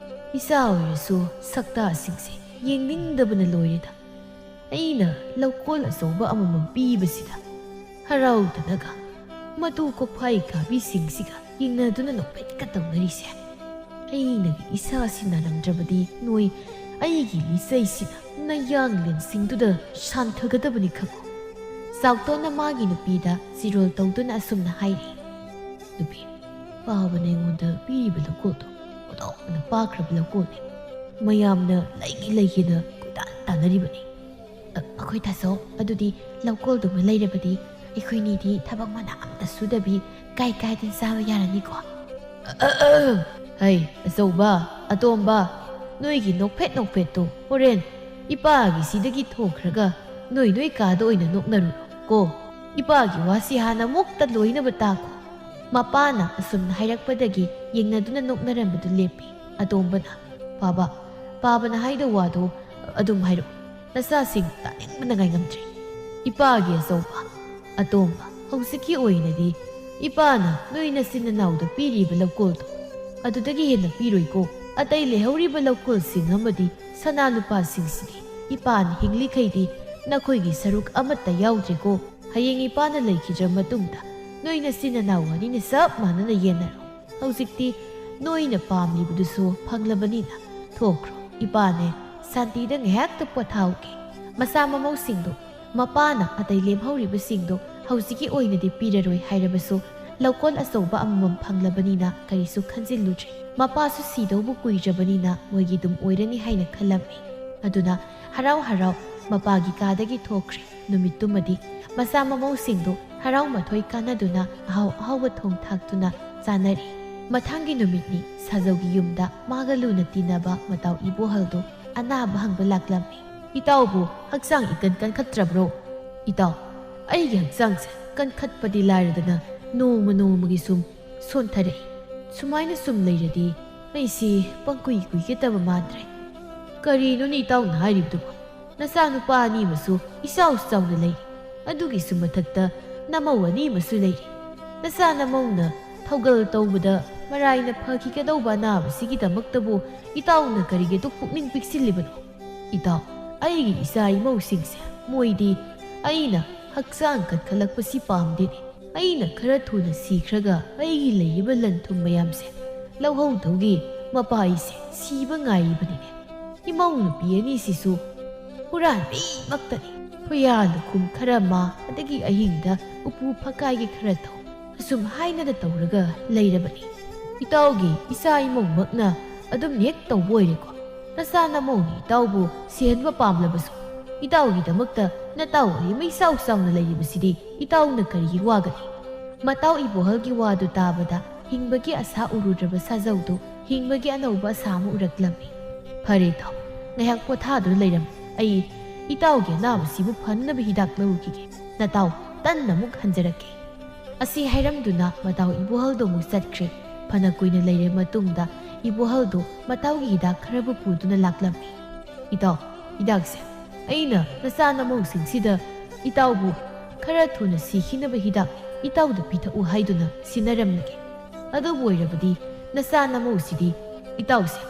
ꯏꯆꯥ ꯑꯣꯏꯔꯁꯨ ꯁꯛꯇꯥꯁꯤꯡꯁꯦ ꯌꯦꯡꯅꯤꯡꯗꯕꯅ ꯂꯣꯏꯔꯦꯗ꯫ ꯑꯩꯅ ꯂꯧꯀꯣꯜ ꯑꯆꯧꯕ ꯑꯃꯃꯝ ꯄꯤꯕꯁꯤꯗ ꯍꯔꯥꯎꯗꯅꯒ ꯃꯇꯨ ꯀꯣꯛꯐꯥꯏ ꯀꯥꯕꯤꯁꯤꯡꯁꯤꯒ ꯌꯦꯡꯅꯗꯨꯅ ꯅꯣꯛꯐꯦꯠꯀ ꯇꯧꯅꯔꯤꯁꯦ꯫ ꯑꯩꯅꯒ ꯏꯁꯥꯁꯤ ꯅꯥꯔꯝꯗ꯭ꯔꯕꯗꯤ ꯅꯣꯏ ꯑꯩꯒꯤ ꯂꯤꯆꯩꯁꯤꯅ ꯅꯌꯥꯡꯂꯦꯟꯁꯤꯡꯗꯨꯗ ꯁꯥꯟꯊꯒꯗꯕꯅꯤ ꯈꯪꯉꯨ꯫" ꯆꯥꯎꯇꯣꯟꯅ ꯃꯥꯒꯤ ꯅꯨꯄꯤꯗ ꯆꯤꯔꯣꯜ ꯇꯧꯗꯨꯅ ꯑꯁꯨꯝꯅ ꯍꯥꯏꯔꯤ꯫ "ꯅꯨꯄꯤ, ꯄꯥꯕꯅ ꯑꯩꯉꯣꯟꯗ ꯄꯤꯔꯤꯕ ꯂꯧꯀꯣꯜꯗꯣ ꯑꯣꯟꯊꯣꯛꯅ ꯄꯥꯈ꯭ꯔꯕ ꯂꯧꯀꯣꯜꯅꯤ꯫ ꯃꯌꯥꯝꯅ ꯂꯩꯒꯦ ꯂꯩꯒꯦꯅ ꯀꯣꯏꯇꯥꯟ ꯇꯥꯟꯅꯔꯤꯕꯅꯤ꯫ ꯑ, ꯑꯩꯈꯣꯏ ꯇꯥꯆꯧ, ꯑꯗꯨꯗꯤ ꯂꯧꯀꯣꯜꯗꯨꯃ ꯂꯩꯔꯕꯗꯤ ꯑꯩꯈꯣꯏꯅꯤꯗꯤ ꯊꯕꯛ ꯃꯅꯥ ꯑꯝꯇ ꯁꯨꯗꯕꯤ ꯀꯥꯏ ꯀꯥꯏꯗꯅ ꯆꯥꯕ ꯌꯥꯔꯅꯤꯀꯣ?" "ꯑ, ꯑ, ꯑ, ꯍꯩ, ꯑꯆꯧꯕ, ꯑꯇꯣꯝꯕ, ꯅꯣꯏꯒꯤ ꯅꯣꯛꯐꯦꯠ ꯅꯣꯛꯐꯦꯠꯇꯣ ꯍꯣꯔꯦꯟ ꯏꯄꯥꯒꯤ ꯁꯤꯗꯒꯤ ꯊꯣꯛꯈ꯭ꯔꯒ ꯅꯣꯏ ꯅꯣꯏ ꯀꯥꯗ ꯑꯣꯏꯅ ꯅꯣꯛꯅꯔꯨꯔꯣ ꯀꯣ꯫ ꯏꯄꯥꯒꯤ ꯋꯥꯁꯤ ꯍꯥꯟꯅ ꯑꯃꯨꯛꯇ ꯂꯣꯏꯅꯕ ꯇꯥꯈꯣ꯫" ꯃꯄꯥꯅ ꯑꯁꯨꯝꯅ ꯍꯥꯏꯔꯛꯄꯗꯒꯤ ꯌꯦꯡꯅꯗꯨꯅ ꯅꯣꯛꯅꯔꯝꯕꯗꯨ ꯂꯦꯞꯄꯤ꯫ ꯑꯇꯣꯝꯕꯅ, "ꯄꯥꯕ, ꯄꯥꯕꯅ ꯍꯥꯏꯗꯧ ꯋꯥꯗꯣ ꯑꯗꯨꯝ ꯍꯥꯏꯔꯛꯎ꯫ ꯅꯆꯥꯁꯤꯡ ꯇꯥꯅꯤꯡꯕꯅ ꯉꯥꯏꯉꯝꯗ꯭ꯔꯦ꯫" "ꯏꯄꯥꯒꯤ ꯑꯆꯧꯕ, ꯑꯇꯣꯝꯕ, ꯍꯧꯖꯤꯛꯀꯤ ꯑꯣꯏꯅꯗꯤ ꯏꯄꯥꯅ ꯅꯣꯏ ꯅꯆꯤꯟ ꯅꯅꯥꯎꯗ ꯄꯤꯔꯤꯕ ꯂꯧꯀꯣꯜꯗꯣ ꯑꯗꯨꯗꯒꯤ ꯍꯦꯟꯅ ꯄꯤꯔꯣꯏꯀꯣ꯫ ꯑꯇꯩ ꯂꯩꯍꯧꯔꯤꯕ ꯂꯧꯀꯣꯜꯁꯤꯡ ꯑꯃꯗꯤ ꯁꯅꯥ ꯂꯨꯄꯥꯁꯤꯡꯁꯤꯗꯤ ꯏꯄꯥꯅ ꯍꯤꯡꯂꯤꯈꯩꯗꯤ ꯅꯈꯣꯏꯒꯤ ꯁꯔꯨꯛ ꯑꯃꯠꯇ ꯌꯥꯎꯗ꯭ꯔꯦꯀꯣ꯫ ꯍꯌꯦꯡ ꯏꯄꯥꯅ ꯂꯩꯈꯤꯗ꯭ꯔ ꯃꯇꯨꯡꯗ ꯅꯣꯏ ꯅꯆꯤꯟ ꯅꯅꯥꯎ ꯑꯅꯤꯅ ꯆꯞ ꯃꯥꯟꯅꯅ ꯌꯦꯟꯅꯔꯣ꯫ ꯍꯧꯖꯤꯛꯇꯤ ꯅꯣꯏꯅ ꯄꯥꯝꯂꯤꯕꯗꯨꯁꯨ ꯐꯪꯂꯕꯅꯤꯅ ꯊꯣꯛꯈ꯭ꯔꯣ꯫ ꯏꯄꯥꯅꯦ ꯁꯥꯟꯇꯤꯗ ꯉꯥꯏꯍꯥꯛꯇ ꯄꯣꯊꯥꯍꯧꯒꯦ꯫" ꯃꯆꯥ ꯃꯃꯧꯁꯤꯡꯗꯨ ꯃꯄꯥꯅ ꯑꯇꯩ ꯂꯦꯝꯍꯧꯔꯤꯕꯁꯤꯡꯗꯨ ꯍꯧꯖꯤꯛꯀꯤ ꯑꯣꯏꯅꯗꯤ ꯄꯤꯔꯔꯣꯏ ꯍꯥꯏꯔꯕꯁꯨ ꯂꯧꯀꯣꯜ ꯑꯆꯧꯕ ꯑꯃꯃꯝ ꯐꯪꯂꯕꯅꯤꯅ ꯀꯔꯤꯁꯨ ꯈꯟꯖꯤꯜꯂꯨꯗ꯭ꯔꯦ꯫ ꯃꯄꯥꯁꯨ ꯁꯤꯗꯧꯕ ꯀꯨꯏꯗ꯭ꯔꯕꯅꯤꯅ ꯃꯣꯏꯒꯤ ꯑꯗꯨꯝ ꯑꯣꯏꯔꯅꯤ ꯍꯥꯏꯅ ꯈꯜꯂꯝꯃꯤ꯫ ꯑꯗꯨꯅ ꯍꯔꯥꯎ ꯍꯔꯥꯎ ꯃꯄꯥꯒꯤ ꯀꯥꯗꯒꯤ ꯊꯣꯛꯈ꯭ꯔꯦ꯫ ꯅꯨꯃꯤꯠꯇꯨꯃꯗꯤ ꯃꯆꯥ ꯃꯃꯧꯁꯤꯡꯗꯨ ꯍꯔꯥꯎ ꯃꯊꯣꯏ ꯀꯥꯟꯅꯗꯨꯅ ꯑꯍꯥꯎ ꯑꯍꯥꯎꯕ ꯊꯣꯡ ꯊꯥꯛꯇꯨꯅ ꯆꯥꯅꯔꯤ꯫ ꯃꯊꯪꯒꯤ ꯅꯨꯃꯤꯠꯅꯤ ꯁꯥꯖꯧꯒꯤ ꯌꯨꯝꯗ ꯃꯥꯒ ꯂꯨꯅ ꯇꯤꯟꯅꯕ ꯃꯇꯥꯎ ꯏꯕꯣꯍꯜꯗꯨ ꯑꯅꯥꯕ ꯍꯪꯕ ꯂꯥꯛꯂꯝꯃꯤ꯫ "ꯏꯇꯥꯎꯕꯨ ꯍꯛꯆꯥꯡ ꯏꯀꯟ ꯀꯟꯈꯠꯇ꯭ꯔꯕ꯭ꯔꯣ?" "ꯏꯇꯥꯎ, ꯑꯩꯒꯤ ꯍꯛꯆꯥꯡꯁꯦ ꯀꯟꯈꯠꯄꯗꯤ ꯂꯥꯏꯔꯗꯅ ꯅꯣꯡꯃ ꯅꯣꯡꯃꯒꯤ ꯁꯨꯝ ꯁꯣꯟꯊꯔꯛꯏ꯫ ꯁꯨꯃꯥꯏꯅ ꯁꯨꯝ ꯂꯩꯔꯗꯤ ꯑꯩꯁꯤ ꯄꯪꯀꯨꯏ ꯀꯨꯏꯒꯗꯕ ꯃꯥꯟꯗ꯭ꯔꯦ꯫ ꯀꯔꯤꯅꯣꯅꯦ ꯏꯇꯥꯎꯅ ꯍꯥꯏꯔꯤꯕꯗꯨꯕꯣ? ꯅꯆꯥꯅꯨꯄꯥ ꯑꯅꯤ ꯑꯃꯁꯨ ꯏꯆꯥꯎ ꯆꯥꯎꯅ ꯂꯩꯔꯤ꯫ ꯑꯗꯨꯒꯤꯁꯨ ꯃꯊꯛꯇ ꯅꯃꯧ ꯑꯅꯤ ꯑꯃꯁꯨ ꯂꯩꯔꯤ꯫ ꯅꯆꯥ ꯅꯃꯧꯅ ꯊꯧꯒꯜ ꯇꯧꯕꯗ ꯃꯔꯥꯏꯅ ꯐꯈꯤꯒꯗꯧꯕ ꯑꯅꯥꯕꯁꯤꯒꯤꯗꯃꯛꯇꯕꯨ ꯏꯇꯥꯎꯅ ꯀꯔꯤꯒꯤ ꯑꯗꯨꯛ ꯄꯨꯛꯅꯤꯡ ꯄꯤꯛꯁꯤꯜꯂꯤꯕꯅꯣ? ꯏꯇꯥꯎ, ꯑꯩꯒꯤ ꯏꯆꯥ ꯏꯃꯧꯁꯤꯡꯁꯦ, ꯃꯣꯏꯗꯤ ꯑꯩꯅ ꯍꯛꯆꯥꯡ ꯀꯟꯈꯠꯂꯛꯄꯁꯤ ꯄꯥꯝꯗꯦꯅꯦ꯫ ꯑꯩꯅ ꯈꯔ ꯊꯨꯅ ꯁꯤꯈ꯭ꯔꯒ ꯑꯩꯒꯤ ꯂꯩꯔꯤꯕ ꯂꯟ ꯊꯨꯝ ꯃꯌꯥꯝꯁꯦ ꯂꯧꯍꯧꯗꯧꯒꯤ ꯃꯄꯥ ꯑꯩꯁꯦ ꯁꯤꯕ ꯉꯥꯏꯔꯤꯕꯅꯤꯅꯦ꯫ ꯏꯃꯧ ꯅꯨꯄꯤ ꯑꯅꯤꯁꯤꯁꯨ ꯍꯨꯔꯥꯟꯕꯤꯃꯛꯇꯅꯤ꯫ ꯈꯨꯌꯥ ꯂꯨꯈꯨꯝ ꯈꯔ ꯃꯥ, ꯑꯗꯒꯤ ꯑꯍꯤꯡꯗ ꯎꯄꯨ ꯐꯛꯀꯥꯏꯒꯤ ꯈꯔ ꯊꯧ, ꯑꯁꯨꯝ ꯍꯥꯏꯅꯗ ꯇꯧꯔꯒ ꯂꯩꯔꯕꯅꯤ꯫ ꯏꯇꯥꯎꯒꯤ ꯏꯆꯥ ꯏꯃꯧꯃꯛꯅ ꯑꯗꯨꯝ ꯍꯦꯛ ꯇꯧꯕ ꯑꯣꯏꯔꯦꯀꯣ꯫ ꯅꯆꯥ ꯅꯃꯧꯅ ꯏꯇꯥꯎꯕꯨ ꯁꯤꯍꯟꯕ ꯄꯥꯝꯂꯕꯁꯨ, ꯏꯇꯥꯎꯒꯤꯗꯃꯛꯇ ꯅꯇꯥꯎ ꯑꯅꯤꯃꯛ ꯏꯆꯥꯎ ꯆꯥꯎꯅ ꯂꯩꯔꯤꯕꯁꯤꯗꯤ ꯏꯇꯥꯎꯅ ꯀꯔꯤꯒꯤ ꯋꯥꯒꯅꯤ? ꯃꯇꯥꯎ ꯏꯕꯣꯍꯜꯒꯤ ꯋꯥꯗꯨ ꯇꯥꯕꯗ ꯍꯤꯡꯕꯒꯤ ꯑꯁꯥ ꯎꯔꯨꯗ꯭ꯔꯕ ꯁꯥꯖꯧꯗꯨ ꯍꯤꯡꯕꯒꯤ ꯑꯅꯧꯕ ꯑꯁꯥ ꯑꯃ ꯎꯔꯛꯂꯝꯃꯤ꯫ ꯐꯔꯦ ꯏꯇꯥꯎ, ꯉꯥꯏꯍꯥꯛ ꯄꯣꯊꯥꯗꯨꯅ ꯂꯩꯔꯝꯃꯨ꯫ ꯑꯩ ꯏꯇꯥꯎꯒꯤ ꯑꯅꯥꯕꯁꯤꯕꯨ ꯐꯅꯕ ꯍꯤꯗꯥꯛ ꯂꯧꯔꯨꯈꯤꯒꯦ꯫ ꯅꯇꯥꯎ ꯇꯟꯅ ꯑꯃꯨꯛ ꯍꯟꯖꯔꯛꯀꯦ꯫ ꯑꯁꯤ ꯍꯥꯏꯔꯝꯗꯨꯅ ꯃꯇꯥꯎ ꯏꯕꯣꯍꯜꯗꯣ ꯑꯃꯨꯛ ꯆꯠꯈ꯭ꯔꯦ꯫ ꯐꯅ ꯀꯨꯏꯅ ꯂꯩꯔꯕ ꯃꯇꯨꯡꯗ ꯏꯕꯣꯍꯜꯗꯣ ꯃꯇꯥꯎꯒꯤ ꯍꯤꯗꯥꯛ ꯈꯔꯕꯨ ꯄꯨꯗꯨꯅ ꯂꯥꯛꯂꯝꯃꯤ꯫ ꯏꯇꯥꯎ, ꯍꯤꯗꯥꯛꯁꯦ ꯑꯩꯅ ꯅꯆꯥ ꯅꯃꯧꯁꯤꯡꯁꯤꯗ ꯏꯇꯥꯎꯕꯨ ꯈꯔ ꯊꯨꯅ ꯁꯤꯈꯤꯅꯕ ꯍꯤꯗꯥꯛ ꯏꯇꯥꯎꯗ ꯄꯤꯊꯛꯎ ꯍꯥꯏꯗꯨꯅ ꯁꯤꯟꯅꯔꯝꯂꯒꯦ꯫ ꯑꯗꯨꯕꯨ ꯑꯣꯏꯔꯕꯗꯤ ꯅꯆꯥ ꯅꯃꯧꯁꯤꯗꯤ ꯏꯇꯥꯎꯁꯦ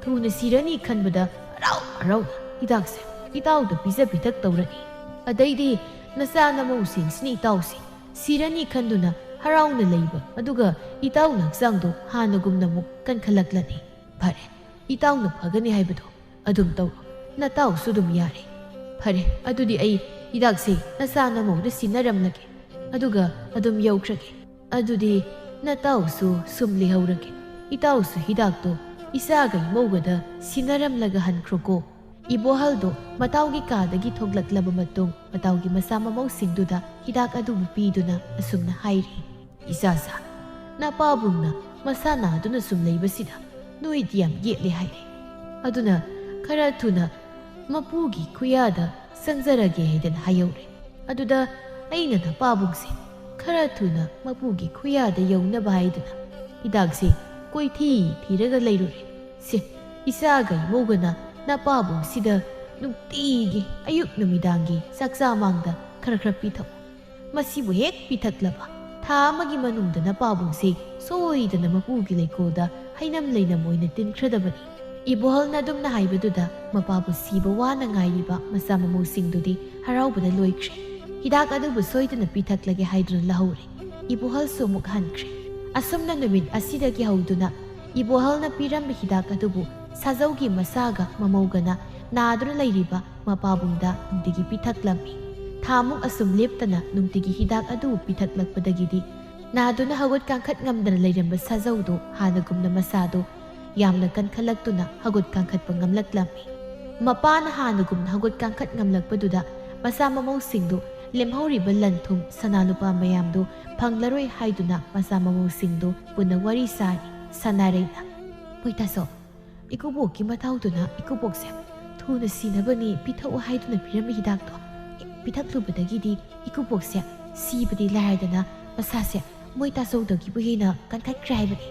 ꯊꯨꯅ ꯁꯤꯔꯅꯤ ꯈꯟꯕꯗ ꯍꯔꯥꯎ ꯍꯔꯥꯎꯅ ꯍꯤꯗꯥꯛꯁꯦ ꯏꯇꯥꯎꯗ ꯄꯤꯖ ꯄꯤꯊꯛ ꯇꯧꯔꯅꯤ꯫ ꯑꯗꯩꯗꯤ ꯅꯆꯥ ꯅꯃꯧꯁꯤꯡꯁꯤꯅ ꯏꯇꯥꯎꯁꯦ ꯁꯤꯔꯅꯤ ꯈꯟꯗꯨꯅ ꯍꯔꯥꯎꯅ ꯂꯩꯕ, ꯑꯗꯨꯒ ꯏꯇꯥꯎꯅ ꯍꯛꯆꯥꯡꯗꯣ ꯍꯥꯟꯅꯒꯨꯝꯅ ꯑꯃꯨꯛ ꯀꯟꯈꯠꯂꯛꯂꯅꯤ꯫ ꯐꯔꯦ, ꯏꯇꯥꯎꯅ ꯐꯒꯅꯤ ꯍꯥꯏꯕꯗꯣ ꯑꯗꯨꯝ ꯇꯧꯔꯣ꯫ ꯅꯇꯥꯎꯁꯨ ꯑꯗꯨꯝ ꯌꯥꯔꯦ꯫ ꯐꯔꯦ, ꯑꯗꯨꯗꯤ ꯑꯩ ꯍꯤꯗꯥꯛꯁꯦ ꯅꯆꯥ ꯅꯃꯧꯗ ꯁꯤꯟꯅꯔꯝꯂꯒꯦ, ꯑꯗꯨꯒ ꯑꯗꯨꯝ ꯌꯧꯈ꯭ꯔꯒꯦ꯫ ꯑꯗꯨꯗꯤ ꯅꯇꯥꯎꯁꯨ ꯁꯨꯝ ꯂꯩꯍꯧꯔꯒꯦ꯫ ꯏꯇꯥꯎꯁꯨ ꯍꯤꯗꯥꯛꯇꯣ ꯏꯆꯥꯒ ꯏꯃꯧꯒꯗ ꯁꯤꯟꯅꯔꯝꯂꯒ ꯍꯟꯈ꯭ꯔꯣꯀꯣ꯫ ꯏꯕꯣꯍꯜꯗꯣ ꯃꯇꯥꯎꯒꯤ ꯀꯥꯗꯒꯤ ꯊꯣꯛꯂꯛꯂꯕ ꯃꯇꯨꯡ, ꯃꯇꯥꯎꯒꯤ ꯃꯆꯥ ꯃꯃꯧꯁꯤꯡꯗꯨꯗ ꯍꯤꯗꯥꯛ ꯑꯗꯨꯕꯨ ꯄꯤꯗꯨꯅ ꯑꯁꯨꯝꯅ ꯍꯥꯏꯔꯤ, "ꯏꯆꯥꯁꯥ, ꯅꯄꯥꯕꯨꯡꯅ ꯃꯁꯥ ꯅꯥꯗꯨꯅ ꯁꯨꯝ ꯂꯩꯕꯁꯤꯗ ꯅꯣꯏꯗꯤ ꯌꯥꯝ ꯌꯦꯠꯂꯦ ꯍꯥꯏꯔꯦ꯫ ꯑꯗꯨꯅ ꯈꯔ ꯊꯨꯅ ꯃꯄꯨꯒꯤ ꯈꯨꯌꯥꯗ ꯆꯪꯖꯔꯒꯦ ꯍꯥꯏꯗꯅ ꯍꯥꯏꯍꯧꯔꯦ꯫ ꯑꯗꯨꯗ ꯑꯩꯅ ꯅꯄꯥꯕꯨꯡꯁꯦ ꯈꯔ ꯊꯨꯅ ꯃꯄꯨꯒꯤ ꯈꯨꯌꯥꯗ ꯌꯧꯅꯕ ꯍꯥꯏꯗꯨꯅ ꯍꯤꯗꯥꯛꯁꯦ ꯀꯣꯏꯊꯤ ꯊꯤꯔꯒ ꯂꯩꯔꯨꯔꯦ꯫ ꯁꯦ, ꯏꯆꯥꯒ ꯏꯃꯧꯒꯅ ꯅꯄꯥꯕꯨꯡꯁꯤꯗ ꯅꯨꯡꯇꯤꯒꯤ ꯑꯌꯨꯛ ꯅꯨꯃꯤꯗꯥꯡꯒꯤ ꯆꯥꯛꯆꯥ ꯃꯥꯡꯗ ꯈꯔ ꯈꯔ ꯄꯤꯊꯛꯎ꯫ ꯃꯁꯤꯕꯨ ꯍꯦꯛ ꯄꯤꯊꯛꯂꯕ, ꯊꯥ ꯑꯃꯒꯤ ꯃꯅꯨꯡꯗ ꯅꯄꯥꯕꯨꯡꯁꯦ ꯁꯣꯏꯗꯅ ꯃꯄꯨꯒꯤ ꯂꯩꯀꯣꯜꯗ ꯍꯩꯅꯝ ꯂꯩꯅꯝ ꯑꯣꯏꯅ ꯇꯤꯟꯈ꯭ꯔꯗꯕꯅꯤ꯫ ꯏꯕꯣꯍꯜꯅ ꯑꯗꯨꯝꯅ ꯍꯥꯏꯕꯗꯨꯗ ꯃꯄꯥꯕꯨ ꯁꯤꯕ ꯋꯥꯅ ꯉꯥꯏꯔꯤꯕ ꯃꯆꯥ ꯃꯃꯧꯁꯤꯡꯗꯨꯗꯤ ꯍꯔꯥꯎꯕꯅ ꯂꯣꯏꯈ꯭ꯔꯦ꯫ ꯍꯤꯗꯥꯛ ꯑꯗꯨꯕꯨ ꯁꯣꯏꯗꯅ ꯄꯤꯊꯛꯂꯒꯦ ꯍꯥꯏꯗꯨꯅ ꯂꯧꯍꯧꯔꯦ꯫ ꯏꯕꯣꯍꯜꯁꯨ ꯑꯃꯨꯛ ꯍꯟꯈ꯭ꯔꯦ꯫ ꯑꯁꯨꯝꯅ ꯅꯨꯃꯤꯠ ꯑꯁꯤꯗꯒꯤ ꯍꯧꯗꯨꯅ ꯏꯕꯣꯍꯜꯅ ꯄꯤꯔꯝꯕ ꯍꯤꯗꯥꯛ ꯑꯗꯨꯕꯨ ꯁꯥꯖꯧꯒꯤ ꯃꯆꯥꯒ ꯃꯃꯧꯒꯅ ꯅꯥꯗꯨꯅ ꯂꯩꯔꯤꯕ ꯃꯄꯥꯕꯨꯡꯗ ꯅꯨꯡꯇꯤꯒꯤ ꯄꯤꯊꯛꯂꯝꯃꯤ꯫ ꯊꯥꯃꯨꯛ ꯑꯁꯨꯝ ꯂꯦꯞꯇꯅ ꯅꯨꯡꯇꯤꯒꯤ ꯍꯤꯗꯥꯛ ꯑꯗꯨ ꯄꯤꯊꯛꯂꯛꯄꯗꯒꯤꯗꯤ ꯅꯥꯗꯨꯅ ꯍꯧꯒꯠ ꯀꯥꯡꯈꯠ ꯉꯝꯗꯅ ꯂꯩꯔꯝꯕ ꯁꯥꯖꯧꯗꯨ ꯍꯥꯟꯅꯒꯨꯝꯅ ꯃꯁꯥꯗꯨ ꯌꯥꯝꯅ ꯀꯟꯈꯠꯂꯛꯇꯨꯅ ꯍꯧꯒꯠ ꯀꯥꯡꯈꯠꯄ ꯉꯝꯂꯛꯂꯝꯃꯤ꯫ ꯃꯄꯥꯅ ꯍꯥꯟꯅꯒꯨꯝꯅ ꯍꯧꯒꯠ ꯀꯥꯡꯈꯠ ꯉꯝꯂꯛꯄꯗꯨꯗ ꯃꯆꯥ ꯃꯃꯧꯁꯤꯡꯗꯨ ꯂꯦꯝꯍꯧꯔꯤꯕ ꯂꯟ ꯊꯨꯝ ꯁꯅꯥ ꯂꯨꯄꯥ ꯃꯌꯥꯝꯗꯨ ꯐꯪꯂꯔꯣꯏ ꯍꯥꯏꯗꯨꯅ ꯃꯆꯥ ꯃꯃꯧꯁꯤꯡꯗꯨ ꯄꯨꯟꯅ ꯋꯥꯔꯤ ꯁꯥꯔꯤ꯫ ꯁꯅꯥꯔꯩꯅ, "ꯃꯣꯏ ꯇꯥꯆꯧ, ꯏꯀꯨꯕꯣꯛꯀꯤ ꯃꯇꯥꯎꯗꯨꯅ ꯏꯀꯨꯕꯣꯛꯁꯦ ꯊꯨꯅ ꯁꯤꯅꯕꯅꯤ ꯄꯤꯊꯛꯎ ꯍꯥꯏꯗꯨꯅ ꯄꯤꯔꯝꯕ ꯍꯤꯗꯥꯛꯇꯣ ꯍꯦꯛ ꯄꯤꯊꯛꯂꯨꯕꯗꯒꯤꯗꯤ ꯏꯀꯨꯕꯣꯛꯁꯦ ꯁꯤꯕꯗꯤ ꯂꯥꯏꯔꯗꯅ ꯃꯁꯥꯁꯦ ꯃꯣꯏ ꯇꯥꯆꯧꯗꯒꯤꯕꯨ ꯍꯦꯟꯅ ꯀꯟꯈꯠꯈ꯭ꯔꯦ ꯍꯥꯏꯕꯅꯤ꯫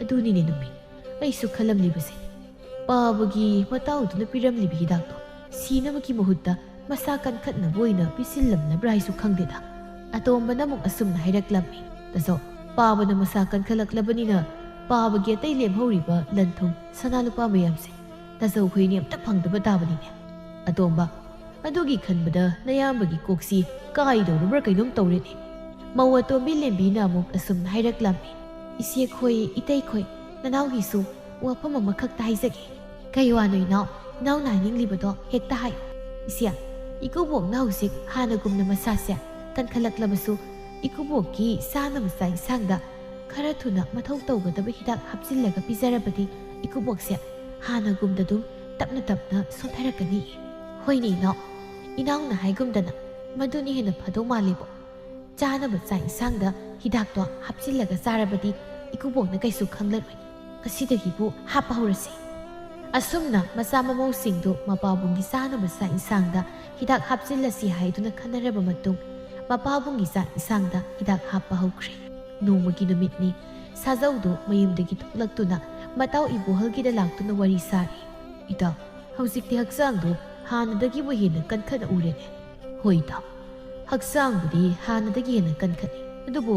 ꯑꯗꯨꯅꯤꯅꯦ ꯅꯨꯃꯤꯠ, ꯑꯩꯁꯨ ꯈꯜꯂꯝꯂꯤꯕꯁꯦ꯫ ꯄꯥꯕꯒꯤ ꯃꯇꯥꯎꯗꯨꯅ ꯄꯤꯔꯝꯂꯤꯕ ꯍꯤꯗꯥꯛꯇꯣ ꯁꯤꯅꯕꯒꯤ ꯃꯍꯨꯠꯇ ꯃꯁꯥ ꯀꯟꯈꯠꯅꯕ ꯑꯣꯏꯅ ꯄꯤꯁꯤꯜꯂꯝꯂꯕ꯭ꯔꯥ ꯍꯥꯏꯁꯨ ꯈꯪꯗꯦꯗ꯫" ꯑꯇꯣꯝꯕꯅ ꯑꯃꯨꯛ ꯑꯁꯨꯝꯅ ꯍꯥꯏꯔꯛꯂꯝꯃꯤ꯫ "ꯇꯥꯆꯧ, ꯄꯥꯕꯅ ꯃꯁꯥ ꯀꯟꯈꯠꯂꯛꯂꯕꯅꯤꯅ ꯄꯥꯕꯒꯤ ꯑꯇꯩ ꯂꯦꯝꯍꯧꯔꯤꯕ ꯂꯟ ꯊꯨꯝ ꯁꯅꯥ ꯂꯨꯄꯥ ꯃꯌꯥꯝꯁꯦ ꯇꯥꯆꯧꯈꯣꯏꯅꯤ ꯑꯝꯇ ꯐꯪꯗꯕ ꯇꯥꯕꯅꯤꯅꯦ꯫" ꯑꯇꯣꯝꯕ, ꯑꯗꯨꯒꯤ ꯈꯟꯕꯗ ꯅꯌꯥꯝꯕꯒꯤ ꯀꯣꯛꯁꯤ ꯀꯥꯏꯗꯧꯔꯕ꯭ꯔꯥ ꯀꯩꯅꯣꯝ ꯇꯧꯔꯦꯅꯦ꯫ ꯃꯧ ꯑꯇꯣꯝꯕꯤ ꯂꯦꯝꯕꯤꯅ ꯑꯃꯨꯛ ꯑꯁꯨꯝꯅ ꯍꯥꯏꯔꯛꯂꯝꯃꯤ꯫ "ꯏꯆꯦꯈꯣꯏ, ꯏꯇꯩꯈꯣꯏ, ꯅꯅꯥꯎꯒꯤꯁꯨ ꯋꯥꯐꯝ ꯑꯃꯈꯛꯇ ꯍꯥꯏꯖꯒꯦ꯫" "ꯀꯩ ꯋꯥꯅꯣ ꯏꯅꯥꯎ? ꯏꯅꯥꯎꯅ ꯍꯥꯏꯅꯤꯡꯂꯤꯕꯗꯣ ꯍꯦꯛꯇ ꯍꯥꯏꯌꯨ꯫" "ꯏꯆꯦ, ꯏꯀꯨꯕꯣꯛꯅ ꯍꯧꯖꯤꯛ ꯍꯥꯟꯅꯒꯨꯝꯅ ꯃꯁꯥꯁꯦ ꯀꯟꯈꯠꯂꯛꯂꯕꯁꯨ ꯏꯀꯨꯕꯣꯛꯀꯤ ꯆꯥꯅꯕ ꯆꯥꯛ ꯏꯟꯁꯥꯡꯗ ꯈꯔ ꯊꯨꯅ ꯃꯊꯧ ꯇꯧꯒꯗꯕ ꯍꯤꯗꯥꯛ ꯍꯥꯞꯆꯤꯜꯂꯒ ꯄꯤꯖꯔꯕꯗꯤ ꯏꯀꯨꯕꯣꯛꯁꯦ ꯍꯥꯟꯅꯒꯨꯝꯗ ꯑꯗꯨꯝ ꯇꯞꯅ ꯇꯞꯅ ꯁꯣꯟꯊꯔꯛꯀꯅꯤ꯫" "ꯍꯣꯏꯅꯦ ꯏꯅꯥꯎ, ꯏꯅꯥꯎꯅ ꯍꯥꯏꯒꯨꯝꯗꯅ ꯃꯗꯨꯅ ꯍꯦꯟꯅ ꯐꯗꯧ ꯃꯥꯜꯂꯤꯕꯣ꯫ ꯆꯥꯅꯕ ꯆꯥꯛ ꯏꯟꯁꯥꯡꯗ ꯍꯤꯗꯥꯛꯇꯣ ꯍꯥꯞꯆꯤꯜꯂꯒ ꯆꯥꯔꯕꯗꯤ ꯏꯀꯨꯕꯣꯛꯅ ꯀꯩꯁꯨ ꯈꯪꯂꯔꯣꯏ꯫ ꯉꯁꯤꯗꯒꯤꯕꯨ ꯍꯥꯞꯄ ꯍꯧꯔꯁꯤ꯫" ꯑꯁꯨꯝꯅ ꯃꯆꯥ ꯃꯃꯧꯁꯤꯡꯗꯨ ꯃꯄꯥꯕꯨꯡꯒꯤ ꯆꯥꯅꯕ ꯆꯥꯛ ꯏꯟꯁꯥꯡꯗ ꯍꯤꯗꯥꯛ ꯍꯥꯞꯆꯤꯜꯂꯁꯤ ꯍꯥꯏꯗꯨꯅ ꯈꯟꯅꯔꯕ ꯃꯇꯨꯡ ꯃꯄꯥꯕꯨꯡꯒꯤ ꯆꯥꯛ ꯏꯟꯁꯥꯡꯗ ꯍꯤꯗꯥꯛ ꯍꯥꯞꯄ ꯍꯧꯈ꯭ꯔꯦ꯫ ꯅꯣꯡꯃꯒꯤ ꯅꯨꯃꯤꯠꯅꯤ꯫ ꯁꯥꯖꯧꯗꯨ ꯃꯌꯨꯝꯗꯒꯤ ꯊꯣꯛꯂꯛꯇꯨꯅ ꯃꯇꯥꯎ ꯏꯕꯣꯍꯜꯒꯤꯗ ꯂꯥꯛꯇꯨꯅ ꯋꯥꯔꯤ ꯁꯥꯔꯤ꯫ "ꯏꯇꯥꯎ, ꯍꯧꯖꯤꯛꯇꯤ ꯍꯛꯆꯥꯡꯗꯨ ꯍꯥꯟꯅꯗꯒꯤꯕꯨ ꯍꯦꯟꯅ ꯀꯟꯈꯠꯅ ꯎꯔꯦꯅꯦ?" "ꯍꯣꯏ ꯏꯇꯥꯎ, ꯍꯛꯆꯥꯡꯕꯨꯗꯤ ꯍꯥꯟꯅꯗꯒꯤ ꯍꯦꯟꯅ ꯀꯟꯈꯠꯂꯦ꯫ ꯑꯗꯨꯕꯨ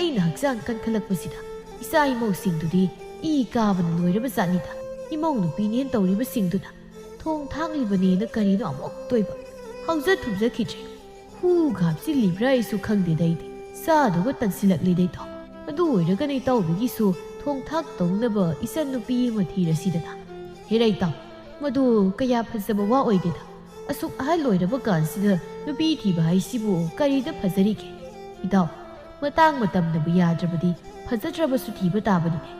ꯑꯩꯅ ꯍꯛꯆꯥꯡ ꯀꯟꯈꯠꯂꯛꯄꯁꯤꯗ ꯏꯆꯥ ꯏꯃꯧꯁꯤꯡꯗꯨꯗꯤ ꯏ ꯀꯥꯕꯅ ꯂꯣꯏꯔꯕ ꯖꯥꯠꯅꯤꯗ꯫ ꯏꯃꯧ ꯅꯨꯄꯤꯅꯦꯅ ꯇꯧꯔꯤꯕꯁꯤꯡꯗꯨꯅ ꯊꯣꯡ ꯊꯥꯛꯂꯤꯕꯅꯦꯅ ꯀꯔꯤꯅꯣ ꯑꯃꯨꯛꯇꯣꯏꯕ꯫ ꯍꯧꯖ ꯊꯨꯞꯖꯈꯤꯗ꯭ꯔꯦ꯫ ꯍꯨꯒ ꯍꯥꯞꯆꯤꯜꯂꯤꯕ꯭ꯔꯥ ꯑꯩꯁꯨ ꯈꯪꯗꯦꯗ ꯑꯩꯗꯤ꯫ ꯆꯥꯗꯧꯕ ꯇꯟꯁꯤꯜꯂꯛꯂꯦꯗ ꯏꯇꯥꯎ꯫ ꯑꯗꯨ ꯑꯣꯏꯔꯒꯅ ꯏꯇꯥꯎꯕꯤꯒꯤꯁꯨ ꯊꯣꯡ ꯊꯥꯛ ꯇꯧꯅꯕ ꯏꯆꯟ ꯅꯨꯄꯤ ꯑꯃ ꯊꯤꯔꯁꯤꯗꯅ꯫" "ꯍꯦꯔꯥ ꯏꯇꯥꯎ, ꯃꯗꯨ ꯀꯌꯥ ꯐꯖꯕ ꯋꯥ ꯑꯣꯏꯗꯦꯗ꯫ ꯑꯁꯨꯛ ꯑꯍꯜ ꯑꯣꯏꯔꯕ ꯀꯥꯟꯁꯤꯗ ꯅꯨꯄꯤ ꯊꯤꯕ ꯍꯥꯏꯁꯤꯕꯨ ꯀꯔꯤꯗ ꯐꯖꯔꯤꯒꯦ? ꯏꯇꯥꯎ, ꯃꯇꯥꯡ ꯃꯇꯝꯅꯕꯨ ꯌꯥꯗ꯭ꯔꯕꯗꯤ ꯐꯖꯗ꯭ꯔꯕꯁꯨ ꯊꯤꯕ ꯇꯥꯕꯅꯤꯅꯦ꯫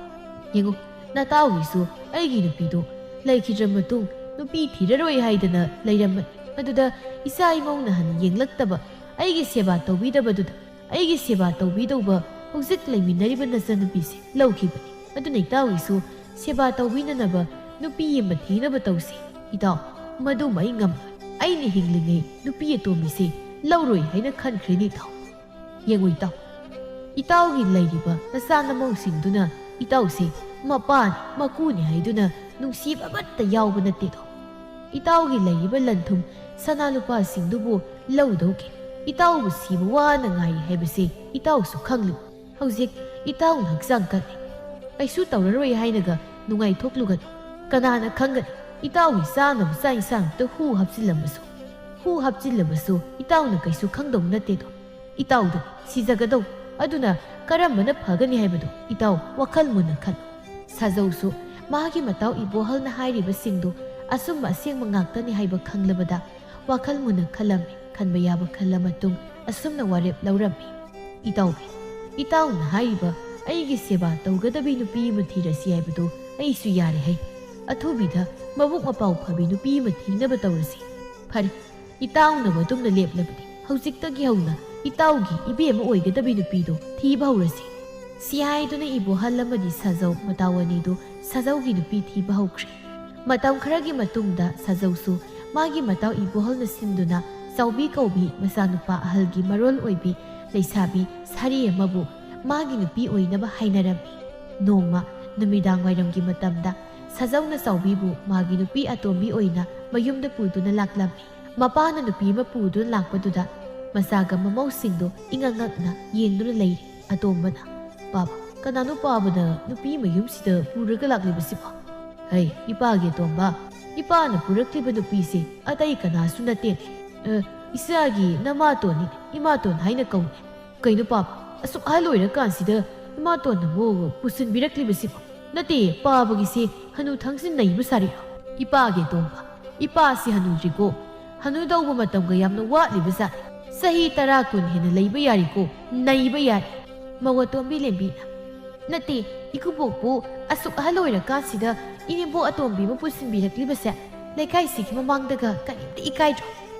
ꯌꯦꯡꯉꯨ, ꯅꯇꯥꯎꯒꯤꯁꯨ ꯑꯩꯒꯤ ꯅꯨꯄꯤꯗꯣ ꯂꯩꯈꯤꯗ꯭ꯔ ꯃꯇꯨꯡ ꯅꯨꯄꯤ ꯊꯤꯔꯔꯣꯏ ꯍꯥꯏꯗꯅ ꯂꯩꯔꯝꯕꯅꯤ꯫ ꯑꯗꯨꯗ ꯏꯆꯥ ꯏꯃꯧꯅ ꯍꯟꯅ ꯌꯦꯡꯂꯛꯇꯕ, ꯑꯩꯒꯤ ꯁꯦꯕꯥ ꯇꯧꯕꯤꯗꯕꯗꯨꯗ ꯑꯩꯒꯤ ꯁꯦꯕꯥ ꯇꯧꯕꯤꯗꯧꯕ ꯍꯧꯖꯤꯛ ꯂꯩꯃꯤꯟꯅꯔꯤꯕ ꯅꯆꯟꯅꯨꯄꯤꯁꯦ ꯂꯧꯈꯤꯕꯅꯤ꯫ ꯑꯗꯨꯅ ꯏꯇꯥꯎꯒꯤꯁꯨ ꯁꯦꯕꯥ ꯇꯧꯕꯤꯅꯅꯕ ꯅꯨꯄꯤ ꯑꯃ ꯊꯤꯅꯕ ꯇꯧꯁꯤ꯫ ꯏꯇꯥꯎ, ꯃꯗꯨꯃ ꯑꯩ ꯉꯝꯂꯣꯏ꯫ ꯑꯩꯅ ꯍꯤꯡꯂꯤꯉꯩ ꯅꯨꯄꯤ ꯑꯇꯣꯝꯕꯤꯁꯦ ꯂꯧꯔꯣꯏ ꯍꯥꯏꯅ ꯈꯟꯈ꯭ꯔꯦꯅꯦ ꯏꯇꯥꯎ꯫ ꯌꯦꯡꯉꯨ ꯏꯇꯥꯎ, ꯏꯇꯥꯎꯒꯤ ꯂꯩꯔꯤꯕ ꯅꯆꯥ ꯅꯃꯧꯁꯤꯡꯗꯨꯅ ꯏꯇꯥꯎꯁꯦ ꯃꯄꯥꯅꯤ ꯃꯀꯨꯅꯤ ꯍꯥꯏꯗꯨꯅ ꯅꯨꯡꯁꯤꯕ ꯑꯃꯠꯇ ꯌꯥꯎꯕ ꯅꯠꯇꯦꯗꯣ꯫ ꯏꯇꯥꯎꯒꯤ ꯂꯩꯔꯤꯕ ꯂꯟ ꯊꯨꯝ ꯁꯅꯥ ꯂꯨꯄꯥꯁꯤꯡꯗꯨꯕꯨ ꯂꯧꯗꯧꯒꯤ ꯏꯇꯥꯎꯕꯨ ꯁꯤꯕ ꯋꯥꯅ ꯉꯥꯏꯔꯤ ꯍꯥꯏꯕꯁꯦ ꯏꯇꯥꯎꯁꯨ ꯈꯪꯂꯤ꯫ ꯍꯧꯖꯤꯛ ꯏꯇꯥꯎꯅ ꯍꯛꯆꯥꯡ ꯀꯜꯂꯤ, ꯀꯩꯁꯨ ꯇꯧꯔꯔꯣꯏ ꯍꯥꯏꯅꯒ ꯅꯨꯡꯉꯥꯏꯊꯣꯛꯂꯨꯒꯅꯨ꯫ ꯀꯅꯥꯅ ꯈꯪꯒꯅꯤ ꯏꯇꯥꯎꯒꯤ ꯆꯥꯅꯕ ꯆꯥꯛ ꯏꯟꯁꯥꯡꯗ ꯍꯨ ꯍꯥꯞꯆꯤꯜꯂꯝꯕꯁꯨ꯫ ꯍꯨ ꯍꯥꯞꯆꯤꯜꯂꯕꯁꯨ ꯏꯇꯥꯎꯅ ꯀꯩꯁꯨ ꯈꯪꯗꯧ ꯅꯠꯇꯦꯗꯣ꯫ ꯏꯇꯥꯎꯗ ꯁꯤꯖꯒꯗꯧ꯫ ꯑꯗꯨꯅ ꯀꯔꯝꯕꯅ ꯐꯒꯅꯤ ꯍꯥꯏꯕꯗꯨ ꯏꯇꯥꯎ ꯋꯥꯈꯜ ꯃꯨꯟꯅ ꯈꯜꯂꯨ꯫" ꯁꯥꯖꯧꯁꯨ ꯃꯥꯒꯤ ꯃꯇꯥꯎ ꯏꯕꯣꯍꯜꯅ ꯍꯥꯏꯔꯤꯕꯁꯤꯡꯗꯨ ꯑꯆꯨꯝꯕ ꯑꯁꯦꯡꯕ ꯉꯥꯛꯇꯅꯤ ꯍꯥꯏꯕ ꯈꯪꯂꯕꯗ ꯋꯥꯈꯜ ꯃꯨꯟꯅ ꯈꯜꯂꯝꯃꯤ꯫ ꯈꯟꯕ ꯌꯥꯕ ꯈꯜꯂ ꯃꯇꯨꯡ ꯑꯁꯨꯝꯅ ꯋꯥꯔꯦꯞ ꯂꯧꯔꯝꯃꯤ꯫ "ꯏꯇꯥꯎꯕꯤ, ꯏꯇꯥꯎꯅ ꯍꯥꯏꯔꯤꯕ ꯑꯩꯒꯤ ꯁꯦꯕꯥ ꯇꯧꯒꯗꯕꯤ ꯅꯨꯄꯤ ꯑꯃ ꯊꯤꯔꯁꯤ ꯍꯥꯏꯕꯗꯨ ꯑꯩꯁꯨ ꯌꯥꯔꯦ ꯍꯩ꯫ ꯑꯊꯨꯕꯤꯗ ꯃꯕꯨꯛ ꯃꯄꯥꯎ ꯐꯕꯤ ꯅꯨꯄꯤ ꯑꯃ ꯊꯤꯅꯕ ꯇꯧꯔꯁꯤ꯫ ꯐꯔꯦ, ꯏꯇꯥꯎꯅ ꯃꯇꯨꯡꯗ ꯂꯦꯞꯂꯕꯗꯤ ꯍꯧꯖꯤꯛꯇꯒꯤ ꯍꯧꯅ ꯏꯇꯥꯎꯒꯤ ꯏꯕꯦꯝꯃ ꯑꯣꯏꯒꯗꯕꯤ ꯅꯨꯄꯤꯗꯨ ꯊꯤꯕ ꯍꯧꯔꯁꯤ꯫" ꯁꯤ ꯍꯥꯏꯗꯨꯅ ꯏꯕꯣꯍꯜ ꯑꯃꯗꯤ ꯁꯥꯖꯧ ꯃꯇꯥꯎ ꯑꯅꯤꯗꯨ ꯁꯥꯖꯧꯒꯤ ꯅꯨꯄꯤ ꯊꯤꯕ ꯍꯧꯈ꯭ꯔꯦ꯫ ꯃꯇꯝ ꯈꯔꯒꯤ ꯃꯇꯨꯡꯗ ꯁꯥꯖꯧꯁꯨ ꯃꯥꯒꯤ ꯃꯇꯥꯎ ꯏꯕꯣꯍꯜꯅ ꯁꯤꯟꯗꯨꯅ ꯆꯥꯎꯕꯤ ꯀꯧꯕꯤ ꯃꯆꯥꯅꯨꯄꯥ ꯑꯍꯜꯒꯤ ꯃꯔꯣꯜ ꯑꯣꯏꯕꯤ ꯂꯩꯁꯥꯕꯤ ꯁꯥꯔꯤ ꯑꯃꯕꯨ ꯃꯥꯒꯤ ꯅꯨꯄꯤ ꯑꯣꯏꯅꯕ ꯍꯥꯏꯅꯔꯝꯃꯤ꯫ ꯅꯣꯡꯃ ꯅꯨꯃꯤꯗꯥꯡ ꯋꯥꯏꯔꯝꯒꯤ ꯃꯇꯝꯗ ꯁꯥꯖꯧꯅ ꯆꯥꯎꯕꯤꯕꯨ ꯃꯥꯒꯤ ꯅꯨꯄꯤ ꯑꯇꯣꯝꯕꯤ ꯑꯣꯏꯅ ꯃꯌꯨꯝꯗ ꯄꯨꯗꯨꯅ ꯂꯥꯛꯂꯝꯃꯤ꯫ ꯃꯄꯥꯅ ꯅꯨꯄꯤ ꯑꯃ ꯄꯨꯗꯨꯅ ꯂꯥꯛꯄꯗꯨꯗ ꯃꯆꯥꯒ ꯃꯃꯧꯁꯤꯡꯗꯨ ꯏꯉꯛ ꯉꯛꯅ ꯌꯦꯡꯗꯨꯅ ꯂꯩꯔꯤ꯫ ꯑꯇꯣꯝꯕꯅ, "ꯄꯥꯕ, ꯀꯅꯥꯅꯣ ꯄꯥꯕꯅ ꯅꯨꯄꯤ ꯃꯌꯨꯝꯁꯤꯗ ꯄꯨꯔꯒ ꯂꯥꯛꯂꯤꯕꯁꯤꯕꯣ?" "ꯍꯩ, ꯏꯄꯥꯒꯤ ꯑꯇꯣꯝꯕ, ꯏꯄꯥꯅ ꯄꯨꯔꯛꯂꯤꯕ ꯅꯨꯄꯤꯁꯦ ꯑꯇꯩ ꯀꯅꯥꯁꯨ ꯅꯠꯇꯦꯅꯦ꯫ ꯑ, ꯏꯆꯥꯒꯤ ꯅꯃꯥꯇꯣꯟꯅꯤꯅꯦ, ꯏꯃꯥꯇꯣꯟ ꯍꯥꯏꯅ ꯀꯧꯅꯦ꯫ ꯀꯩꯅꯣ ꯄꯥꯕ, ꯑꯁꯨꯛ ꯑꯍꯜ ꯑꯣꯏꯔꯀꯥꯟꯁꯤꯗ ꯏꯃꯥꯇꯣꯟꯅ ꯑꯃꯨꯛ ꯄꯨꯁꯤꯟꯕꯤꯔꯛꯂꯤꯕꯁꯤꯕꯣ? ꯅꯠꯇꯦ, ꯄꯥꯕꯒꯤꯁꯦ ꯍꯅꯨ ꯊꯪꯁꯤ ꯅꯩꯕ ꯁꯥꯔꯤꯔꯣ?" "ꯏꯄꯥꯒꯤ ꯑꯇꯣꯝꯕ, ꯏꯄꯥꯁꯤ ꯍꯅꯨꯗ꯭ꯔꯤꯀꯣ꯫ ꯍꯅꯨꯗꯧꯕ ꯃꯇꯝꯒ ꯌꯥꯝꯅ ꯋꯥꯠꯂꯤꯕ ꯖꯥꯠꯅꯤ꯫ ꯆꯍꯤ ꯇꯔꯥ ꯀꯨꯟ ꯍꯦꯟꯅ ꯂꯩꯕ ꯌꯥꯔꯤꯀꯣ, ꯅꯩꯕ ꯌꯥꯔꯤ꯫" ꯃꯧ ꯑꯇꯣꯝꯕꯤ ꯂꯦꯝꯕꯤꯅ, "ꯅꯠꯇꯦ, ꯏꯀꯨꯕꯣꯛꯄꯨ ꯑꯁꯨꯛ ꯑꯍꯜ ꯑꯣꯏꯔꯀꯥꯟꯁꯤꯗ ꯏꯅꯦꯝꯕꯣꯛ ꯑꯇꯣꯝꯕꯤ ꯑꯃ ꯄꯨꯁꯤꯟꯕꯤꯔꯛꯂꯤꯕꯁꯦ ꯂꯩꯀꯥꯏꯁꯤꯒꯤ ꯃꯃꯥꯡꯗꯒ ꯀꯔꯤꯝꯇ ꯏꯀꯥꯏꯗ꯭ꯔꯣ?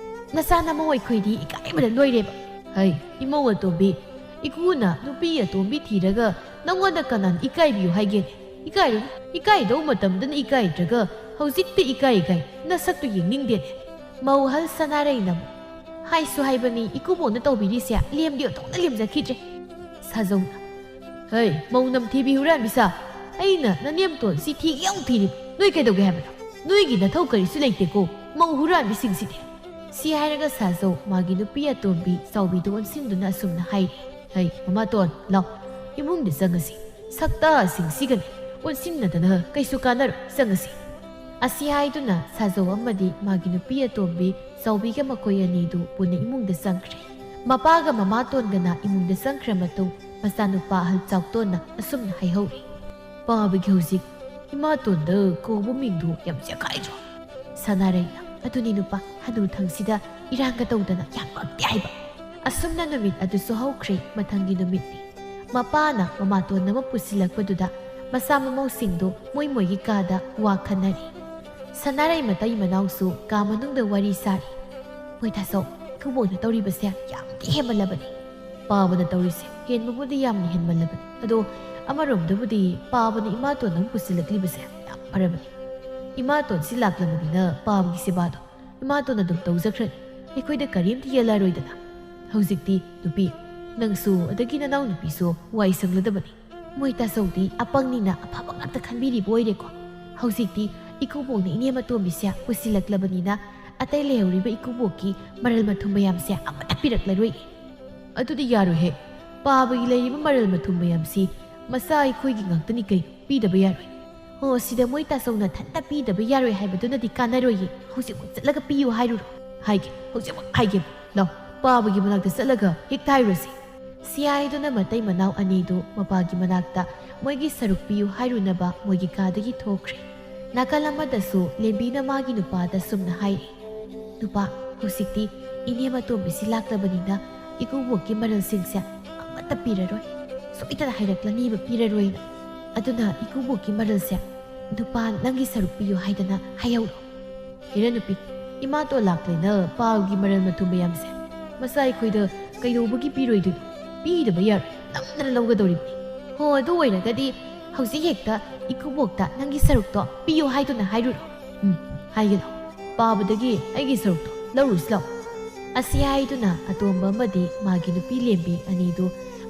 ꯅꯆꯥ ꯅꯃꯧ ꯑꯩꯈꯣꯏꯗꯤ ꯏꯀꯥꯏꯕꯅ ꯂꯣꯏꯔꯦꯕ꯫" "ꯍꯩ, ꯏꯃꯧ ꯑꯇꯣꯝꯕꯤ, ꯏꯀꯨꯅ ꯅꯨꯄꯤ ꯑꯇꯣꯝꯕꯤ ꯊꯤꯔꯒ ꯅꯪꯉꯣꯟꯗ ꯀꯅꯥꯅ ꯏꯀꯥꯏꯕꯤꯌꯨ ꯍꯥꯏꯒꯦꯅꯦ? ꯏꯀꯥꯏꯔꯨꯅꯨ, ꯏꯀꯥꯏꯗꯧ ꯃꯇꯝꯗꯅ ꯏꯀꯥꯏꯗ꯭ꯔꯒ ꯍꯧꯖꯤꯛꯇ ꯏꯀꯥꯏ ꯏꯀꯥꯏ, ꯅꯁꯛꯇꯨ ꯌꯦꯡꯅꯤꯡꯗꯦꯅꯦ꯫" ꯃꯧ ꯑꯍꯜ ꯁꯅꯥꯔꯩꯅ ꯑꯃꯨꯛ, "ꯍꯥꯏꯁꯨ ꯍꯥꯏꯕꯅꯤ, ꯏꯀꯨꯕꯣꯛꯅ ꯇꯧꯕꯤꯔꯤꯁꯦ ꯂꯦꯝꯗꯤ ꯑꯣꯟꯊꯣꯛꯅ ꯂꯦꯝꯖꯈꯤꯗ꯭ꯔꯦ꯫" ꯁꯥꯖꯧꯅ, "ꯍꯩ, ꯃꯧ ꯅꯝꯊꯤꯕꯤ ꯍꯨꯔꯥꯟꯕꯤ ꯁꯥ, ꯑꯩꯅ ꯅꯅꯦꯝꯇꯣꯟꯁꯤ ꯊꯤꯒꯦ ꯑꯃꯨꯛ ꯊꯤꯔꯤ, ꯅꯣꯏ ꯀꯩꯗꯧꯒꯦ ꯍꯥꯏꯕꯅꯣ? ꯅꯣꯏꯒꯤ ꯅꯊꯧ ꯀꯔꯤꯁꯨ ꯂꯩꯇꯦꯀꯣ, ꯃꯧ ꯍꯨꯔꯥꯟꯕꯤꯁꯤꯡꯁꯤꯗꯤ꯫" ꯁꯤ ꯍꯥꯏꯔꯒ ꯁꯥꯖꯧ ꯃꯥꯒꯤ ꯅꯨꯄꯤ ꯑꯇꯣꯝꯕꯤ ꯆꯥꯎꯕꯤꯗꯨ ꯑꯣꯟꯁꯤꯟꯗꯨꯅ ꯑꯁꯨꯝꯅ ꯍꯥꯏꯔꯤ, "ꯍꯩ, ꯃꯃꯥꯇꯣꯟ, ꯂꯥꯎ, ꯏꯃꯨꯡꯗ ꯆꯪꯉꯁꯤ꯫ ꯁꯛꯇꯥꯁꯤꯡꯁꯤꯒꯅꯦ ꯑꯣꯟꯁꯤꯟꯅꯗꯅ ꯀꯩꯁꯨ ꯀꯥꯟꯅꯔꯣꯏ, ꯆꯪꯉꯁꯤ꯫" ꯑꯁꯤ ꯍꯥꯏꯗꯨꯅ ꯁꯥꯖꯧ ꯑꯃꯗꯤ ꯃꯥꯒꯤ ꯅꯨꯄꯤ ꯑꯇꯣꯝꯕꯤ ꯆꯥꯎꯕꯤꯒ ꯃꯈꯣꯏ ꯑꯅꯤꯗꯨ ꯄꯨꯟꯅ ꯏꯃꯨꯡꯗ ꯆꯪꯈ꯭ꯔꯦ꯫ ꯃꯄꯥꯒ ꯃꯃꯥꯇꯣꯟꯒꯅ ꯏꯃꯨꯡꯗ ꯆꯪꯈ꯭ꯔ ꯃꯇꯨꯡ ꯃꯆꯥꯅꯨꯄꯥ ꯑꯍꯜ ꯆꯥꯎꯇꯣꯟꯅ ꯑꯁꯨꯝꯅ ꯍꯥꯏꯍꯧꯔꯤ, "ꯄꯥꯕꯒꯤ ꯍꯧꯖꯤꯛ ꯏꯃꯥꯇꯣꯟꯗ ꯀꯧꯕ ꯃꯤꯡꯗꯨ ꯌꯥꯝ ꯆꯦꯈꯥꯏꯗ꯭ꯔꯣ?" ꯁꯅꯥꯔꯩꯅ, "ꯑꯗꯨꯅꯤ ꯅꯨꯄꯥ, ꯍꯅꯨ ꯊꯪꯁꯤꯗ ꯏꯔꯥꯡꯒ ꯇꯧꯗꯅ ꯌꯥꯝ ꯄꯛꯇꯦ ꯍꯥꯏꯕ꯫" ꯑꯁꯨꯝꯅ ꯅꯨꯃꯤꯠ ꯑꯗꯨꯁꯨ ꯍꯧꯈ꯭ꯔꯦ꯫ ꯃꯊꯪꯒꯤ ꯅꯨꯃꯤꯠꯅꯤ꯫ ꯃꯄꯥꯅ ꯃꯃꯥꯇꯣꯟ ꯑꯃ ꯄꯨꯁꯤꯜꯂꯛꯄꯗꯨꯗ ꯃꯆꯥ ꯃꯃꯧꯁꯤꯡꯗꯨ ꯃꯣꯏ ꯃꯣꯏꯒꯤ ꯀꯥꯗ ꯋꯥ ꯈꯟꯅꯔꯤ꯫ ꯁꯅꯥꯔꯩ ꯃꯇꯩ ꯃꯅꯥꯎꯁꯨ ꯀꯥ ꯃꯅꯨꯡꯗ ꯋꯥꯔꯤ ꯁꯥꯔꯤ꯫ "ꯃꯣꯏ ꯇꯥꯆꯧ, ꯏꯀꯨꯕꯣꯛꯅ ꯇꯧꯔꯤꯕꯁꯦ ꯌꯥꯝꯗꯤ ꯍꯦꯟꯃꯜꯂꯕꯅꯤ꯫" "ꯄꯥꯕꯅ ꯇꯧꯔꯤꯁꯦ ꯍꯦꯟꯕꯕꯨꯗꯤ ꯌꯥꯝꯅ ꯍꯦꯟꯃꯜꯂꯕꯅꯤ꯫ ꯑꯗꯣ ꯑꯃꯔꯣꯝꯗꯕꯨꯗꯤ ꯄꯥꯕꯅ ꯏꯃꯥꯇꯣꯟ ꯑꯃ ꯄꯨꯁꯤꯜꯂꯛꯂꯤꯕꯁꯦ ꯌꯥꯝ ꯐꯔꯕꯅꯤ꯫ ꯏꯃꯥꯇꯣꯟꯁꯤ ꯂꯥꯛꯂꯕꯅꯤꯅ ꯄꯥꯕꯒꯤ ꯁꯦꯕꯥꯗꯣ ꯏꯃꯥꯇꯣꯟ ꯑꯗꯨꯝ ꯇꯧꯖꯈ꯭ꯔꯅꯤ꯫ ꯑꯩꯈꯣꯏꯗ ꯀꯔꯤꯝꯇ ꯌꯦꯜꯂꯔꯣꯏꯗꯅ꯫ ꯍꯧꯖꯤꯛꯇꯤ ꯅꯨꯄꯤ, ꯅꯪꯁꯨ ꯑꯗꯒꯤ ꯅꯅꯥꯎꯅꯨꯄꯤꯁꯨ ꯋꯥꯏ ꯁꯪꯂꯗꯕꯅꯤ꯫ ꯃꯣꯏ ꯇꯥꯆꯧꯗꯤ ꯑꯄꯪꯅꯤꯅ ꯑꯐꯕ ꯉꯥꯛꯇ ꯈꯟꯕꯤꯔꯤꯕ ꯑꯣꯏꯔꯦꯀꯣ꯫ ꯍꯧꯖꯤꯛꯇꯤ ꯏꯀꯨꯕꯣꯛꯅ ꯏꯅꯦ ꯃꯇꯣꯝꯕꯤꯁꯦ ꯄꯨꯁꯤꯜꯂꯛꯂꯕꯅꯤꯅ ꯑꯇꯩ ꯂꯩꯍꯧꯔꯤꯕ ꯏꯀꯨꯕꯣꯛꯀꯤ ꯃꯔꯜ ꯃꯊꯨꯝ ꯃꯌꯥꯝꯁꯦ ꯑꯃꯠꯇ ꯄꯤꯔꯛꯂꯔꯣꯏ꯫ ꯑꯗꯨꯗꯤ ꯌꯥꯔꯣꯏꯍꯦ꯫ ꯄꯥꯕꯒꯤ ꯂꯩꯔꯤꯕ ꯃꯔꯜ ꯃꯊꯨꯝ ꯃꯌꯥꯝꯁꯤ ꯃꯆꯥ ꯑꯩꯈꯣꯏꯒꯤ ꯉꯥꯛꯇꯅꯤ ꯀꯩꯅꯣ, ꯄꯤꯗꯕ ꯌꯥꯔꯣꯏ꯫ ꯑꯣ, ꯁꯤꯗ ꯃꯣꯏ ꯇꯥꯆꯧꯅ ꯊꯟꯇ ꯄꯤꯗꯕ ꯌꯥꯔꯣꯏ ꯍꯥꯏꯕꯗꯨꯅꯗꯤ ꯀꯥꯟꯅꯔꯣꯏꯌꯦ꯫ ꯍꯧꯖꯤꯛꯃꯛ ꯆꯠꯂꯒ ꯄꯤꯌꯨ ꯍꯥꯏꯔꯨꯔꯣ꯫ ꯍꯥꯏꯒꯦ, ꯍꯧꯖꯤꯛꯃꯛ ꯍꯥꯏꯒꯦ꯫ ꯂꯥꯎ, ꯄꯥꯕꯒꯤ ꯃꯅꯥꯛꯇ ꯆꯠꯂꯒ ꯍꯦꯛꯇ ꯍꯥꯏꯔꯨꯔꯁꯤ꯫ ꯁꯤꯌꯥꯏꯗꯨꯅ ꯃꯇꯩ ꯃꯅꯥꯎ ꯑꯅꯤꯗꯨ ꯃꯄꯥꯒꯤ ꯃꯅꯥꯛꯇ ꯃꯣꯏꯒꯤ ꯁꯔꯨꯛ ꯄꯤꯌꯨ ꯍꯥꯏꯔꯨꯅꯕ ꯃꯣꯏꯒꯤ ꯀꯥꯗꯒꯤ ꯊꯣꯛꯈ꯭ꯔꯦ꯫ ꯅꯥꯀꯜ ꯑꯃꯗꯁꯨ ꯂꯦꯝꯕꯤꯅ ꯃꯥꯒꯤ ꯅꯨꯄꯥꯗ ꯁꯨꯝꯅ ꯍꯥꯏꯔꯤ, "ꯅꯨꯄꯥ, ꯍꯧꯖꯤꯛꯇꯤ ꯏꯅꯦ ꯃꯇꯣꯝꯕꯤꯁꯤ ꯂꯥꯛꯂꯕꯅꯤꯅ ꯏꯀꯨꯕꯣꯛꯀꯤ ꯃꯔꯜꯁꯤꯡꯁꯦ ꯑꯃꯠꯇ ꯄꯤꯔꯔꯣꯏ꯫ ꯁꯣꯏꯗꯅ ꯍꯥꯏꯔꯛꯂꯅꯤꯕ ꯄꯤꯔꯔꯣꯏꯅ꯫ ꯑꯗꯨꯅ ꯏꯀꯨꯕꯣꯛꯀꯤ ꯃꯔꯜꯁꯦ ꯅꯨꯄꯥ ꯅꯪꯒꯤ ꯁꯔꯨꯛ ꯄꯤꯌꯨ ꯍꯥꯏꯗꯅ ꯍꯥꯏꯍꯧꯔꯣ꯫" ꯍꯦꯔꯥ ꯅꯨꯄꯤ, ꯏꯃꯥꯇꯣꯟ ꯂꯥꯛꯂꯦꯅ ꯄꯥꯕꯒꯤ ꯃꯔꯜ ꯃꯊꯨꯝ ꯃꯌꯥꯝꯁꯦ ꯃꯆꯥ ꯑꯩꯈꯣꯏꯗ ꯀꯩꯗꯧꯕꯒꯤ ꯄꯤꯔꯣꯏꯗꯣꯏꯅꯣ? ꯄꯤꯗꯕ ꯌꯥꯔꯣꯏ, ꯅꯝꯗꯅ ꯂꯧꯒꯗꯧꯔꯤꯕꯅꯤ꯫ ꯍꯣ, ꯑꯗꯨ ꯑꯣꯏꯔꯒꯗꯤ ꯍꯧꯖꯤꯛ ꯍꯦꯛꯇ ꯏꯀꯨꯕꯣꯛꯇ ꯅꯪꯒꯤ ꯁꯔꯨꯛꯇꯣ ꯄꯤꯌꯨ ꯍꯥꯏꯗꯨꯅ ꯍꯥꯏꯔꯨꯔꯣ꯫ ꯎꯝ, ꯍꯥꯏꯒꯦ ꯂꯥꯎ꯫ ꯄꯥꯕꯗꯒꯤ ꯑꯩꯒꯤ ꯁꯔꯨꯛꯇꯣ ꯂꯧꯔꯨꯁꯤ ꯂꯥꯎ꯫ ꯑꯁꯤ ꯍꯥꯏꯗꯨꯅ ꯑꯇꯣꯝꯕ ꯑꯃꯗꯤ ꯃꯥꯒꯤ ꯅꯨꯄꯤ ꯂꯦꯝꯕꯤ ꯑꯅꯤꯗꯨ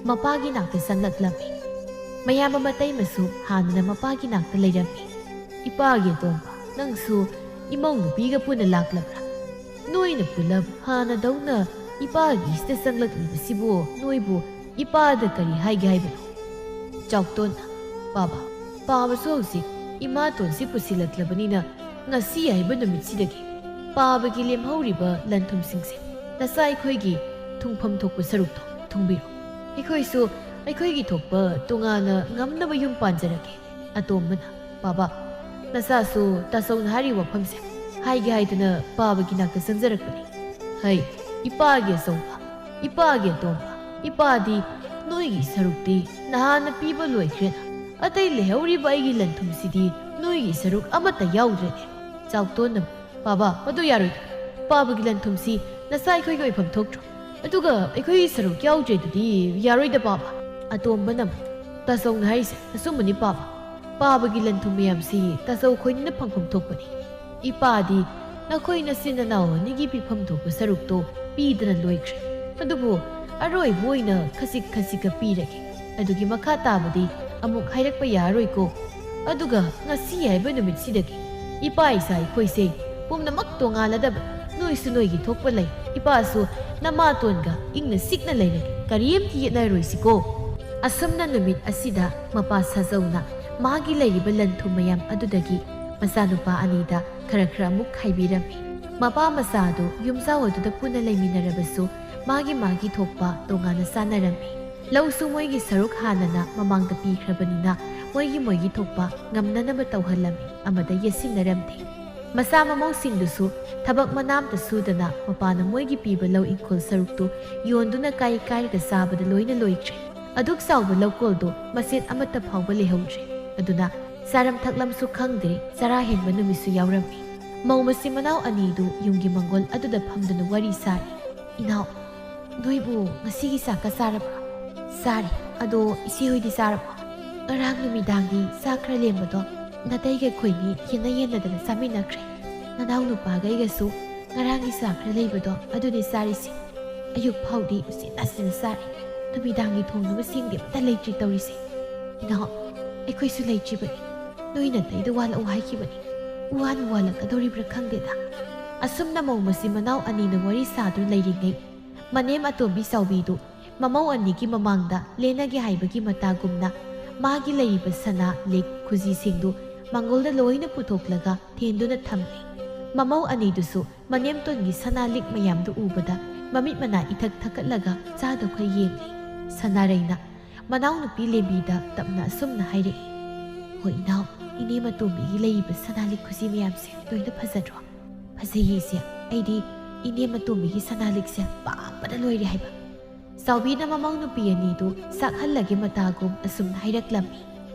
ꯃꯄꯥꯒꯤ ꯅꯥꯛꯇ ꯆꯪꯂꯛꯂꯝꯃꯤ꯫ ꯃꯌꯥꯝꯕ ꯃꯇꯩꯃꯁꯨ ꯍꯥꯟꯅꯅ ꯃꯄꯥꯒꯤ ꯅꯥꯛꯇ ꯂꯩꯔꯝꯃꯤ꯫ "ꯏꯄꯥꯒꯤ ꯑꯇꯣꯝꯕ, ꯅꯪꯁꯨ ꯏꯃꯧ ꯅꯨꯄꯤꯒ ꯄꯨꯟꯅ ꯂꯥꯛꯂꯕ꯭ꯔꯥ? ꯅꯣꯏꯅ ꯄꯨꯂꯞ ꯍꯥꯟꯅꯗꯧꯅ ꯏꯄꯥꯒꯤꯁꯤꯗ ꯆꯪꯂꯛꯂꯤꯕꯁꯤꯕꯨ ꯅꯣꯏꯕꯨ ꯏꯄꯥꯗ ꯀꯔꯤ ꯍꯥꯏꯒꯦ ꯍꯥꯏꯕꯅꯣ?" ꯆꯥꯎꯇꯣꯟꯅ, "ꯄꯥꯕ, ꯄꯥꯕꯁꯨ ꯍꯧꯖꯤꯛ ꯏꯃꯥꯇꯣꯟꯁꯤ ꯄꯨꯁꯤꯜꯂꯛꯂꯕꯅꯤꯅ ꯉꯁꯤ ꯍꯥꯏꯕ ꯅꯨꯃꯤꯠꯁꯤꯗꯒꯤ ꯄꯥꯕꯒꯤ ꯂꯦꯝꯍꯧꯔꯤꯕ ꯂꯟ ꯊꯨꯝꯁꯤꯡꯁꯦ ꯅꯆꯥ ꯑꯩꯈꯣꯏꯒꯤ ꯊꯨꯡꯐꯝ ꯊꯣꯛꯄ ꯁꯔꯨꯛꯇꯣ ꯊꯨꯡꯕꯤꯔꯣ꯫ ꯑꯩꯈꯣꯏꯁꯨ ꯑꯩꯈꯣꯏꯒꯤ ꯊꯣꯛꯄ ꯇꯣꯉꯥꯟꯅ ꯉꯝꯅꯕ ꯌꯨꯝ ꯄꯥꯟꯖꯔꯒꯦ꯫" ꯑꯇꯣꯝꯕꯅ, "ꯄꯥꯕ, ꯅꯆꯥꯁꯨ ꯇꯥꯆꯧꯅ ꯍꯥꯏꯔꯤꯕ ꯋꯥꯐꯝꯁꯦ ꯍꯥꯏꯒꯦ ꯍꯥꯏꯗꯅ ꯄꯥꯕꯒꯤ ꯅꯥꯛꯇ ꯆꯪꯖꯔꯛꯄꯅꯤ꯫ ꯍꯩ, ꯏꯄꯥꯒꯤ ꯑꯆꯧꯕ, ꯏꯄꯥꯒꯤ ꯑꯇꯣꯝꯕ, ꯏꯄꯥꯗꯤ ꯅꯣꯏꯒꯤ ꯁꯔꯨꯛꯇꯤ ꯅꯍꯥꯟꯅ ꯄꯤꯕ ꯂꯣꯏꯈ꯭ꯔꯦꯅ꯫ ꯑꯇꯩ ꯂꯩꯍꯧꯔꯤꯕ ꯑꯩꯒꯤ ꯂꯟ ꯊꯨꯝꯁꯤꯗꯤ ꯅꯣꯏꯒꯤ ꯁꯔꯨꯛ ꯑꯃꯠꯇ ꯌꯥꯎꯗ꯭ꯔꯦꯅꯦ꯫" ꯆꯥꯎꯇꯣꯟꯅ, "ꯄꯥꯕ, ꯃꯗꯨ ꯌꯥꯔꯣꯏꯗ꯫ ꯄꯥꯕꯒꯤ ꯂꯟ ꯊꯨꯝꯁꯤ ꯅꯆꯥ ꯑꯩꯈꯣꯏꯒꯤ ꯑꯣꯏꯐꯝ ꯊꯣꯛꯇ꯭ꯔꯣ? ꯑꯗꯨꯒ ꯑꯩꯈꯣꯏꯒꯤ ꯁꯔꯨꯛ ꯌꯥꯎꯗ꯭ꯔꯦ ꯑꯗꯨꯗꯤ ꯌꯥꯔꯣꯏꯗ ꯄꯥꯕ꯫" ꯑꯇꯣꯝꯕꯅ, "ꯇꯥꯆꯧꯅ ꯍꯥꯏꯔꯤꯁꯦ ꯑꯆꯨꯝꯕꯅꯤ ꯄꯥꯕ꯫ ꯄꯥꯕꯒꯤ ꯂꯟ ꯊꯨꯝ ꯃꯌꯥꯝꯁꯤ ꯇꯥꯆꯧ ꯈꯣꯏꯅꯤꯅ ꯐꯪꯐꯝ ꯊꯣꯛꯄꯅꯤ꯫ ꯏꯄꯥꯗꯤ ꯅꯈꯣꯏ ꯅꯆꯤꯟ ꯅꯅꯥꯎ ꯑꯅꯤꯒꯤ ꯄꯤꯐꯝ ꯊꯣꯛꯄ ꯁꯔꯨꯛꯇꯣ ꯄꯤꯗꯅ ꯂꯣꯏꯈ꯭ꯔꯦ꯫ ꯑꯗꯨꯕꯨ ꯑꯔꯣꯏꯕ ꯑꯣꯏꯅ ꯈꯖꯤꯛ ꯈꯖꯤꯛꯀ ꯄꯤꯔꯒꯦ꯫ ꯑꯗꯨꯒꯤ ꯃꯈꯥ ꯇꯥꯕꯗꯤ ꯑꯃꯨꯛ ꯍꯥꯏꯔꯛꯄ ꯌꯥꯔꯣꯏꯀꯣ꯫ ꯑꯗꯨꯒ ꯉꯁꯤ ꯍꯥꯏꯕ ꯅꯨꯃꯤꯠꯁꯤꯗꯒꯤ ꯏꯄꯥ ꯏꯆꯥ ꯑꯩꯈꯣꯏꯁꯦ ꯄꯨꯝꯅꯃꯛ ꯇꯣꯉꯥꯟꯅꯗꯕ, ꯅꯣꯏꯁꯨ ꯅꯣꯏꯒꯤ ꯊꯣꯛꯄ ꯂꯩ, ꯏꯄꯥꯁꯨ ꯅꯃꯥꯇꯣꯟꯒ ꯏꯪꯅ ꯆꯤꯛꯅ ꯂꯩꯔꯒꯦ, ꯀꯔꯤꯝꯇ ꯌꯦꯠꯅꯔꯣꯏꯁꯤꯀꯣ꯫ ꯑꯁꯨꯝꯅ ꯅꯨꯃꯤꯠ ꯑꯁꯤꯗ ꯃꯄꯥ ꯁꯥꯖꯧꯅ ꯃꯥꯒꯤ ꯂꯩꯔꯤꯕ ꯂꯟ ꯊꯨꯝ ꯃꯌꯥꯝ ꯑꯗꯨꯗꯒꯤ ꯃꯆꯥꯅꯨꯄꯥ ꯑꯅꯤꯗ ꯈꯔ ꯈꯔ ꯑꯃꯨꯛ ꯈꯥꯏꯕꯤꯔꯝꯃꯤ꯫ ꯃꯄꯥ ꯃꯆꯥ ꯑꯗꯨ ꯌꯨꯝꯖꯥꯎ ꯑꯗꯨꯗ ꯄꯨꯟꯅ ꯂꯩꯃꯤꯟꯅꯔꯕꯁꯨ ꯃꯥꯒꯤ ꯃꯥꯒꯤ ꯊꯣꯛꯄ ꯇꯣꯉꯥꯟꯅ ꯆꯥꯅꯔꯝꯃꯤ꯫ ꯂꯧꯁꯨ ꯃꯣꯏꯒꯤ ꯁꯔꯨꯛ ꯍꯥꯟꯅꯅ ꯃꯃꯥꯡꯗ ꯄꯤꯈ꯭ꯔꯕꯅꯤꯅ ꯃꯣꯏꯒꯤ ꯃꯣꯏꯒꯤ ꯊꯣꯛꯄ ꯉꯝꯅꯅꯕ ꯇꯧꯍꯜꯂꯝꯃꯤ, ꯑꯃꯗ ꯌꯦꯠꯁꯤꯟꯅꯔꯝꯗꯦ꯫ ꯃꯆꯥ ꯃꯃꯧꯁꯤꯡꯗꯨꯁꯨ ꯊꯕꯛ ꯃꯅꯥꯝꯇ ꯁꯨꯗꯅ ꯃꯄꯥꯅ ꯃꯣꯏꯒꯤ ꯄꯤꯕ ꯂꯧ ꯏꯪꯈꯣꯜ ꯁꯔꯨꯛꯇꯨ ꯌꯣꯟꯗꯨꯅ ꯀꯥꯏ ꯀꯥꯏꯔꯒ ꯆꯥꯕꯗ ꯂꯣꯏꯅ ꯂꯣꯏꯈ꯭ꯔꯦ꯫ ꯑꯗꯨꯛ ꯆꯥꯎꯕ ꯂꯧꯀꯣꯜꯗꯨ ꯃꯆꯦꯠ ꯑꯃꯠꯇ ꯐꯥꯎꯕ ꯂꯩꯍꯧꯗ꯭ꯔꯦ꯫ ꯑꯗꯨꯅ ꯆꯥꯔꯝ ꯊꯛꯂꯝꯁꯨ ꯈꯪꯗ꯭ꯔꯦ, ꯆꯔꯥ ꯍꯦꯟꯕ ꯅꯨꯃꯤꯠꯁꯨ ꯌꯥꯎꯔꯝꯃꯤ꯫ ꯃꯧ ꯃꯆꯤꯟ ꯃꯅꯥꯎ ꯑꯅꯤꯗꯨ ꯌꯨꯝꯒꯤ ꯃꯪꯒꯣꯜ ꯑꯗꯨꯗ ꯐꯝꯗꯨꯅ ꯋꯥꯔꯤ ꯁꯥꯔꯤ꯫ "ꯏꯅꯥꯎ, ꯅꯣꯏꯕꯨ ꯉꯁꯤꯒꯤ ꯆꯥꯛꯀ ꯆꯥꯔꯕ꯭ꯔꯣ?" "ꯆꯥꯔꯦ꯫ ꯑꯗꯣ ꯏꯆꯦ ꯍꯣꯏꯗꯤ ꯆꯥꯔꯕꯣ?" "ꯉꯔꯥꯡ ꯅꯨꯃꯤꯗꯥꯡꯒꯤ ꯆꯥꯛ ꯈꯔ ꯂꯦꯝꯕꯗꯣ ꯅꯥꯇꯩꯒ ꯑꯩꯈꯣꯏꯅꯤ ꯌꯦꯟꯅ ꯌꯦꯟꯅꯗꯅ ꯆꯥꯃꯤꯟꯅꯈ꯭ꯔꯦ꯫ ꯅꯅꯥꯎ ꯅꯨꯄꯥꯒ ꯑꯩꯒꯁꯨ ꯉꯔꯥꯡꯒꯤ ꯆꯥꯛ ꯈꯔ ꯂꯩꯕꯗꯣ ꯑꯗꯨꯅꯤ ꯆꯥꯔꯤꯁꯦ꯫ ꯑꯌꯨꯛ ꯐꯥꯎꯗꯤ ꯎꯆꯤꯟ ꯅꯥꯆꯤꯟꯅ ꯆꯥꯔꯦ꯫ ꯅꯨꯃꯤꯗꯥꯡꯒꯤ ꯊꯣꯡꯅꯕꯁꯤꯡꯗꯤ ꯑꯝꯇ ꯂꯩꯇ꯭ꯔꯤ ꯇꯧꯔꯤꯁꯦ꯫ ꯏꯅꯥꯎ, ꯑꯩꯈꯣꯏꯁꯨ ꯂꯩꯇ꯭ꯔꯤꯕꯅꯤ꯫ ꯅꯣꯏ ꯅꯥꯇꯩꯗ ꯋꯥꯠꯂꯛꯑꯣ ꯍꯥꯏꯈꯤꯕꯅꯤ꯫ ꯋꯥꯅ ꯋꯥꯠꯂꯛꯀꯗꯧꯔꯤꯕ꯭ꯔꯥ ꯈꯪꯗꯦꯗ꯫" ꯑꯁꯨꯝꯅ ꯃꯧ ꯃꯆꯤꯟ ꯃꯅꯥꯎ ꯑꯅꯤꯅ ꯋꯥꯔꯤ ꯁꯥꯗꯨꯅ ꯂꯩꯔꯤꯉꯩ, ꯃꯅꯦꯝ ꯑꯇꯣꯝꯕꯤ ꯆꯥꯎꯕꯤꯗꯨ ꯃꯃꯧ ꯑꯅꯤꯒꯤ ꯃꯃꯥꯡꯗ ꯂꯦꯟꯅꯒꯦ ꯍꯥꯏꯕꯒꯤ ꯃꯇꯥꯒꯨꯝꯅ ꯃꯥꯒꯤ ꯂꯩꯔꯤꯕ ꯁꯅꯥ, ꯂꯤꯛ, ꯈꯨꯖꯤꯁꯤꯡꯗꯨ ꯃꯪꯒꯣꯜꯗ ꯂꯣꯏꯅ ꯄꯨꯊꯣꯛꯂꯒ ꯊꯦꯟꯗꯨꯅ ꯊꯝꯂꯦ꯫ ꯃꯃꯧ ꯑꯅꯤꯗꯨꯁꯨ ꯃꯅꯦꯝꯇꯣꯟꯒꯤ ꯁꯅꯥ ꯂꯤꯛ ꯃꯌꯥꯝꯗꯨ ꯎꯕꯗ ꯃꯃꯤꯠ ꯃꯅꯥ ꯏꯊꯛ ꯊꯛꯀꯠꯂꯒ ꯆꯥꯗꯧꯈꯩ ꯌꯦꯡꯂꯤ꯫ ꯁꯅꯥꯔꯩꯅ ꯃꯅꯥꯎꯅꯨꯄꯤ ꯂꯦꯝꯕꯤꯗ ꯇꯞꯅ ꯑꯁꯨꯝꯅ ꯍꯥꯏꯔꯛꯏ, "ꯍꯣꯏ ꯏꯅꯥꯎ, ꯏꯅꯦ ꯃꯇꯣꯝꯕꯤꯒꯤ ꯂꯩꯔꯤꯕ ꯁꯅꯥ ꯂꯤꯛ ꯈꯨꯖꯤ ꯃꯌꯥꯝꯁꯦ ꯂꯣꯏꯅ ꯐꯖꯗ꯭ꯔꯣ?" "ꯐꯖꯩꯌꯦ ꯏꯆꯦ, ꯑꯩꯗꯤ ꯏꯅꯦ ꯃꯇꯣꯝꯕꯤꯒꯤ ꯁꯅꯥ ꯂꯤꯛꯁꯦ ꯄꯥꯝꯕꯗ ꯂꯣꯏꯔꯦ ꯍꯥꯏꯕ꯫" ꯆꯥꯎꯕꯤꯅ ꯃꯃꯧ ꯅꯨꯄꯤ ꯑꯅꯤꯗꯨ ꯆꯥꯛꯍꯜꯂꯒꯦ ꯃꯇꯥꯒꯨꯝ ꯑꯁꯨꯝꯅ ꯍꯥꯏꯔꯛꯂꯝꯃꯤ꯫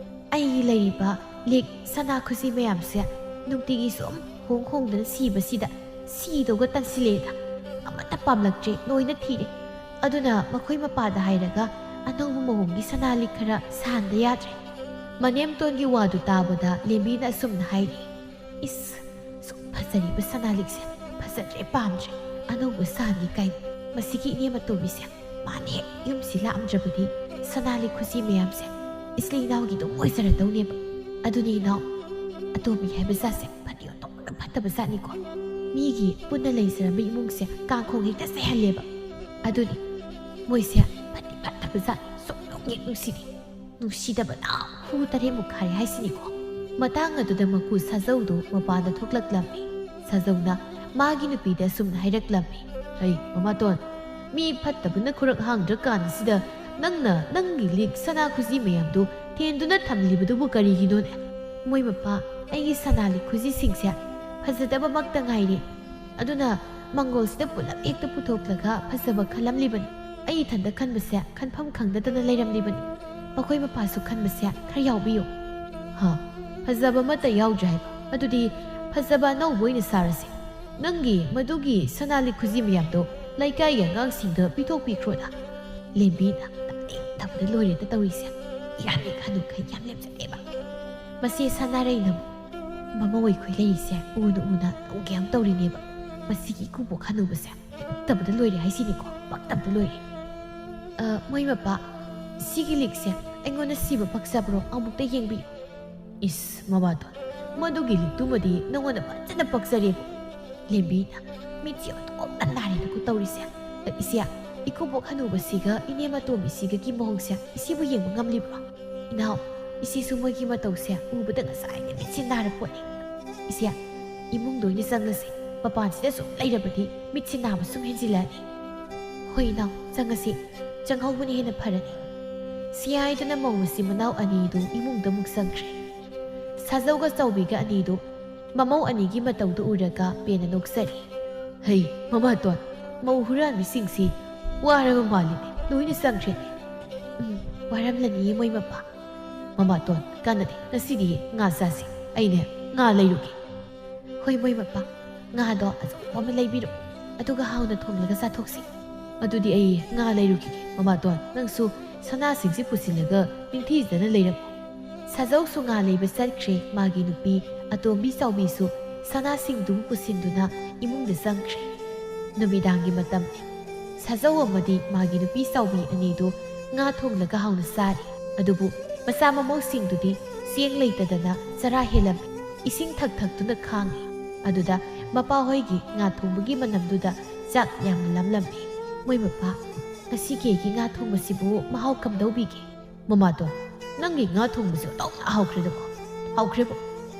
"ꯑꯩꯒꯤ ꯂꯩꯔꯤꯕ ꯂꯤꯛ ꯁꯅꯥ ꯈꯨꯖꯤ ꯃꯌꯥꯝꯁꯦ ꯅꯨꯡꯇꯤꯒꯤ ꯁꯨꯝ ꯍꯣꯡ ꯍꯣꯡꯗꯅ ꯁꯤꯕꯁꯤꯗ ꯁꯤꯗꯧꯒ ꯇꯟꯁꯤꯜꯂꯦꯗ꯫ ꯑꯃꯠꯇ ꯄꯥꯝꯂꯛꯇ꯭ꯔꯦ, ꯂꯣꯏꯅ ꯊꯤꯔꯦ꯫ ꯑꯗꯨꯅ ꯃꯈꯣꯏ ꯃꯄꯥꯗ ꯍꯥꯏꯔꯒ ꯑꯅꯧꯕ ꯃꯑꯣꯡꯒꯤ ꯁꯅꯥ ꯂꯤꯛ ꯈꯔ ꯁꯥꯍꯟꯗ ꯌꯥꯗ꯭ꯔꯦ꯫" ꯃꯅꯦꯝꯇꯣꯟꯒꯤ ꯋꯥꯗꯨ ꯇꯥꯕꯗ ꯂꯦꯝꯕꯤꯅ ꯑꯁꯨꯝꯅ ꯍꯥꯏꯔꯤ, "ꯏꯁ, ꯁꯨꯝ ꯐꯖꯔꯤꯕ ꯁꯅꯥ ꯂꯤꯛꯁꯦ ꯐꯖꯗ꯭ꯔꯦ, ꯄꯥꯝꯗ꯭ꯔꯦ꯫ ꯑꯅꯧꯕ ꯁꯥꯍꯟꯒꯦ ꯀꯥꯏꯅ ꯃꯁꯤꯒꯤ ꯏꯅꯦ ꯃꯇꯣꯝꯕꯤꯁꯦ ꯃꯥꯅ ꯍꯦꯛ ꯌꯨꯝꯁꯤ ꯂꯥꯛꯑꯝꯗ꯭ꯔꯕꯗꯤ ꯁꯅꯥ ꯂꯤꯛ ꯈꯨꯖꯤ ꯃꯌꯥꯝꯁꯦ ꯏꯆꯤꯜ ꯏꯅꯥꯎꯒꯤ ꯑꯗꯨꯝ ꯑꯣꯏꯖꯔꯗꯧꯅꯦꯕ꯫ ꯑꯗꯨꯅꯤ ꯏꯅꯥꯎ, ꯑꯇꯣꯝꯕꯤ ꯍꯥꯏꯕ ꯖꯥꯠꯁꯦ ꯐꯗꯤ ꯑꯣꯟꯊꯣꯛꯅ ꯐꯠꯇꯕ ꯖꯥꯠꯅꯤꯀꯣ꯫ ꯃꯤꯒꯤ ꯄꯨꯟꯅ ꯂꯩꯖꯔꯝꯕ ꯏꯃꯨꯡꯁꯦ ꯀꯥꯡꯈꯣꯡ ꯍꯦꯛꯇ ꯆꯥꯏꯍꯜꯂꯦꯕ꯫ ꯑꯗꯨꯅꯤ ꯃꯣꯏꯁꯦ ꯐꯗꯤ ꯐꯠꯇꯕ ꯖꯥꯠꯅꯤ, ꯁꯨꯛꯅꯨꯡ ꯍꯦꯛ ꯅꯨꯡꯁꯤꯗꯦ꯫ ꯅꯨꯡꯁꯤꯗꯕꯅ ꯍꯨ ꯇꯔꯦꯠꯃꯨꯛ ꯈꯥꯔꯦ ꯍꯥꯏꯁꯤꯅꯤꯀꯣ꯫ ꯃꯇꯥꯡ ꯑꯗꯨꯗ ꯃꯀꯨ ꯁꯥꯖꯧꯗꯣ ꯃꯄꯥꯟꯗ ꯊꯣꯛꯂꯛꯂꯝꯃꯤ꯫ ꯁꯥꯖꯧꯅ ꯃꯥꯒꯤ ꯅꯨꯄꯤꯗ ꯑꯁꯨꯝꯅ ꯍꯥꯏꯔꯛꯂꯝꯃꯤ, "ꯍꯩ ꯃꯃꯥꯇꯣꯟ, ꯃꯤ ꯐꯠꯇꯕꯅ ꯈꯨꯔꯛ ꯍꯥꯡꯗ꯭ꯔꯀꯥꯟꯁꯤꯗ ꯅꯪꯅ ꯅꯪꯒꯤ ꯂꯤꯛ ꯁꯅꯥ ꯈꯨꯖꯤ ꯃꯌꯥꯝꯗꯨ ꯊꯦꯟꯗꯨꯅ ꯊꯝꯂꯤꯕꯗꯨꯕꯨ ꯀꯔꯤꯒꯤꯅꯣꯅꯦ?" "ꯃꯣꯏ ꯃꯄꯥ, ꯑꯩꯒꯤ ꯁꯅꯥ ꯂꯤꯛ ꯈꯨꯖꯤꯁꯤꯡꯁꯦ ꯐꯖꯗꯕꯃꯛꯇ ꯉꯥꯏꯔꯦ꯫ ꯑꯗꯨꯅ ꯃꯪꯒꯣꯜꯁꯤꯗ ꯄꯨꯂꯞ ꯍꯦꯛꯇ ꯄꯨꯊꯣꯛꯂꯒ ꯐꯖꯕ ꯈꯜꯂꯝꯂꯤꯕꯅꯤ꯫ ꯑꯩ ꯏꯊꯟꯗ ꯈꯟꯕꯁꯦ ꯈꯟꯐꯝ ꯈꯪꯗꯗꯅ ꯂꯩꯔꯝꯂꯤꯕꯅꯤ꯫ ꯃꯈꯣꯏ ꯃꯄꯥꯁꯨ ꯈꯟꯕꯁꯦ ꯈꯔ ꯌꯥꯎꯕꯤꯌꯨ꯫" "ꯍꯥ? ꯐꯖꯕ ꯑꯃꯠꯇ ꯌꯥꯎꯗ꯭ꯔꯦ ꯍꯥꯏꯕ? ꯑꯗꯨꯗꯤ ꯐꯖꯕ ꯑꯅꯧꯕ ꯑꯣꯏꯅ ꯁꯥꯔꯁꯤ꯫ ꯅꯪꯒꯤ ꯃꯗꯨꯒꯤ ꯁꯅꯥ ꯂꯤꯛ ꯈꯨꯖꯤ ꯃꯌꯥꯝꯗꯣ ꯂꯩꯀꯥꯏꯒꯤ ꯑꯉꯥꯡꯁꯤꯡꯗ ꯄꯤꯊꯣꯛꯄꯤꯈ꯭ꯔꯣꯅ꯫" ꯂꯦꯝꯕꯤꯅ ꯇꯥꯅꯤꯡꯗꯕꯗ ꯂꯣꯏꯔꯦꯗ ꯇꯧꯔꯤꯁꯦ꯫ ꯏꯔꯥꯟꯕꯤ ꯈꯥꯅꯨ ꯈꯔ ꯌꯥꯝ ꯂꯦꯝꯖꯗꯦꯕ꯫ ꯃꯁꯤ ꯁꯅꯥꯔꯩꯅ ꯃꯃꯧ ꯑꯩꯈꯣꯏ ꯂꯩꯔꯤꯁꯦ ꯎꯅ ꯎꯅ ꯇꯧꯒꯦ ꯌꯥꯝ ꯇꯧꯔꯤꯅꯦꯕ꯫ ꯃꯁꯤꯒꯤ ꯏꯀꯨꯕꯣꯛ ꯍꯅꯨꯕꯁꯦ ꯄꯛꯇꯕꯗ ꯂꯣꯏꯔꯦ ꯍꯥꯏꯁꯤꯅꯤꯀꯣ, ꯄꯛꯇꯕꯗ ꯂꯣꯏꯔꯦ꯫ "ꯑ, ꯃꯣꯏ ꯃꯄꯥ, ꯁꯤꯒꯤ ꯂꯤꯛꯁꯦ ꯑꯩꯉꯣꯟꯗ ꯁꯤꯕ ꯄꯛꯆꯕ꯭ꯔꯣ? ꯑꯃꯨꯛꯇ ꯌꯦꯡꯕꯤꯌꯨ꯫" "ꯏꯁ, ꯃꯃꯥꯇꯣꯟ, ꯃꯗꯨꯒꯤ ꯂꯤꯛꯇꯨꯃꯗꯤ ꯅꯉꯣꯟꯗ ꯐꯖꯅ ꯄꯛꯆꯔꯦꯕꯨ꯫" ꯂꯦꯝꯕꯤꯅ ꯃꯤꯠꯁꯤ ꯑꯣꯟꯊꯣꯛꯅ ꯅꯥꯔꯦꯗꯀꯣ ꯇꯧꯔꯤꯁꯦ꯫ "ꯑ, ꯏꯆꯦ, ꯏꯀꯨꯕꯣꯛ ꯍꯅꯨꯕꯁꯤꯒ ꯏꯅꯦ ꯃꯇꯣꯝꯕꯤꯁꯤꯒꯒꯤ ꯃꯑꯣꯡꯁꯦ ꯏꯆꯦꯕꯨ ꯌꯦꯡꯕ ꯉꯝꯂꯤꯕ꯭ꯔꯣ? ꯏꯅꯥꯎ, ꯏꯆꯦꯁꯨ ꯃꯣꯏꯒꯤ ꯃꯇꯧꯁꯦ ꯎꯕꯗ ꯉꯁꯥꯏꯅ ꯃꯤꯠꯁꯦ ꯅꯥꯔ ꯄꯣꯠꯅꯤ꯫ ꯏꯆꯦ, ꯏꯃꯨꯡꯗ ꯑꯣꯏꯅ ꯆꯪꯉꯁꯦ꯫ ꯃꯄꯥꯟꯁꯤꯗ ꯁꯨꯝ ꯂꯩꯔꯕꯗꯤ ꯃꯤꯠꯁꯦ ꯅꯥꯕ ꯁꯨꯝ ꯍꯦꯟꯖꯤꯜꯂꯛꯑꯅꯤ꯫" "ꯍꯣꯏ ꯏꯅꯥꯎ, ꯆꯪꯉꯁꯤ꯫ ꯆꯪꯍꯧꯕꯅ ꯍꯦꯟꯅ ꯐꯔꯅꯤ꯫" ꯁꯤ ꯍꯥꯏꯗꯨꯅ ꯃꯧ ꯃꯆꯤꯟ ꯃꯅꯥꯎ ꯑꯅꯤꯗꯨ ꯏꯃꯨꯡꯗ ꯑꯃꯨꯛ ꯆꯪꯈ꯭ꯔꯦ꯫ ꯁꯥꯖꯧꯒ ꯆꯥꯎꯕꯤꯒ ꯑꯅꯤꯗꯨ ꯃꯃꯧ ꯑꯅꯤꯒꯤ ꯃꯇꯧꯗꯨ ꯎꯔꯒ ꯄꯦꯟꯅ ꯅꯣꯛꯆꯔꯤ꯫ "ꯍꯩ, ꯃꯃꯥꯇꯣꯟ, ꯃꯧ ꯍꯨꯔꯥꯟꯕꯤꯁꯤꯡꯁꯤ ꯋꯥꯔꯕ ꯃꯥꯜꯂꯤꯅꯦ, ꯂꯣꯏꯅ ꯆꯪꯈ꯭ꯔꯦꯅꯦ꯫" "ꯎꯝ, ꯋꯥꯔꯝꯂꯅꯤꯌꯦ ꯃꯣꯏ ꯃꯄꯥ꯫" "ꯃꯃꯥꯇꯣꯟ, ꯀꯥꯟꯅꯗꯦ, ꯉꯁꯤꯗꯤ ꯉꯥ ꯆꯥꯁꯤ꯫ ꯑꯩꯅꯦ, ꯉꯥ ꯂꯩꯔꯨꯒꯦ꯫" "ꯍꯣꯏ, ꯃꯣꯏ ꯃꯄꯥ, ꯉꯥꯗꯣ ꯑꯆꯧꯕ ꯑꯃ ꯂꯩꯕꯤꯔꯣ, ꯑꯗꯨꯒ ꯍꯥꯎꯅ ꯊꯣꯡꯂꯒ ꯆꯥꯊꯣꯛꯁꯤ꯫" "ꯑꯗꯨꯗꯤ ꯑꯩ ꯉꯥ ꯂꯩꯔꯨꯈꯤꯒꯦ꯫ ꯃꯃꯥꯇꯣꯟ, ꯅꯪꯁꯨ ꯁꯅꯥꯁꯤꯡꯁꯤ ꯄꯨꯁꯤꯜꯂꯒ ꯅꯤꯡꯊꯤꯖꯅ ꯂꯩꯔꯝꯃꯨ꯫" ꯁꯥꯖꯧꯁꯨ ꯉꯥ ꯂꯩꯕ ꯆꯠꯈ꯭ꯔꯦ꯫ ꯃꯥꯒꯤ ꯅꯨꯄꯤ ꯑꯇꯣꯝꯕꯤ ꯆꯥꯎꯕꯤꯁꯨ ꯁꯅꯥꯁꯤꯡꯗꯨ ꯄꯨꯁꯤꯟꯗꯨꯅ ꯏꯃꯨꯡꯗ ꯆꯪꯈ꯭ꯔꯦ꯫ ꯅꯨꯃꯤꯗꯥꯡꯒꯤ ꯃꯇꯝꯅꯤ꯫ ꯁꯥꯖꯧ ꯑꯃꯗꯤ ꯃꯥꯒꯤ ꯅꯨꯄꯤ ꯆꯥꯎꯕꯤ ꯑꯅꯤꯗꯨ ꯉꯥ ꯊꯣꯡꯂꯒ ꯍꯥꯎꯅ ꯆꯥꯔꯤ꯫ ꯑꯗꯨꯕꯨ ꯃꯆꯥ ꯃꯃꯧꯁꯤꯡꯗꯨꯗꯤ ꯆꯦꯡ ꯂꯩꯇꯗꯅ ꯆꯔꯥ ꯍꯦꯜꯂꯝꯃꯤ꯫ ꯏꯁꯤꯡ ꯊꯛ ꯊꯛꯇꯨꯅ ꯈꯥꯡꯉꯤ꯫ ꯑꯗꯨꯗ ꯃꯄꯥ ꯍꯣꯏꯒꯤ ꯉꯥ ꯊꯣꯡꯕꯒꯤ ꯃꯅꯝꯗꯨꯗ ꯆꯥꯛ ꯌꯥꯝꯅ ꯂꯥꯝꯂꯝꯃꯤ꯫ "ꯃꯣꯏ ꯃꯄꯥ, ꯉꯁꯤꯒꯤ ꯑꯩꯒꯤ ꯉꯥ ꯊꯣꯡꯕꯁꯤꯕꯨ ꯃꯍꯥꯎ ꯀꯝꯗꯧꯕꯤꯒꯦ?" "ꯃꯃꯥꯇꯣꯟ, ꯅꯪꯒꯤ ꯉꯥ ꯊꯣꯡꯕꯁꯤ ꯑꯣꯟꯊꯣꯛꯅ ꯍꯥꯎꯈ꯭ꯔꯦꯗꯀꯣ꯫" "ꯍꯥꯎꯈ꯭ꯔꯦꯕꯨ꯫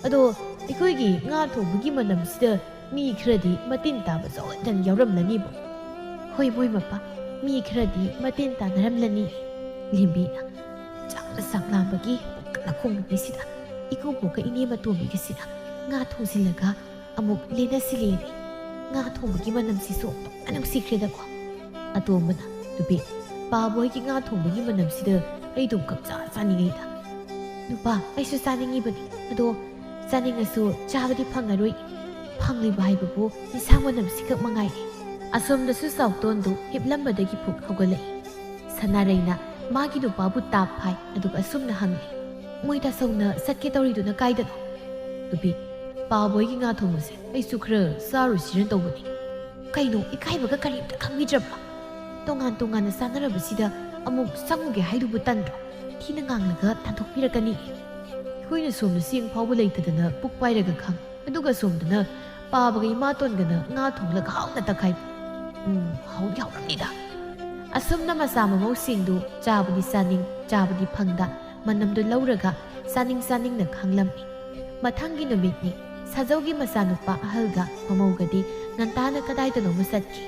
ꯑꯗꯣ ꯑꯩꯈꯣꯏꯒꯤ ꯉꯥ ꯊꯣꯡꯕꯒꯤ ꯃꯅꯝꯁꯤꯗ ꯃꯤ ꯈꯔꯗꯤ ꯃꯇꯤꯟ ꯇꯥꯕ ꯁꯣꯏꯗꯅ ꯌꯥꯎꯔꯝꯂꯅꯤꯕꯨ꯫" "ꯍꯣꯏ, ꯃꯣꯏ ꯃꯄꯥ, ꯃꯤ ꯈꯔꯗꯤ ꯃꯇꯤꯟ ꯇꯥꯅꯔꯝꯂꯅꯤ꯫" ꯂꯦꯝꯕꯤꯅ ꯆꯥꯛꯅ ꯆꯥꯛ ꯂꯥꯝꯕꯒꯤ ꯀꯟꯅ ꯈꯣꯡꯂꯤꯉꯩꯁꯤꯗ ꯏꯀꯨꯕꯣꯛꯀ ꯏꯅꯦ ꯃꯇꯣꯝꯕꯤꯒꯁꯤꯅ ꯉꯥ ꯊꯣꯡꯖꯤꯜꯂꯒ ꯑꯃꯨꯛ ꯂꯦꯟꯅꯁꯤꯜꯂꯦꯅꯦ꯫ ꯉꯥ ꯊꯣꯡꯕꯒꯤ ꯃꯅꯝꯁꯤꯁꯨ ꯑꯣꯟꯊꯣꯛꯅ ꯅꯨꯡꯁꯤꯈ꯭ꯔꯦꯗꯀꯣ꯫ ꯑꯇꯣꯝꯕꯅ, "ꯅꯨꯄꯤ, ꯄꯥꯕ ꯍꯣꯏꯒꯤ ꯉꯥ ꯊꯣꯡꯕꯒꯤ ꯃꯅꯝꯁꯤꯗ ꯑꯩꯗꯨꯝ ꯈꯪꯆꯥ ꯆꯥꯅꯤꯡꯉꯩꯗ꯫" "ꯅꯨꯄꯥ, ꯑꯩꯁꯨ ꯆꯥꯅꯤꯡꯉꯤꯕꯅꯤ꯫ ꯑꯗꯣ ꯆꯥꯅꯤꯡꯉꯁꯨ ꯆꯥꯕꯗꯤ ꯐꯪꯉꯔꯣꯏ꯫ ꯐꯪꯂꯤꯕ ꯍꯥꯏꯕꯕꯨ ꯏꯟꯁꯥꯡ ꯃꯅꯝꯁꯤꯈꯛ ꯃꯉꯥꯏꯔꯦ꯫" ꯑꯁꯣꯝꯗꯁꯨ ꯆꯥꯎꯇꯣꯟꯗꯨ ꯍꯤꯞꯂꯝꯕꯗꯒꯤ ꯐꯨꯛ ꯍꯧꯒꯠꯂꯛꯏ꯫ ꯁꯅꯥꯔꯩꯅ ꯃꯥꯒꯤ ꯅꯨꯄꯥꯕꯨ ꯇꯥꯞ ꯐꯥꯏ, ꯑꯗꯨꯒ ꯑꯁꯨꯝꯅ ꯍꯪꯂꯤ, "ꯃꯣꯏ ꯇꯥꯆꯧꯅ ꯆꯠꯀꯦ ꯇꯧꯔꯤꯗꯨꯅ ꯀꯥꯏꯗꯅꯣ?" "ꯅꯨꯄꯤ, ꯄꯥꯕ ꯍꯣꯏꯒꯤ ꯉꯥ ꯊꯣꯡꯕꯁꯦ ꯑꯩꯁꯨ ꯈꯔ ꯆꯥꯔꯨꯁꯤꯔ ꯇꯧꯕꯅꯤ꯫" "ꯀꯩꯅꯣ, ꯏꯀꯥꯏꯕꯒ ꯀꯔꯤꯝꯇ ꯈꯪꯕꯤꯗ꯭ꯔꯕ꯭ꯔꯣ? ꯇꯣꯉꯥꯟ ꯇꯣꯉꯥꯟꯅ ꯆꯥꯅꯔꯕꯁꯤꯗ ꯑꯃꯨꯛ ꯆꯪꯉꯨꯒꯦ ꯍꯥꯏꯗꯨꯕꯨ ꯇꯟꯗ꯭ꯔꯣ? ꯊꯤꯅ ꯉꯥꯡꯂꯒ ꯇꯥꯟꯊꯣꯛꯄꯤꯔꯛꯀꯅꯤ꯫ ꯑꯩꯈꯣꯏꯅ ꯁꯣꯝꯗ ꯆꯦꯡ ꯐꯥꯎꯕ ꯂꯩꯇꯗꯅ ꯄꯨꯛ ꯄꯥꯏꯔꯒ ꯈꯥꯡ, ꯑꯗꯨꯒ ꯁꯣꯝꯗꯅ ꯄꯥꯕꯒ ꯏꯃꯥꯇꯣꯟꯒꯅ ꯉꯥ ꯊꯣꯡꯂꯒ ꯍꯥꯎꯅ ꯇꯛꯈꯥꯏ꯫ ꯎꯝ, ꯍꯥꯎꯗꯤ ꯍꯥꯎꯔꯝꯅꯤꯗ꯫" ꯑꯁꯨꯝꯅ ꯃꯆꯥ ꯃꯃꯧꯁꯤꯡꯗꯨ ꯆꯥꯕꯗꯤ ꯆꯥꯅꯤꯡ, ꯆꯥꯕꯗꯤ ꯐꯪꯗ, ꯃꯅꯝꯗꯨ ꯂꯧꯔꯒ ꯆꯥꯅꯤꯡ ꯆꯥꯅꯤꯡꯅ ꯈꯥꯡꯂꯝꯃꯤ꯫ ꯃꯊꯪꯒꯤ ꯅꯨꯃꯤꯠꯅꯤ꯫ ꯁꯥꯖꯧꯒꯤ ꯃꯆꯥꯅꯨꯄꯥ ꯑꯍꯜꯒ ꯃꯃꯧꯒꯗꯤ ꯉꯟꯇꯥꯅ ꯀꯗꯥꯏꯗꯅꯣꯃ ꯆꯠꯈꯤ꯫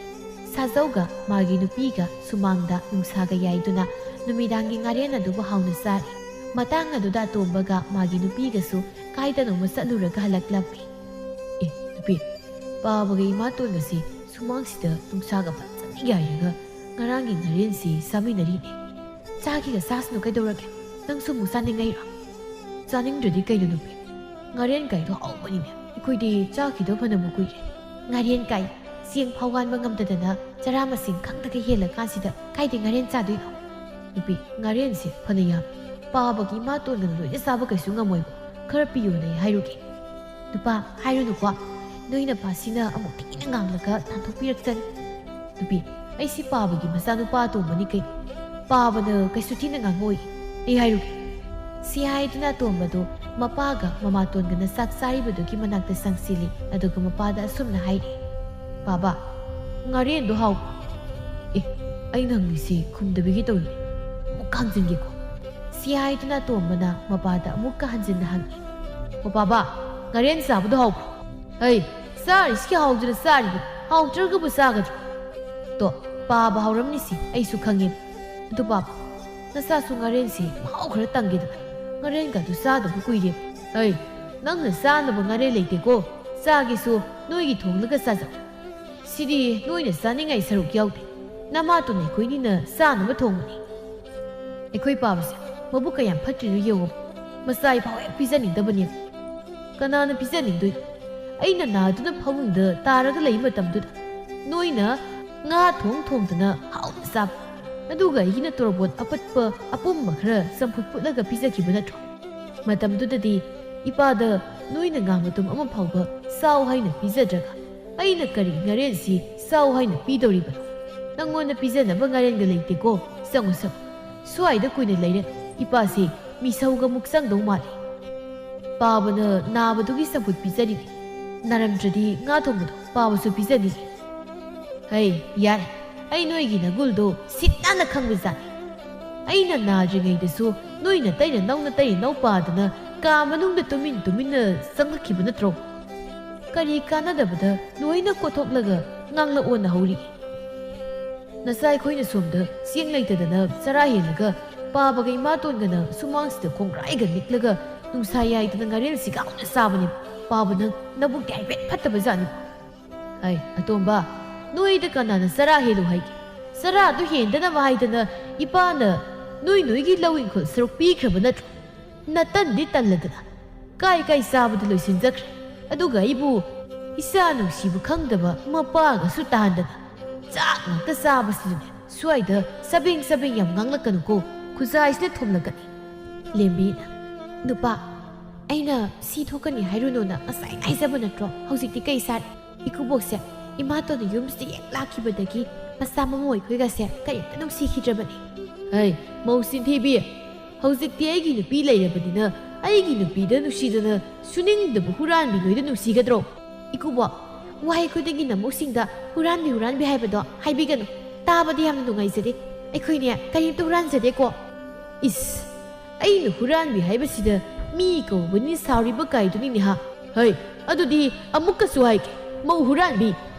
ꯁꯥꯖꯧꯒ ꯃꯥꯒꯤ ꯅꯨꯄꯤꯒ ꯁꯨꯃꯥꯡꯗ ꯅꯨꯡꯁꯥꯒ ꯌꯥꯏꯗꯨꯅ ꯅꯨꯃꯤꯗꯥꯡꯒꯤ ꯉꯥꯔꯦꯟ ꯑꯗꯨꯕꯨ ꯍꯥꯎꯅ ꯆꯥꯔꯤ꯫ ꯃꯇꯥꯡ ꯑꯗꯨꯗ ꯑꯇꯣꯝꯕꯒ ꯃꯥꯒꯤ ꯅꯨꯄꯤꯒꯁꯨ ꯀꯥꯏꯗꯅꯣꯃ ꯆꯠꯂꯨꯔꯒ ꯍꯜꯂꯛꯂꯝꯃꯤ꯫ "ꯑꯦ, ꯅꯨꯄꯤ, ꯄꯥꯕꯒ ꯏꯃꯥꯇꯣꯟꯒꯁꯤ ꯁꯨꯃꯥꯡꯁꯤꯗ ꯅꯨꯡꯁꯥꯒ ꯐꯖꯅ ꯌꯥꯏꯔꯒ ꯉꯔꯥꯡꯒꯤ ꯉꯥꯔꯦꯟꯁꯤ ꯆꯥꯃꯤꯟꯅꯔꯤꯅꯦ꯫ ꯆꯥꯒꯦꯒ ꯆꯥꯁꯅꯨ, ꯀꯩꯗꯧꯔꯒꯦ? ꯅꯪꯁꯨ ꯑꯃꯨꯛ ꯆꯥꯅꯤꯡꯉꯩꯔꯣ?" "ꯆꯥꯅꯤꯡꯗ꯭ꯔꯗꯤ ꯀꯩꯅꯣ ꯅꯨꯄꯤ? ꯉꯥꯔꯦꯟ ꯀꯥꯏꯗꯣ ꯍꯥꯎꯕꯅꯤꯅꯦ꯫ ꯑꯩꯈꯣꯏꯗꯤ ꯆꯥꯈꯤꯗꯕ ꯐꯅꯕ ꯀꯨꯏꯔꯦ꯫" "ꯉꯥꯔꯦꯟ ꯀꯥꯏ? ꯆꯦꯡ ꯐꯥꯎ ꯋꯥꯟꯕ ꯉꯝꯗꯗꯅ ꯆꯔꯥ ꯃꯁꯤꯡ ꯈꯪꯗꯒꯩ ꯍꯦꯜꯂꯀꯥꯟꯁꯤꯗ ꯀꯥꯏꯗꯩ ꯉꯥꯔꯦꯟ ꯆꯥꯗꯣꯏꯅꯣ?" "ꯅꯨꯄꯤ, ꯉꯥꯔꯦꯟꯁꯦ ꯐꯅ ꯌꯥꯝꯃꯤ꯫ ꯄꯥꯕꯒꯤ ꯏꯃꯥꯇꯣꯟꯒꯅ ꯂꯣꯏꯅ ꯆꯥꯕ ꯀꯩꯁꯨ ꯉꯝꯃꯣꯏꯕ꯫ ꯈꯔ ꯄꯤꯌꯣꯅ ꯑꯩ ꯍꯥꯏꯔꯨꯒꯦ꯫" "ꯅꯨꯄꯥ, ꯍꯥꯏꯔꯨꯅꯨꯀꯣ꯫ ꯅꯣꯏ ꯅꯄꯥꯁꯤꯅ ꯑꯃꯨꯛ ꯊꯤꯅ ꯉꯥꯡꯂꯒ ꯇꯥꯟꯊꯣꯛꯄꯤꯔꯛꯆꯅꯤ꯫" "ꯅꯨꯄꯤ, ꯑꯩꯁꯤ ꯄꯥꯕꯒꯤ ꯃꯆꯥꯅꯨꯄꯥ ꯑꯇꯣꯝꯕꯅꯤ ꯀꯩꯅꯣ꯫ ꯄꯥꯕꯅ ꯀꯩꯁꯨ ꯊꯤꯅ ꯉꯥꯡꯉꯣꯏ꯫ ꯑꯩ ꯍꯥꯏꯔꯨꯒꯦ꯫ ꯁꯤ ꯍꯥꯏꯗꯨꯅ ꯑꯇꯣꯝꯕꯗꯣ ꯃꯄꯥꯒ ꯃꯃꯥꯇꯣꯟꯒꯅ ꯆꯥꯛ ꯆꯥꯔꯤꯕꯗꯨꯒꯤ ꯃꯅꯥꯛꯇ ꯆꯪꯁꯤꯜꯂꯤ꯫ ꯑꯗꯨꯒ ꯃꯄꯥꯗ ꯑꯁꯨꯝꯅ ꯍꯥꯏꯔꯤ, "ꯄꯥꯕ, ꯉꯥꯔꯦꯟꯗꯣ ꯍꯥꯎꯕ꯭ꯔꯣ?" "ꯑꯦ, ꯑꯩꯅ ꯍꯪꯉꯤꯁꯤ ꯈꯨꯝꯗꯕꯤꯒꯤ ꯇꯧꯔꯤꯅꯦ꯫ ꯑꯃꯨꯛꯀ ꯍꯪꯖꯤꯟꯒꯦꯀꯣ꯫" ꯁꯤ ꯍꯥꯏꯗꯨꯅ ꯑꯇꯣꯝꯕꯅ ꯃꯄꯥꯗ ꯑꯃꯨꯛꯀ ꯍꯟꯖꯤꯟꯅ ꯍꯪꯉꯤ, "ꯑꯣ ꯄꯥꯕ, ꯉꯥꯔꯦꯟ ꯆꯥꯕꯗꯣ ꯍꯥꯎꯕ꯭ꯔꯣ?" "ꯍꯩ, ꯆꯥꯔꯤꯁꯤꯒꯤ ꯍꯥꯎꯗꯨꯅ ꯆꯥꯔꯤꯕ, ꯍꯥꯎꯗ꯭ꯔꯒꯕꯨ ꯆꯥꯒꯗ꯭ꯔꯣ?" "ꯇꯣ, ꯄꯥꯕ ꯍꯥꯎꯔꯝꯅꯤꯁꯤ ꯑꯩꯁꯨ ꯈꯪꯉꯦ꯫ ꯑꯗꯨ ꯄꯥꯕ, ꯅꯆꯥꯁꯨ ꯉꯥꯔꯦꯟꯁꯤ ꯃꯍꯥꯎ ꯈꯔ ꯇꯪꯒꯦꯗꯅ꯫ ꯉꯥꯔꯦꯟꯒꯗꯨ ꯆꯥꯗꯕ ꯀꯨꯏꯔꯦ꯫" "ꯍꯩ, ꯅꯪꯅ ꯆꯥꯅꯕ ꯉꯥꯔꯦꯟ ꯂꯩꯇꯦꯀꯣ꯫ ꯆꯥꯒꯦꯁꯨ ꯅꯣꯏꯒꯤ ꯊꯣꯡꯂꯒ ꯆꯥꯖꯧ꯫ ꯁꯤꯗꯤ ꯅꯣꯏꯅ ꯆꯥꯅꯤꯡꯉꯥꯏ ꯁꯔꯨꯛ ꯌꯥꯎꯗꯦ꯫ ꯅꯃꯥꯇꯣꯟ ꯑꯩꯈꯣꯏꯅꯤꯅ ꯆꯥꯅꯕ ꯊꯣꯡꯕꯅꯤ꯫" ꯑꯩꯈꯣꯏ ꯄꯥꯕꯁꯦ ꯃꯕꯨꯛ ꯀꯌꯥꯝ ꯐꯠꯇ꯭ꯔꯤꯅꯣ ꯌꯦꯡꯉꯣ꯫ ꯃꯆꯥ ꯐꯥꯎ ꯍꯦꯛ ꯄꯤꯖꯅꯤꯡꯗꯕꯅꯦ꯫ ꯀꯅꯥꯅ ꯄꯤꯖꯅꯤꯡꯗꯣꯏꯅꯣ? ꯑꯩꯅ ꯅꯥꯗꯨꯅ ꯐꯃꯨꯡꯗ ꯇꯥꯔꯒ ꯂꯩ ꯃꯇꯝꯗꯨꯗ ꯅꯣꯏꯅ ꯉꯥ ꯊꯣꯡ ꯊꯣꯡꯗꯅ ꯍꯥꯎꯅ ꯆꯥꯕ, ꯑꯗꯨꯒ ꯑꯩꯒꯤꯅ ꯇꯣꯔꯕꯣꯠ ꯑꯄꯠꯄ ꯑꯄꯨꯝꯕ ꯈꯔ ꯆꯝꯐꯨꯠ ꯐꯨꯠꯂꯒ ꯄꯤꯖꯈꯤꯕ ꯅꯠꯇ꯭ꯔꯣ? ꯃꯇꯝꯗꯨꯗꯗꯤ ꯏꯄꯥꯗ ꯅꯣꯏꯅ ꯉꯥ ꯃꯇꯨꯝ ꯑꯃ ꯐꯥꯎꯕ ꯆꯥꯎ ꯍꯥꯏꯅ ꯄꯤꯖꯗ꯭ꯔꯒ ꯑꯩꯅ ꯀꯔꯤ ꯉꯥꯔꯦꯟꯁꯤ ꯆꯥꯎ ꯍꯥꯏꯅ ꯄꯤꯗꯧꯔꯤꯕꯅꯣ? ꯅꯪꯉꯣꯟꯗ ꯄꯤꯖꯅꯕ ꯉꯥꯔꯦꯟꯒ ꯂꯩꯇꯦꯀꯣ꯫ ꯆꯪꯉꯨ, ꯆꯪꯉꯨ꯫ ꯁ꯭ꯋꯥꯏꯗ ꯀꯨꯏꯅ ꯂꯩꯔꯦ꯫ ꯏꯄꯥꯁꯤ ꯃꯤꯁꯧꯒ ꯑꯃꯨꯛ ꯆꯪꯗꯧ ꯃꯥꯜꯂꯤ꯫ ꯄꯥꯕꯅ ꯅꯥꯕꯗꯨꯒꯤ ꯆꯝꯐꯨꯠ ꯄꯤꯖꯔꯤꯅꯤ꯫ ꯅꯥꯔꯝꯗ꯭ꯔꯗꯤ ꯉꯥ ꯊꯣꯡꯕꯗꯣ ꯄꯥꯕꯁꯨ ꯄꯤꯖꯅꯤ꯫ ꯍꯩ, ꯌꯥꯔꯦ꯫ ꯑꯩ ꯅꯣꯏꯒꯤ ꯅꯒꯨꯜꯗꯣ ꯁꯤꯠ ꯅꯥꯟꯅ ꯈꯪꯕꯖꯥꯠꯅꯤ꯫ ꯑꯩꯅ ꯅꯥꯗ꯭ꯔꯤꯉꯩꯗꯁꯨ ꯅꯣꯏ ꯅꯇꯩ ꯅꯅꯥꯎ ꯅꯇꯩ ꯅꯅꯥꯎ ꯄꯥꯗꯅ ꯀꯥ ꯃꯅꯨꯡꯗ ꯇꯨꯃꯤꯟ ꯇꯨꯃꯤꯟꯅ ꯆꯪꯂꯛꯈꯤꯕ ꯅꯠꯇ꯭ꯔꯣ? ꯀꯔꯤ ꯀꯥꯟꯅꯗꯕꯗ ꯂꯣꯏꯅ ꯀꯣꯠꯊꯣꯛꯂꯒ ꯉꯥꯡꯂꯛꯑꯣꯅ ꯍꯧꯔꯤ? ꯅꯆꯥ ꯑꯩꯈꯣꯏꯅ ꯁꯣꯝꯗ ꯆꯦꯡ ꯂꯩꯇꯗꯅ ꯆꯔꯥ ꯍꯦꯜꯂꯒ ꯄꯥꯕꯒ ꯏꯃꯥꯇꯣꯟꯒꯅ ꯁꯨꯃꯥꯡꯁꯤꯗ ꯈꯣꯡꯒ꯭ꯔꯥꯏꯒ ꯅꯤꯛꯂꯒ ꯅꯨꯡꯁꯥ ꯌꯥꯏꯗꯅ ꯉꯥꯔꯦꯜꯁꯤ ꯒꯥꯎꯅ ꯆꯥꯕꯅꯤ꯫ ꯄꯥꯕ ꯅꯪ ꯅꯕꯨꯛꯇꯤ ꯍꯥꯏꯐꯦꯠ ꯐꯠꯇꯕ ꯖꯥꯠꯅꯤ꯫ ꯑꯩ, ꯑꯇꯣꯝꯕ, ꯅꯣꯏꯗ ꯀꯅꯥꯅ ꯆꯔꯥ ꯍꯦꯜꯂꯨ ꯍꯥꯏꯒꯦ? ꯆꯔꯥꯗꯨ ꯍꯦꯟꯗꯅꯕ ꯍꯥꯏꯗꯅ ꯏꯄꯥꯅ ꯅꯣꯏ ꯅꯣꯏꯒꯤ ꯂꯧ ꯏꯪꯈꯣꯜ ꯁꯔꯨꯛ ꯄꯤꯈ꯭ꯔꯕ ꯅꯠꯇ꯭ꯔꯣ? ꯅꯇꯟꯗꯤ ꯇꯜꯂꯗꯅ ꯀꯥꯏ ꯀꯥꯏ ꯆꯥꯕꯗ ꯂꯣꯏꯁꯤꯟꯖꯈ꯭ꯔꯦ꯫ ꯑꯗꯨꯒ ꯑꯩꯕꯨ ꯏꯆꯥ ꯅꯨꯡꯁꯤꯕ ꯈꯪꯗꯕ ꯃꯄꯥꯒꯁꯨ ꯇꯥꯟꯗꯅ ꯆꯥꯛ ꯉꯥꯛꯇ ꯆꯥꯕꯁꯤꯗꯅꯦ, ꯁ꯭ꯋꯥꯏꯗ ꯆꯕꯦꯡ ꯆꯕꯦꯡ ꯌꯥꯝ ꯉꯥꯡꯂꯛꯀꯅꯨꯀꯣ, ꯈꯨꯖꯥꯏꯁꯤꯅ ꯊꯣꯝꯂꯛꯀꯅꯤ꯫ ꯂꯦꯝꯕꯤꯅ, "ꯅꯨꯄꯥ, ꯑꯩꯅ ꯁꯤ ꯊꯣꯛꯀꯅꯤ ꯍꯥꯏꯔꯨꯅꯨꯅ ꯉꯁꯥꯏ ꯍꯥꯏꯖꯕ ꯅꯠꯇ꯭ꯔꯣ? ꯍꯧꯖꯤꯛꯇꯤ ꯀꯩ ꯁꯥꯔꯦ? ꯏꯀꯨꯕꯣꯛꯁꯦ ꯏꯃꯥꯇꯣꯟꯅ ꯌꯨꯝꯁꯤꯗ ꯍꯦꯛ ꯂꯥꯛꯈꯤꯕꯗꯒꯤ ꯃꯆꯥ ꯃꯃꯧ ꯑꯩꯈꯣꯏꯒꯁꯦ ꯀꯔꯤꯝꯇ ꯅꯨꯡꯁꯤꯈꯤꯗ꯭ꯔꯕꯅꯤ꯫ ꯍꯩ, ꯃꯧ ꯁꯤꯟꯊꯤꯕꯤ, ꯍꯧꯖꯤꯛꯇꯤ ꯑꯩꯒꯤ ꯅꯨꯄꯤ ꯂꯩꯔꯕꯅꯤꯅ ꯑꯩꯒꯤ ꯅꯨꯄꯤꯗ ꯅꯨꯡꯁꯤꯗꯅ ꯁꯨꯅꯤꯡꯗꯕ ꯍꯨꯔꯥꯟꯕꯤ ꯅꯣꯏꯗ ꯅꯨꯡꯁꯤꯒꯗ꯭ꯔꯣ? ꯏꯀꯨꯕꯣꯛ, ꯋꯥꯍꯩ ꯈꯨꯗꯤꯡꯒꯤ ꯅꯃꯧꯁꯤꯡꯗ "ꯍꯨꯔꯥꯟꯕꯤ, ꯍꯨꯔꯥꯟꯕꯤ" ꯍꯥꯏꯕꯗꯣ ꯍꯥꯏꯕꯤꯒꯅꯨ꯫ ꯇꯥꯕꯗꯤ ꯌꯥꯝꯅ ꯅꯨꯡꯉꯥꯏꯖꯗꯦ꯫ ꯑꯩꯈꯣꯏꯅꯦ ꯀꯔꯤꯝꯇ ꯍꯨꯔꯥꯟꯖꯗꯦꯀꯣ꯫ ꯏꯁ, ꯑꯩꯅ ꯍꯨꯔꯥꯟꯕꯤ ꯍꯥꯏꯕꯁꯤꯗ ꯃꯤ ꯀꯧꯕꯅꯤ ꯁꯥꯎꯔꯤꯕ ꯀꯥꯏꯗꯨꯅꯤꯅꯦꯍꯥ꯫ ꯍꯩ, ꯑꯗꯨꯗꯤ ꯑꯃꯨꯛꯀꯁꯨ ꯍꯥꯏꯒꯦ, ꯃꯧ ꯍꯨꯔꯥꯟꯕꯤ,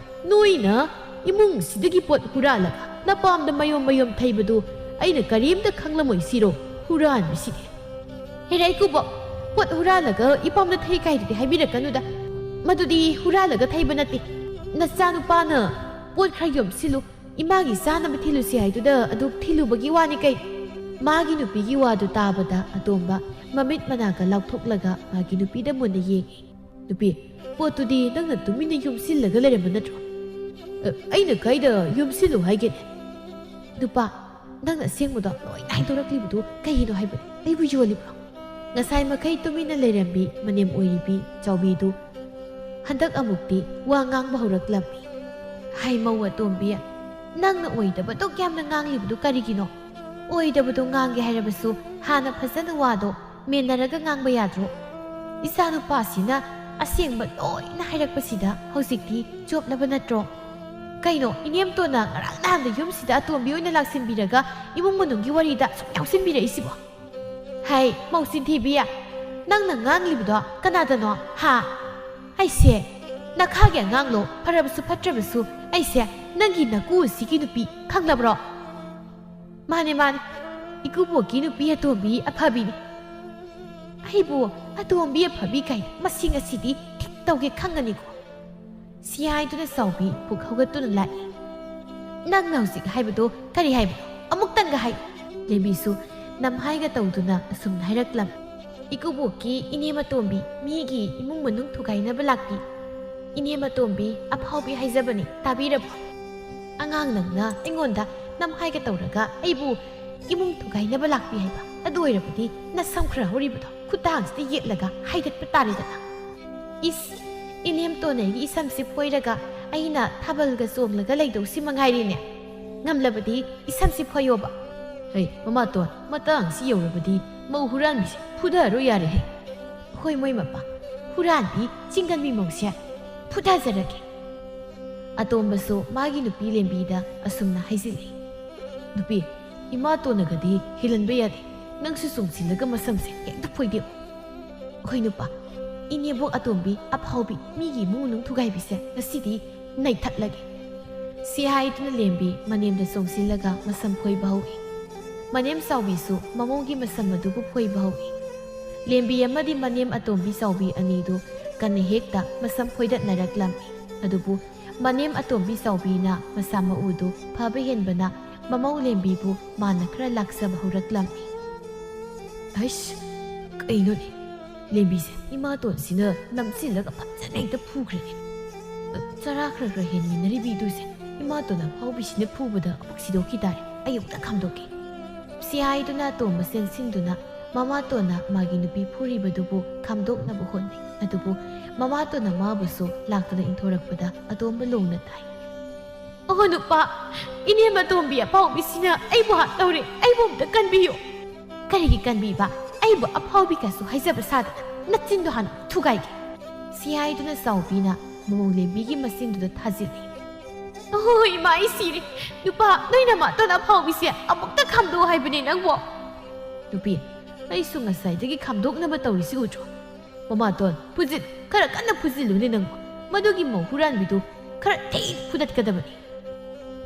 ꯅꯣꯏꯅ ꯏꯃꯨꯡꯁꯤꯗꯒꯤ ꯄꯣꯠ ꯍꯨꯔꯥꯜꯂꯒ ꯅꯄꯥꯝꯗ ꯃꯌꯨꯝ ꯃꯌꯨꯝ ꯊꯩꯕꯗꯨ ꯑꯩꯅ ꯀꯔꯤꯝꯇ ꯈꯪꯂꯝꯃꯣꯏ ꯁꯤꯔꯣ? ꯍꯨꯔꯥꯟꯕꯤꯁꯤꯗꯤ꯫ ꯍꯦꯔꯥ ꯏꯀꯨꯕꯣꯛ, ꯄꯣꯠ ꯍꯨꯔꯥꯜꯂꯒ ꯏꯄꯥꯝꯗ ꯊꯩ ꯀꯥꯏꯗꯨꯗꯤ ꯍꯥꯏꯕꯤꯔꯛꯀꯅꯨꯗ꯫ ꯃꯗꯨꯗꯤ ꯍꯨꯔꯥꯜꯂꯒ ꯊꯩꯕ ꯅꯠꯇꯦ꯫ ꯅꯆꯥꯅꯨꯄꯥꯅ ꯄꯣꯠ ꯈꯔ ꯌꯣꯝꯁꯤꯜꯂꯨ, ꯏꯃꯥꯒꯤ ꯆꯥꯅꯕ ꯊꯤꯜꯂꯨꯁꯤ ꯍꯥꯏꯗꯨꯗ ꯑꯗꯨ ꯊꯤꯜꯂꯨꯕꯒꯤ ꯋꯥꯅꯤ ꯀꯩ꯫ ꯃꯥꯒꯤ ꯅꯨꯄꯤꯒꯤ ꯋꯥꯗꯨ ꯇꯥꯕꯗ ꯑꯇꯣꯝꯕ ꯃꯃꯤꯠ ꯃꯅꯥꯒ ꯂꯥꯎꯊꯣꯛꯂꯒ ꯃꯥꯒꯤ ꯅꯨꯄꯤꯗ ꯃꯨꯟꯅ ꯌꯦꯡꯉꯤ꯫ "ꯅꯨꯄꯤ, ꯄꯣꯠꯇꯨꯗꯤ ꯅꯪꯅ ꯇꯨꯃꯤꯟꯅ ꯌꯣꯝꯁꯤꯜꯂꯒ ꯂꯩꯔꯝꯕ ꯅꯠꯇ꯭ꯔꯣ?" "ꯑ, ꯑꯩꯅ ꯀꯥꯏꯗ ꯌꯣꯝꯁꯤꯜꯂꯨ ꯍꯥꯏꯒꯦꯅꯦ?" "ꯅꯨꯄꯥ, ꯅꯪꯅ ꯑꯁꯦꯡꯕꯗꯣ ꯂꯣꯏꯅ ꯍꯥꯏꯗꯣꯔꯛꯂꯤꯕꯗꯨ ꯀꯩꯒꯤꯅꯣ ꯍꯥꯏꯕꯅꯤ? ꯑꯩꯕꯨ ꯌꯣꯜꯂꯤꯕ꯭ꯔꯣ?" ꯉꯁꯥꯏ ꯃꯈꯩ ꯇꯨꯃꯤꯟꯅ ꯂꯩꯔꯝꯕꯤ ꯃꯅꯦꯝ ꯑꯣꯏꯔꯤꯕꯤ ꯆꯥꯎꯕꯤꯗꯨ ꯍꯟꯗꯛ ꯑꯃꯨꯛꯇꯤ ꯋꯥ ꯉꯥꯡꯕ ꯍꯧꯔꯛꯂꯝꯃꯤ꯫ "ꯍꯥꯏ ꯃꯧ ꯑꯇꯣꯝꯕꯤ, ꯅꯪꯅ ꯑꯣꯏꯗꯕꯗꯨ ꯌꯥꯝꯅ ꯉꯥꯡꯂꯤꯕꯗꯨ ꯀꯔꯤꯒꯤꯅꯣ? ꯑꯣꯏꯗꯕꯗꯨ ꯉꯥꯡꯒꯦ ꯍꯥꯏꯔꯕꯁꯨ ꯍꯥꯟꯅ ꯐꯖꯅ ꯋꯥꯗꯣ ꯃꯦꯟꯅꯔꯒ ꯉꯥꯡꯕ ꯌꯥꯗ꯭ꯔꯣ? ꯏꯆꯥꯅꯨꯄꯥꯁꯤꯅ ꯑꯁꯦꯡꯕ ꯂꯣꯏꯅ ꯍꯥꯏꯔꯛꯄꯁꯤꯗ ꯍꯧꯖꯤꯛꯇꯤ ꯆꯣꯞꯂꯕ ꯅꯠꯇ꯭ꯔꯣ? ꯀꯩꯅꯣ, ꯏꯅꯦꯝꯇꯣꯟꯅ ꯉꯔꯥꯡ ꯅꯍꯥꯟꯗ ꯌꯨꯝꯁꯤꯗ ꯑꯇꯣꯝꯕꯤ ꯑꯣꯏꯅ ꯂꯥꯛꯁꯤꯟꯕꯤꯔꯒ ꯏꯃꯨꯡ ꯃꯅꯨꯡꯒꯤ ꯋꯥꯔꯤꯗ ꯁꯨꯝ ꯌꯥꯎꯁꯤꯟꯕꯤꯔꯛꯏꯁꯤꯕꯣ?" "ꯍꯩ, ꯃꯧ ꯆꯤꯟꯊꯤꯕꯤ, ꯅꯪꯅ ꯉꯥꯡꯂꯤꯕꯗꯣ ꯀꯅꯥꯗꯅꯣ, ꯍꯥ? ꯑꯩꯁꯦ ꯅꯈꯥꯒꯤ ꯑꯉꯥꯡꯂꯣ, ꯐꯔꯕꯁꯨ ꯐꯠꯇ꯭ꯔꯕꯁꯨ ꯑꯩꯁꯦ ꯅꯪꯒꯤ ꯅꯀꯨ ꯑꯁꯤꯒꯤ ꯅꯨꯄꯤ, ꯈꯪꯂꯕ꯭ꯔꯣ?" "ꯃꯥꯅꯦ, ꯃꯥꯅꯦ, ꯏꯀꯨꯕꯣꯛꯀꯤ ꯅꯨꯄꯤ ꯑꯇꯣꯝꯕꯤ ꯑꯐꯕꯤꯅꯤ꯫ ꯑꯩꯕꯨ ꯑꯇꯣꯝꯕꯤ ꯑꯐꯕꯤ ꯀꯥꯏꯅ ꯃꯁꯤ ꯉꯁꯤꯗꯤ ꯊꯤꯛ ꯇꯧꯒꯦ ꯈꯪꯒꯅꯤꯀꯣ?" ꯁꯤ ꯍꯥꯏꯗꯨꯅ ꯆꯥꯎꯕꯤ ꯄꯨꯛ ꯍꯧꯒꯠꯇꯨꯅ ꯂꯥꯛꯏ꯫ "ꯅꯪꯅ ꯍꯧꯖꯤꯛ ꯍꯥꯏꯕꯗꯣ ꯀꯔꯤ ꯍꯥꯏꯕꯅꯣ? ꯑꯃꯨꯛꯇꯪꯒ ꯍꯥꯏ!" ꯂꯦꯝꯕꯤꯁꯨ ꯅꯝꯍꯥꯏꯒ ꯇꯧꯗꯨꯅ ꯑꯁꯨꯝꯅ ꯍꯥꯏꯔꯛꯂꯝꯃꯤ꯫ "ꯏꯀꯨꯕꯣꯛꯀꯤ ꯏꯅꯦ ꯃꯇꯣꯝꯕꯤ ꯃꯤꯒꯤ ꯏꯃꯨꯡ ꯃꯅꯨꯡ ꯊꯨꯒꯥꯏꯅꯕ ꯂꯥꯛꯄꯤ꯫ ꯏꯅꯦ ꯃꯇꯣꯝꯕꯤ ꯑꯐꯥꯎꯕꯤ ꯍꯥꯏꯖꯕꯅꯤ, ꯇꯥꯕꯤꯔꯕꯣ? ꯑꯉꯥꯡ ꯅꯪꯅ ꯑꯩꯉꯣꯟꯗ ꯅꯝꯍꯥꯏꯒ ꯇꯧꯔꯒ ꯑꯩꯕꯨ ꯏꯃꯨꯡ ꯊꯨꯒꯥꯏꯅꯕ ꯂꯥꯛꯄꯤ ꯍꯥꯏꯕ? ꯑꯗꯨ ꯑꯣꯏꯔꯕꯗꯤ ꯅꯁꯝ ꯈꯔ ꯍꯧꯔꯤꯕꯗꯣ ꯈꯨꯠꯇꯥꯡꯁꯤꯗ ꯌꯦꯠꯂꯒ ꯍꯥꯏꯗꯠꯄ ꯇꯥꯔꯦꯗꯅ꯫ ꯏꯁ, ꯏꯅꯦꯝꯇꯣꯟ ꯑꯩꯒꯤ ꯏꯁꯝꯁꯤ ꯐꯣꯏꯔꯒ ꯑꯩꯅ ꯊꯥꯕꯜꯒ ꯆꯣꯡꯂꯒ ꯂꯩꯗꯧꯁꯤ ꯃꯉꯥꯏꯔꯦꯅꯦ꯫ ꯉꯝꯂꯕꯗꯤ ꯏꯁꯝꯁꯤ ꯐꯣꯏꯌꯣꯕ꯫ ꯍꯩ, ꯃꯃꯥꯇꯣꯟ, ꯃꯇꯥꯡꯁꯤ ꯌꯧꯔꯕꯗꯤ ꯃꯧ ꯍꯨꯔꯥꯟꯕꯤꯁꯦ ꯐꯨꯗꯔꯣ ꯌꯥꯔꯦ ꯍꯦ꯫ ꯍꯣꯏ, ꯃꯣꯏ ꯃꯄꯥ, ꯍꯨꯔꯥꯟꯕꯤ ꯆꯤꯡꯒꯟꯕꯤ ꯃꯧꯁꯦ ꯐꯨꯊꯖꯔꯒꯦ꯫ ꯑꯇꯣꯝꯕꯁꯨ ꯃꯥꯒꯤ ꯅꯨꯄꯤ ꯂꯦꯝꯕꯤꯗ ꯑꯁꯨꯝꯅ ꯍꯥꯏꯖꯤꯜꯂꯤ꯫ ꯅꯨꯄꯤ, ꯏꯃꯥꯇꯣꯟꯅꯒꯗꯤ ꯍꯦꯜꯍꯟꯕ ꯌꯥꯗꯦ꯫ ꯅꯪꯁꯨ ꯆꯣꯡꯁꯤꯜꯂꯒ ꯃꯁꯝꯁꯦ ꯍꯦꯛꯇ ꯐꯣꯏꯗꯦꯛꯎ꯫ ꯍꯣꯏ ꯅꯨꯄꯥ, ꯏꯅꯦꯕꯣꯛ ꯑꯇꯣꯝꯕꯤ ꯑꯐꯥꯎꯕꯤ, ꯃꯤꯒꯤ ꯏꯃꯨꯡ ꯃꯅꯨꯡ ꯊꯨꯒꯥꯏꯕꯤꯁꯦ ꯉꯁꯤꯗꯤ ꯅꯩꯊꯠꯂꯒꯦ꯫ ꯁꯤ ꯍꯥꯏꯗꯨꯅ ꯂꯦꯝꯕꯤ ꯃꯅꯦꯝꯗ ꯆꯣꯡꯁꯤꯜꯂꯒ ꯃꯁꯝ ꯐꯣꯏꯕ ꯍꯧꯏ꯫ ꯃꯅꯦꯝ ꯆꯥꯎꯕꯤꯁꯨ ꯃꯃꯧꯒꯤ ꯃꯁꯝ ꯑꯗꯨꯕꯨ ꯐꯣꯏꯕ ꯍꯧꯏ꯫ ꯂꯦꯝꯕꯤ ꯑꯃꯗꯤ ꯃꯅꯦꯝ ꯑꯇꯣꯝꯕꯤ ꯆꯥꯎꯕꯤ ꯑꯅꯤꯗꯨ ꯀꯟꯅ ꯍꯦꯛꯇ ꯃꯁꯝ ꯐꯣꯏꯗꯠꯅꯔꯛꯂꯝꯃꯤ꯫ ꯑꯗꯨꯕꯨ ꯃꯅꯦꯝ ꯑꯇꯣꯝꯕꯤ ꯆꯥꯎꯕꯤꯅ ꯃꯁꯥ ꯃꯎꯗꯨ ꯐꯕ ꯍꯦꯟꯕꯅ ꯃꯃꯧ ꯂꯦꯝꯕꯤꯕꯨ ꯃꯥꯅ ꯈꯔ ꯂꯥꯛꯆꯕ ꯍꯧꯔꯛꯂꯝꯃꯤ꯫ ꯑꯩꯁ, ꯀꯩꯅꯣꯅꯦ? ꯂꯦꯝꯕꯤꯁꯦ ꯏꯃꯥꯇꯣꯟꯁꯤꯅ ꯅꯝꯁꯤꯜꯂꯒ ꯐꯖꯅ ꯍꯦꯛꯇ ꯐꯨꯈ꯭ꯔꯦꯅꯦ꯫ ꯆꯔꯥ ꯈꯔ ꯈꯔ ꯍꯦꯟꯃꯤꯟꯅꯔꯤꯕꯤꯗꯨꯁꯦ ꯏꯃꯥꯇꯣꯟ ꯑꯐꯥꯎꯕꯤꯁꯤꯅ ꯐꯨꯕꯗ ꯑꯃꯨꯛ ꯁꯤꯗꯣꯛꯈꯤ ꯇꯥꯔꯦ꯫ ꯑꯩ ꯑꯃꯨꯛꯇ ꯈꯥꯝꯗꯣꯛꯀꯦ꯫ ꯁꯤ ꯍꯥꯏꯗꯨꯅ ꯑꯇꯣꯝꯕ ꯆꯦꯟꯁꯤꯟꯗꯨꯅ ꯃꯃꯥꯇꯣꯟꯅ ꯃꯥꯒꯤ ꯅꯨꯄꯤ ꯐꯨꯔꯤꯕꯗꯨꯕꯨ ꯈꯥꯝꯗꯣꯛꯅꯕ ꯍꯣꯠꯅꯩ꯫ ꯑꯗꯨꯕꯨ ꯃꯃꯥꯇꯣꯟꯅ ꯃꯥꯕꯨꯁꯨ ꯂꯥꯛꯇꯨꯅ ꯏꯟꯊꯣꯔꯛꯄꯗ ꯑꯇꯣꯝꯕ ꯂꯣꯡꯅ ꯇꯥꯏ꯫ "ꯑꯣꯍꯣ ꯅꯨꯄꯥ, ꯏꯅꯦꯝ ꯑꯇꯣꯝꯕꯤ ꯑꯐꯥꯎꯕꯤꯁꯤꯅ ꯑꯩꯕꯨ ꯍꯥꯠꯇꯧꯔꯦ, ꯑꯩꯕꯨ ꯑꯝꯇ ꯀꯟꯕꯤꯌꯨ!" "ꯀꯔꯤꯒꯤ ꯀꯟꯕꯤꯕ? ꯑꯩꯕꯨ ꯑꯐꯥꯎꯕꯤ ꯀꯥꯏꯁꯨ ꯍꯥꯏꯖꯕ ꯁꯥꯗꯅ ꯅꯆꯤꯟꯗꯣ ꯍꯥꯟꯅ ꯊꯨꯒꯥꯏꯒꯦ!" ꯁꯤ ꯍꯥꯏꯗꯨꯅ ꯆꯥꯎꯕꯤꯅ ꯃꯃꯧ ꯂꯦꯝꯕꯤꯒꯤ ꯃꯆꯤꯟꯗꯨꯗ ꯊꯥꯖꯤꯜꯂꯤ꯫ "ꯑꯣꯍꯣ ꯏꯃꯥ, ꯑꯩ ꯁꯤꯔꯦ! ꯅꯨꯄꯥ, ꯅꯣꯏ ꯅꯃꯥꯇꯣꯟ ꯑꯐꯥꯎꯕꯤꯁꯦ ꯑꯃꯨꯛꯇ ꯈꯥꯝꯗꯣꯛꯑꯣ ꯍꯥꯏꯕꯅꯦ ꯅꯪꯕꯣ!" "ꯅꯨꯄꯤ, ꯑꯩꯁꯨ ꯉꯁꯥꯏꯗꯒꯤ ꯈꯥꯝꯗꯣꯛꯅꯕ ꯇꯧꯔꯤꯁꯤ ꯎꯗ꯭ꯔꯣ? ꯃꯃꯥꯇꯣꯟ, ꯐꯨꯖꯤꯜ, ꯈꯔ ꯀꯟꯅ ꯐꯨꯖꯤꯜꯂꯨꯅꯦ ꯅꯪꯕꯣ꯫ ꯃꯗꯨꯒꯤ ꯃꯧ ꯍꯨꯔꯥꯟꯕꯤꯗꯨ ꯈꯔ ꯊꯤ ꯐꯨꯗꯠꯀꯗꯕꯅꯤ꯫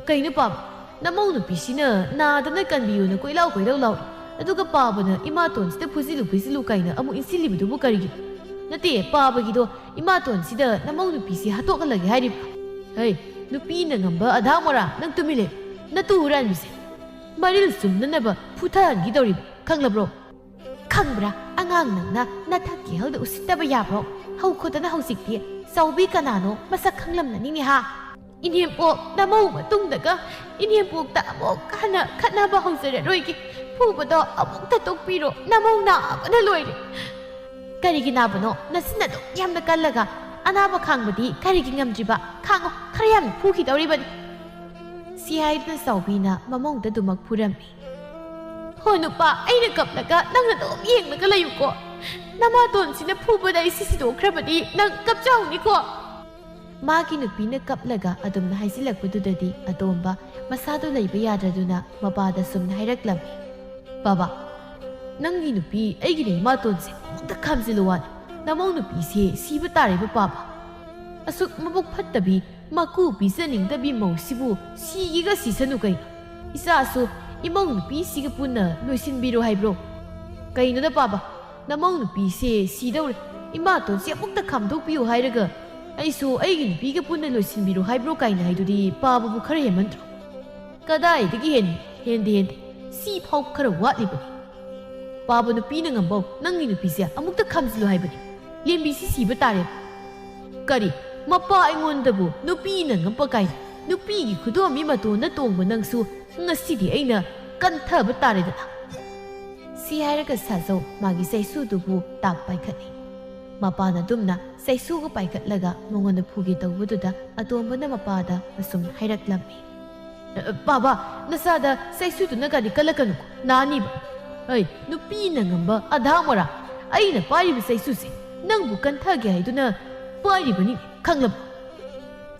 ꯀꯩꯅꯣ ꯄꯥꯕ, ꯅꯃꯧ ꯅꯨꯄꯤꯁꯤꯅ ꯅꯥꯗꯅ ꯀꯟꯕꯤꯌꯨꯅ ꯀꯣꯏꯂꯥꯎ ꯀꯣꯏꯂꯥꯎ ꯂꯥꯎꯏ, ꯑꯗꯨꯒ ꯄꯥꯕꯅ ꯏꯃꯥꯇꯣꯟꯁꯤꯗ ꯐꯨꯖꯤꯜꯂꯨ ꯐꯨꯖꯤꯜꯂꯨ ꯀꯥꯏꯅ ꯑꯃꯨꯛ ꯏꯟꯁꯤꯜꯂꯤꯕꯗꯨꯕꯨ ꯀꯔꯤꯒꯤꯅꯣ? ꯅꯠꯇꯦ, ꯄꯥꯕꯒꯤꯗꯣ ꯏꯃꯥꯇꯣꯟꯁꯤꯗ ꯅꯃꯧ ꯅꯨꯄꯤꯁꯤ ꯍꯥꯠꯇꯣꯛꯍꯜꯂꯒꯦ ꯍꯥꯏꯔꯤꯕ꯭ꯔꯥ? ꯍꯩ, ꯅꯨꯄꯤꯅ ꯉꯝꯕ ꯑꯙꯥ ꯃꯣꯔꯥ, ꯅꯪ ꯇꯨꯃꯤꯟ ꯂꯩꯌꯨ꯫ ꯅꯇꯨ ꯍꯨꯔꯥꯟꯕꯤꯁꯦ ꯃꯔꯤꯜ ꯆꯨꯝꯅꯅꯕ ꯐꯨꯊꯍꯟꯈꯤꯗꯧꯔꯤꯕ, ꯈꯪꯂꯕ꯭ꯔꯣ?" "ꯈꯪꯕ꯭ꯔꯥ? ꯑꯉꯥꯡ ꯅꯪꯅ ꯅꯊꯛꯀꯤ ꯍꯜꯗ ꯎꯁꯤꯠꯇꯕ ꯌꯥꯕ꯭ꯔꯣ? ꯍꯧꯈꯣꯗꯅ ꯍꯧꯖꯤꯛꯇꯤ ꯆꯥꯎꯕꯤ ꯀꯅꯥꯅꯣ ꯃꯁꯛ ꯈꯪꯂꯝꯂꯅꯤꯅꯦ ꯍꯥ? ꯏꯅꯦꯝꯄꯣꯛ ꯅꯃꯧ ꯃꯇꯨꯡꯗꯒ ꯏꯅꯦꯝꯄꯣꯛꯇ ꯑꯃꯨꯛ ꯍꯟꯅ ꯈꯠꯅꯕ ꯍꯧꯖꯔꯔꯣꯏꯒꯦ꯫ ꯐꯨꯕꯗꯣ ꯑꯃꯨꯛꯇ ꯇꯣꯛꯄꯤꯔꯣ, ꯅꯃꯧ ꯅꯥꯕꯅ ꯂꯣꯏꯔꯦ꯫" "ꯀꯔꯤꯒꯤ ꯅꯥꯕꯅꯣ? ꯅꯆꯤꯟ ꯑꯗꯨꯛ ꯌꯥꯝꯅ ꯀꯜꯂꯒ?" "ꯑꯅꯥꯕ ꯈꯥꯡꯕꯗꯤ ꯀꯔꯤꯒꯤ ꯉꯝꯗ꯭ꯔꯤꯕ? ꯈꯥꯡꯉꯣ, ꯈꯔ ꯌꯥꯝꯅ ꯐꯨꯈꯤꯗꯧꯔꯤꯕꯅꯤ," ꯁꯤ ꯍꯥꯏꯗꯨꯅ ꯆꯥꯎꯕꯤꯅ ꯃꯃꯧꯗ ꯑꯗꯨꯃꯛ ꯐꯨꯔꯝꯃꯤ꯫ "ꯍꯣ ꯅꯨꯄꯥ, ꯑꯩꯅ ꯀꯞꯂꯒ ꯅꯪꯅ ꯑꯗꯨꯝ ꯌꯦꯡꯂꯒ ꯂꯩꯌꯨꯀꯣ꯫ ꯅꯃꯥꯇꯣꯟꯁꯤꯅ ꯐꯨꯕꯗ ꯑꯩ ꯁꯤ ꯁꯤꯗꯣꯛꯈ꯭ꯔꯕꯗꯤ ꯅꯪ ꯀꯞꯆꯍꯧꯅꯤꯀꯣ꯫" ꯃꯥꯒꯤ ꯅꯨꯄꯤꯅ ꯀꯞꯂꯒ ꯑꯗꯨꯝꯅ ꯍꯥꯏꯖꯤꯜꯂꯛꯄꯗꯨꯗꯗꯤ ꯑꯇꯣꯝꯕ ꯃꯁꯥꯗꯣ ꯂꯩꯕ ꯌꯥꯗ꯭ꯔꯗꯨꯅ ꯃꯄꯥꯗ ꯁꯨꯝꯅ ꯍꯥꯏꯔꯛꯂꯝꯃꯤ꯫ "ꯕꯥꯕꯥ, ꯅꯪꯒꯤ ꯅꯨꯄꯤ ꯑꯩꯒꯤꯅ ꯏꯃꯥꯇꯣꯟꯁꯦ ꯑꯃꯨꯛꯇ ꯈꯥꯝꯖꯤꯜꯂꯨ ꯍꯥꯏ꯫ ꯅꯃꯧ ꯅꯨꯄꯤꯁꯦ ꯁꯤꯕ ꯇꯥꯔꯦꯕ ꯄꯥꯕ꯫ ꯑꯁꯨꯛ ꯃꯕꯨꯛ ꯐꯠꯇꯕꯤ, ꯃꯀꯨ ꯄꯤꯖꯅꯤꯡꯗꯕꯤ ꯃꯧꯁꯤꯕꯨ ꯁꯤꯒꯦꯒ ꯁꯤꯁꯅꯨ ꯀꯩꯅꯣ? ꯏꯆꯥꯁꯨ ꯏꯃꯧ ꯅꯨꯄꯤꯁꯤꯒ ꯄꯨꯟꯅ ꯂꯣꯏꯁꯤꯟꯕꯤꯔꯣ ꯍꯥꯏꯕ꯭ꯔꯣ? ꯀꯩꯅꯣꯗ ꯄꯥꯕ, ꯅꯃꯧ ꯅꯨꯄꯤꯁꯦ ꯁꯤꯗꯧꯔꯦ, ꯏꯃꯥꯇꯣꯟꯁꯦ ꯑꯃꯨꯛꯇ ꯈꯥꯝꯗꯣꯛꯄꯤꯌꯨ ꯍꯥꯏꯔꯒ ꯑꯩꯁꯨ ꯑꯩꯒꯤ ꯅꯨꯄꯤꯒ ꯄꯨꯟꯅ ꯂꯣꯏꯁꯤꯟꯕꯤꯔꯣ ꯍꯥꯏꯕ꯭ꯔꯣ ꯀꯥꯏꯅ ꯍꯥꯏꯗꯨꯗꯤ ꯄꯥꯕꯕꯨ ꯈꯔ ꯍꯦꯟꯃꯟꯗ꯭ꯔꯣ?" "ꯀꯗꯥꯏꯗꯒꯤ ꯍꯦꯟ-, ꯍꯦꯟꯗꯦ, ꯍꯦꯟꯗꯦ꯫ ꯁꯤ ꯐꯥꯎ ꯈꯔ ꯋꯥꯠꯂꯤꯕꯅꯤ꯫ ꯄꯥꯕ ꯅꯨꯄꯤꯅ ꯉꯝꯕꯧ ꯅꯪꯒꯤ ꯅꯨꯄꯤꯁꯦ ꯑꯃꯨꯛꯇ ꯈꯥꯝꯖꯤꯜꯂꯨ ꯍꯥꯏꯕꯅꯤ꯫ ꯂꯦꯝꯕꯤꯁꯤ ꯁꯤꯕ ꯇꯥꯔꯦ꯫" "ꯀꯔꯤ? ꯃꯄꯥ ꯑꯩꯉꯣꯟꯗꯕꯨ ꯅꯨꯄꯤꯅ ꯉꯝꯕ ꯀꯥꯏꯅ? ꯅꯨꯄꯤꯒꯤ ꯈꯨꯗꯣꯝꯕꯤ ꯃꯇꯣꯟꯗ ꯇꯣꯡꯕ ꯅꯪꯁꯨ ꯉꯁꯤꯗꯤ ꯑꯩꯅ ꯀꯟꯊꯕ ꯇꯥꯔꯦꯗꯅ꯫" ꯁꯤ ꯍꯥꯏꯔꯒ ꯁꯥꯖꯧ ꯃꯥꯒꯤ ꯆꯩꯁꯨꯗꯨꯕꯨ ꯇꯥꯛ ꯄꯥꯏꯈꯠꯂꯤ꯫ ꯃꯄꯥꯅ ꯑꯗꯨꯝꯅ ꯆꯩꯁꯨꯒ ꯄꯥꯏꯈꯠꯂꯒ ꯃꯉꯣꯟꯗ ꯐꯨꯒꯦ ꯇꯧꯕꯗꯨꯗ ꯑꯇꯣꯝꯕꯅ ꯃꯄꯥꯗ ꯑꯁꯨꯝ ꯍꯥꯏꯔꯛꯂꯝꯃꯤ꯫ "ꯕꯥꯕꯥ, ꯅꯆꯥꯗ ꯆꯩꯁꯨꯗꯨꯅ ꯀꯔꯤ ꯀꯜꯂꯛꯀꯅꯨꯀꯣ, ꯅꯥꯅꯤꯕ꯫ ꯑꯩ ꯅꯨꯄꯤꯅ ꯉꯝꯕ ꯑꯙꯥ ꯃꯣꯔꯥ, ꯑꯩꯅ ꯄꯥꯏꯔꯤꯕ ꯆꯩꯁꯨꯁꯦ ꯅꯪꯕꯨ ꯀꯟꯊꯒꯦ ꯍꯥꯏꯗꯨꯅ ꯄꯥꯏꯔꯤꯕꯅꯤ, ꯈꯪꯂꯕ?"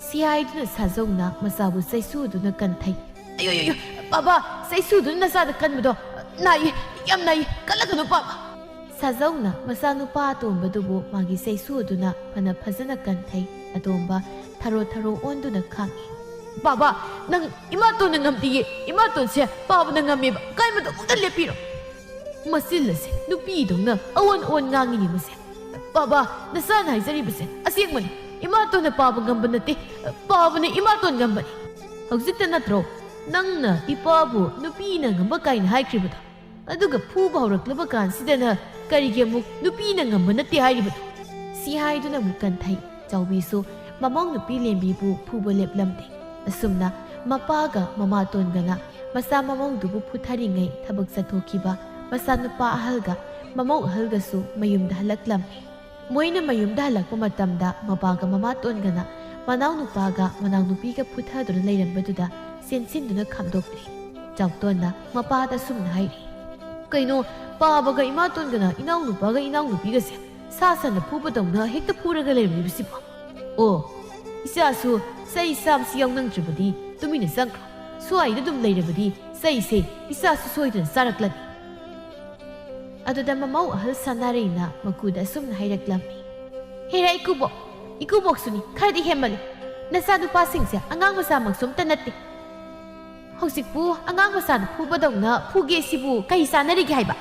ꯁꯤ ꯍꯥꯏꯗꯨꯅ ꯁꯥꯖꯧꯅ ꯃꯆꯥꯕꯨ ꯆꯩꯁꯨꯗꯨꯅ ꯀꯟꯊꯩ꯫ "ꯑꯌꯣ, ꯑꯌꯣ, ꯑꯌꯣ, ꯕꯥꯕꯥ, ꯆꯩꯁꯨꯗꯨꯅ ꯅꯆꯥꯗ ꯀꯟꯕꯗꯣ ꯅꯥꯏꯌꯦ, ꯌꯥꯝ ꯅꯥꯏꯌꯦ, ꯀꯜꯂꯛꯀꯅꯨ ꯕꯥꯕꯥ꯫" ꯁꯥꯖꯧꯅ ꯃꯆꯥꯅꯨꯄꯥ ꯑꯇꯣꯝꯕꯗꯨꯕꯨ ꯃꯥꯒꯤ ꯆꯩꯁꯨ ꯑꯗꯨꯅ ꯐꯅ ꯐꯖꯅ ꯀꯟꯊꯩ꯫ ꯑꯇꯣꯝꯕ ꯊꯔꯣ ꯊꯔꯣ ꯑꯣꯟꯗꯨꯅ ꯈꯥꯡꯏ꯫ "ꯕꯥꯕꯥ, ꯅꯪ ꯏꯃꯥꯇꯣꯟꯅ ꯉꯝꯗꯤꯌꯦ, ꯏꯃꯥꯇꯣꯟꯁꯦ ꯄꯥꯕꯅ ꯉꯝꯃꯦꯕ, ꯀꯥꯏꯃꯗꯣ ꯑꯃꯨꯛꯇ ꯂꯦꯞꯄꯤꯔꯣ꯫" "ꯃꯆꯤꯜ ꯑꯁꯦ ꯅꯨꯄꯤꯗꯧꯅ ꯑꯑꯣꯟ ꯑꯑꯣꯟ ꯉꯥꯡꯉꯤꯅꯦ ꯃꯁꯦ꯫ ꯕꯥꯕꯥ, ꯅꯆꯥꯅ ꯍꯥꯏꯖꯔꯤꯕꯁꯦ ꯑꯁꯦꯡꯕꯅꯤ꯫ ꯏꯃꯥꯇꯣꯟꯅ ꯄꯥꯕ ꯉꯝꯕ ꯅꯠꯇꯦ, ꯄꯥꯕꯅ ꯏꯃꯥꯇꯣꯟ ꯉꯝꯕꯅꯤ꯫ ꯍꯧꯖꯤꯛꯇ ꯅꯠꯇ꯭ꯔꯣ ꯅꯪꯅ ꯏꯄꯥꯕꯨ ꯅꯨꯄꯤꯅ ꯉꯝꯕ ꯀꯥꯏꯅ ꯍꯥꯏꯈ꯭ꯔꯤꯕꯗꯣ? ꯑꯗꯨꯒ ꯐꯨꯕ ꯍꯧꯔꯛꯂꯕ ꯀꯥꯟꯁꯤꯗꯅ ꯀꯔꯤꯒꯤ ꯑꯃꯨꯛ ꯅꯨꯄꯤꯅ ꯉꯝꯕ ꯅꯠꯇꯦ ꯍꯥꯏꯔꯤꯕꯅꯣ?" ꯁꯤ ꯍꯥꯏꯗꯨꯅ ꯑꯃꯨꯛ ꯀꯟꯊꯩ꯫ ꯆꯥꯎꯕꯤꯁꯨ ꯃꯃꯧ ꯅꯨꯄꯤ ꯂꯦꯝꯕꯤꯕꯨ ꯐꯨꯕ ꯂꯦꯞꯂꯝꯗꯦ꯫ ꯑꯁꯨꯝꯅ ꯃꯄꯥꯒ ꯃꯃꯥꯇꯣꯟꯒꯅ ꯃꯆꯥ ꯃꯃꯧꯗꯨꯕꯨ ꯐꯨꯊꯔꯤꯉꯩ ꯊꯕꯛ ꯆꯠꯊꯣꯛꯈꯤꯕ ꯃꯆꯥꯅꯨꯄꯥ ꯑꯍꯜꯒ ꯃꯃꯧ ꯑꯍꯜꯒꯁꯨ ꯃꯌꯨꯝꯗ ꯍꯜꯂꯛꯂꯝꯃꯤ꯫ ꯃꯣꯏꯅ ꯃꯌꯨꯝꯗ ꯍꯜꯂꯛꯄ ꯃꯇꯝꯗ ꯃꯄꯥꯒ ꯃꯃꯥꯇꯣꯟꯒꯅ ꯃꯅꯥꯎꯅꯨꯄꯥꯒ ꯃꯅꯥꯎꯅꯨꯄꯤꯒ ꯐꯨꯊꯗꯨꯅ ꯂꯩꯔꯝꯕꯗꯨꯗ ꯆꯦꯟꯁꯤꯟꯗꯨꯅ ꯈꯥꯝꯗꯣꯛꯂꯤ꯫ ꯆꯥꯎꯇꯣꯟꯅ ꯃꯄꯥꯗ ꯑꯁꯨꯝꯅ ꯍꯥꯏꯔꯤ, "ꯀꯩꯅꯣ, ꯄꯥꯕꯒ ꯏꯃꯥꯇꯣꯟꯒꯅ ꯏꯅꯥꯎꯅꯨꯄꯥꯒ ꯏꯅꯥꯎꯅꯨꯄꯤꯒꯁꯦ ꯁꯥ ꯁꯟꯅ ꯐꯨꯕꯗꯧꯅ ꯍꯦꯛꯇ ꯐꯨꯔꯒ ꯂꯩꯔꯝꯂꯤꯕꯁꯤꯕꯣ? ꯑꯣ, ꯏꯆꯥꯁꯨ ꯆꯩ ꯆꯥꯕꯁꯤ ꯌꯥꯎꯅꯤꯡꯗ꯭ꯔꯕꯗꯤ ꯇꯨꯃꯤꯟꯅ ꯆꯪꯈ꯭ꯔꯣ꯫ ꯁ꯭ꯋꯥꯏꯗ ꯑꯗꯨꯝ ꯂꯩꯔꯕꯗꯤ ꯆꯩꯁꯦ ꯏꯆꯥꯁꯨ ꯁꯣꯏꯗꯅ ꯆꯥꯔꯛꯂꯅꯤ"꯫ ꯑꯗꯨꯗ ꯃꯃꯧ ꯑꯍꯜ ꯁꯥꯅꯥꯔꯩꯅ ꯃꯀꯨꯗ ꯑꯁꯨꯝꯅ ꯍꯥꯏꯔꯛꯂꯝꯃꯤ, "ꯍꯦꯔꯥ ꯏꯀꯨꯕꯣꯛ, ꯏꯀꯨꯕꯣꯛꯁꯨꯅꯤ ꯈꯔꯗꯤ ꯍꯦꯟꯃꯜꯂꯤ꯫ ꯅꯆꯥꯅꯨꯄꯥꯁꯤꯡꯁꯦ ꯑꯉꯥꯡ ꯃꯆꯥꯃꯛꯁꯨ ꯑꯝꯇ ꯅꯠꯇꯦ꯫ ꯍꯧꯖꯤꯛꯄꯨ ꯑꯉꯥꯡ ꯃꯆꯥꯅ ꯐꯨꯕꯗꯧꯅ ꯐꯨꯒꯦ ꯁꯤꯕꯨ ꯀꯩ ꯆꯥꯟꯅꯔꯤꯒꯦ ꯍꯥꯏꯕ?"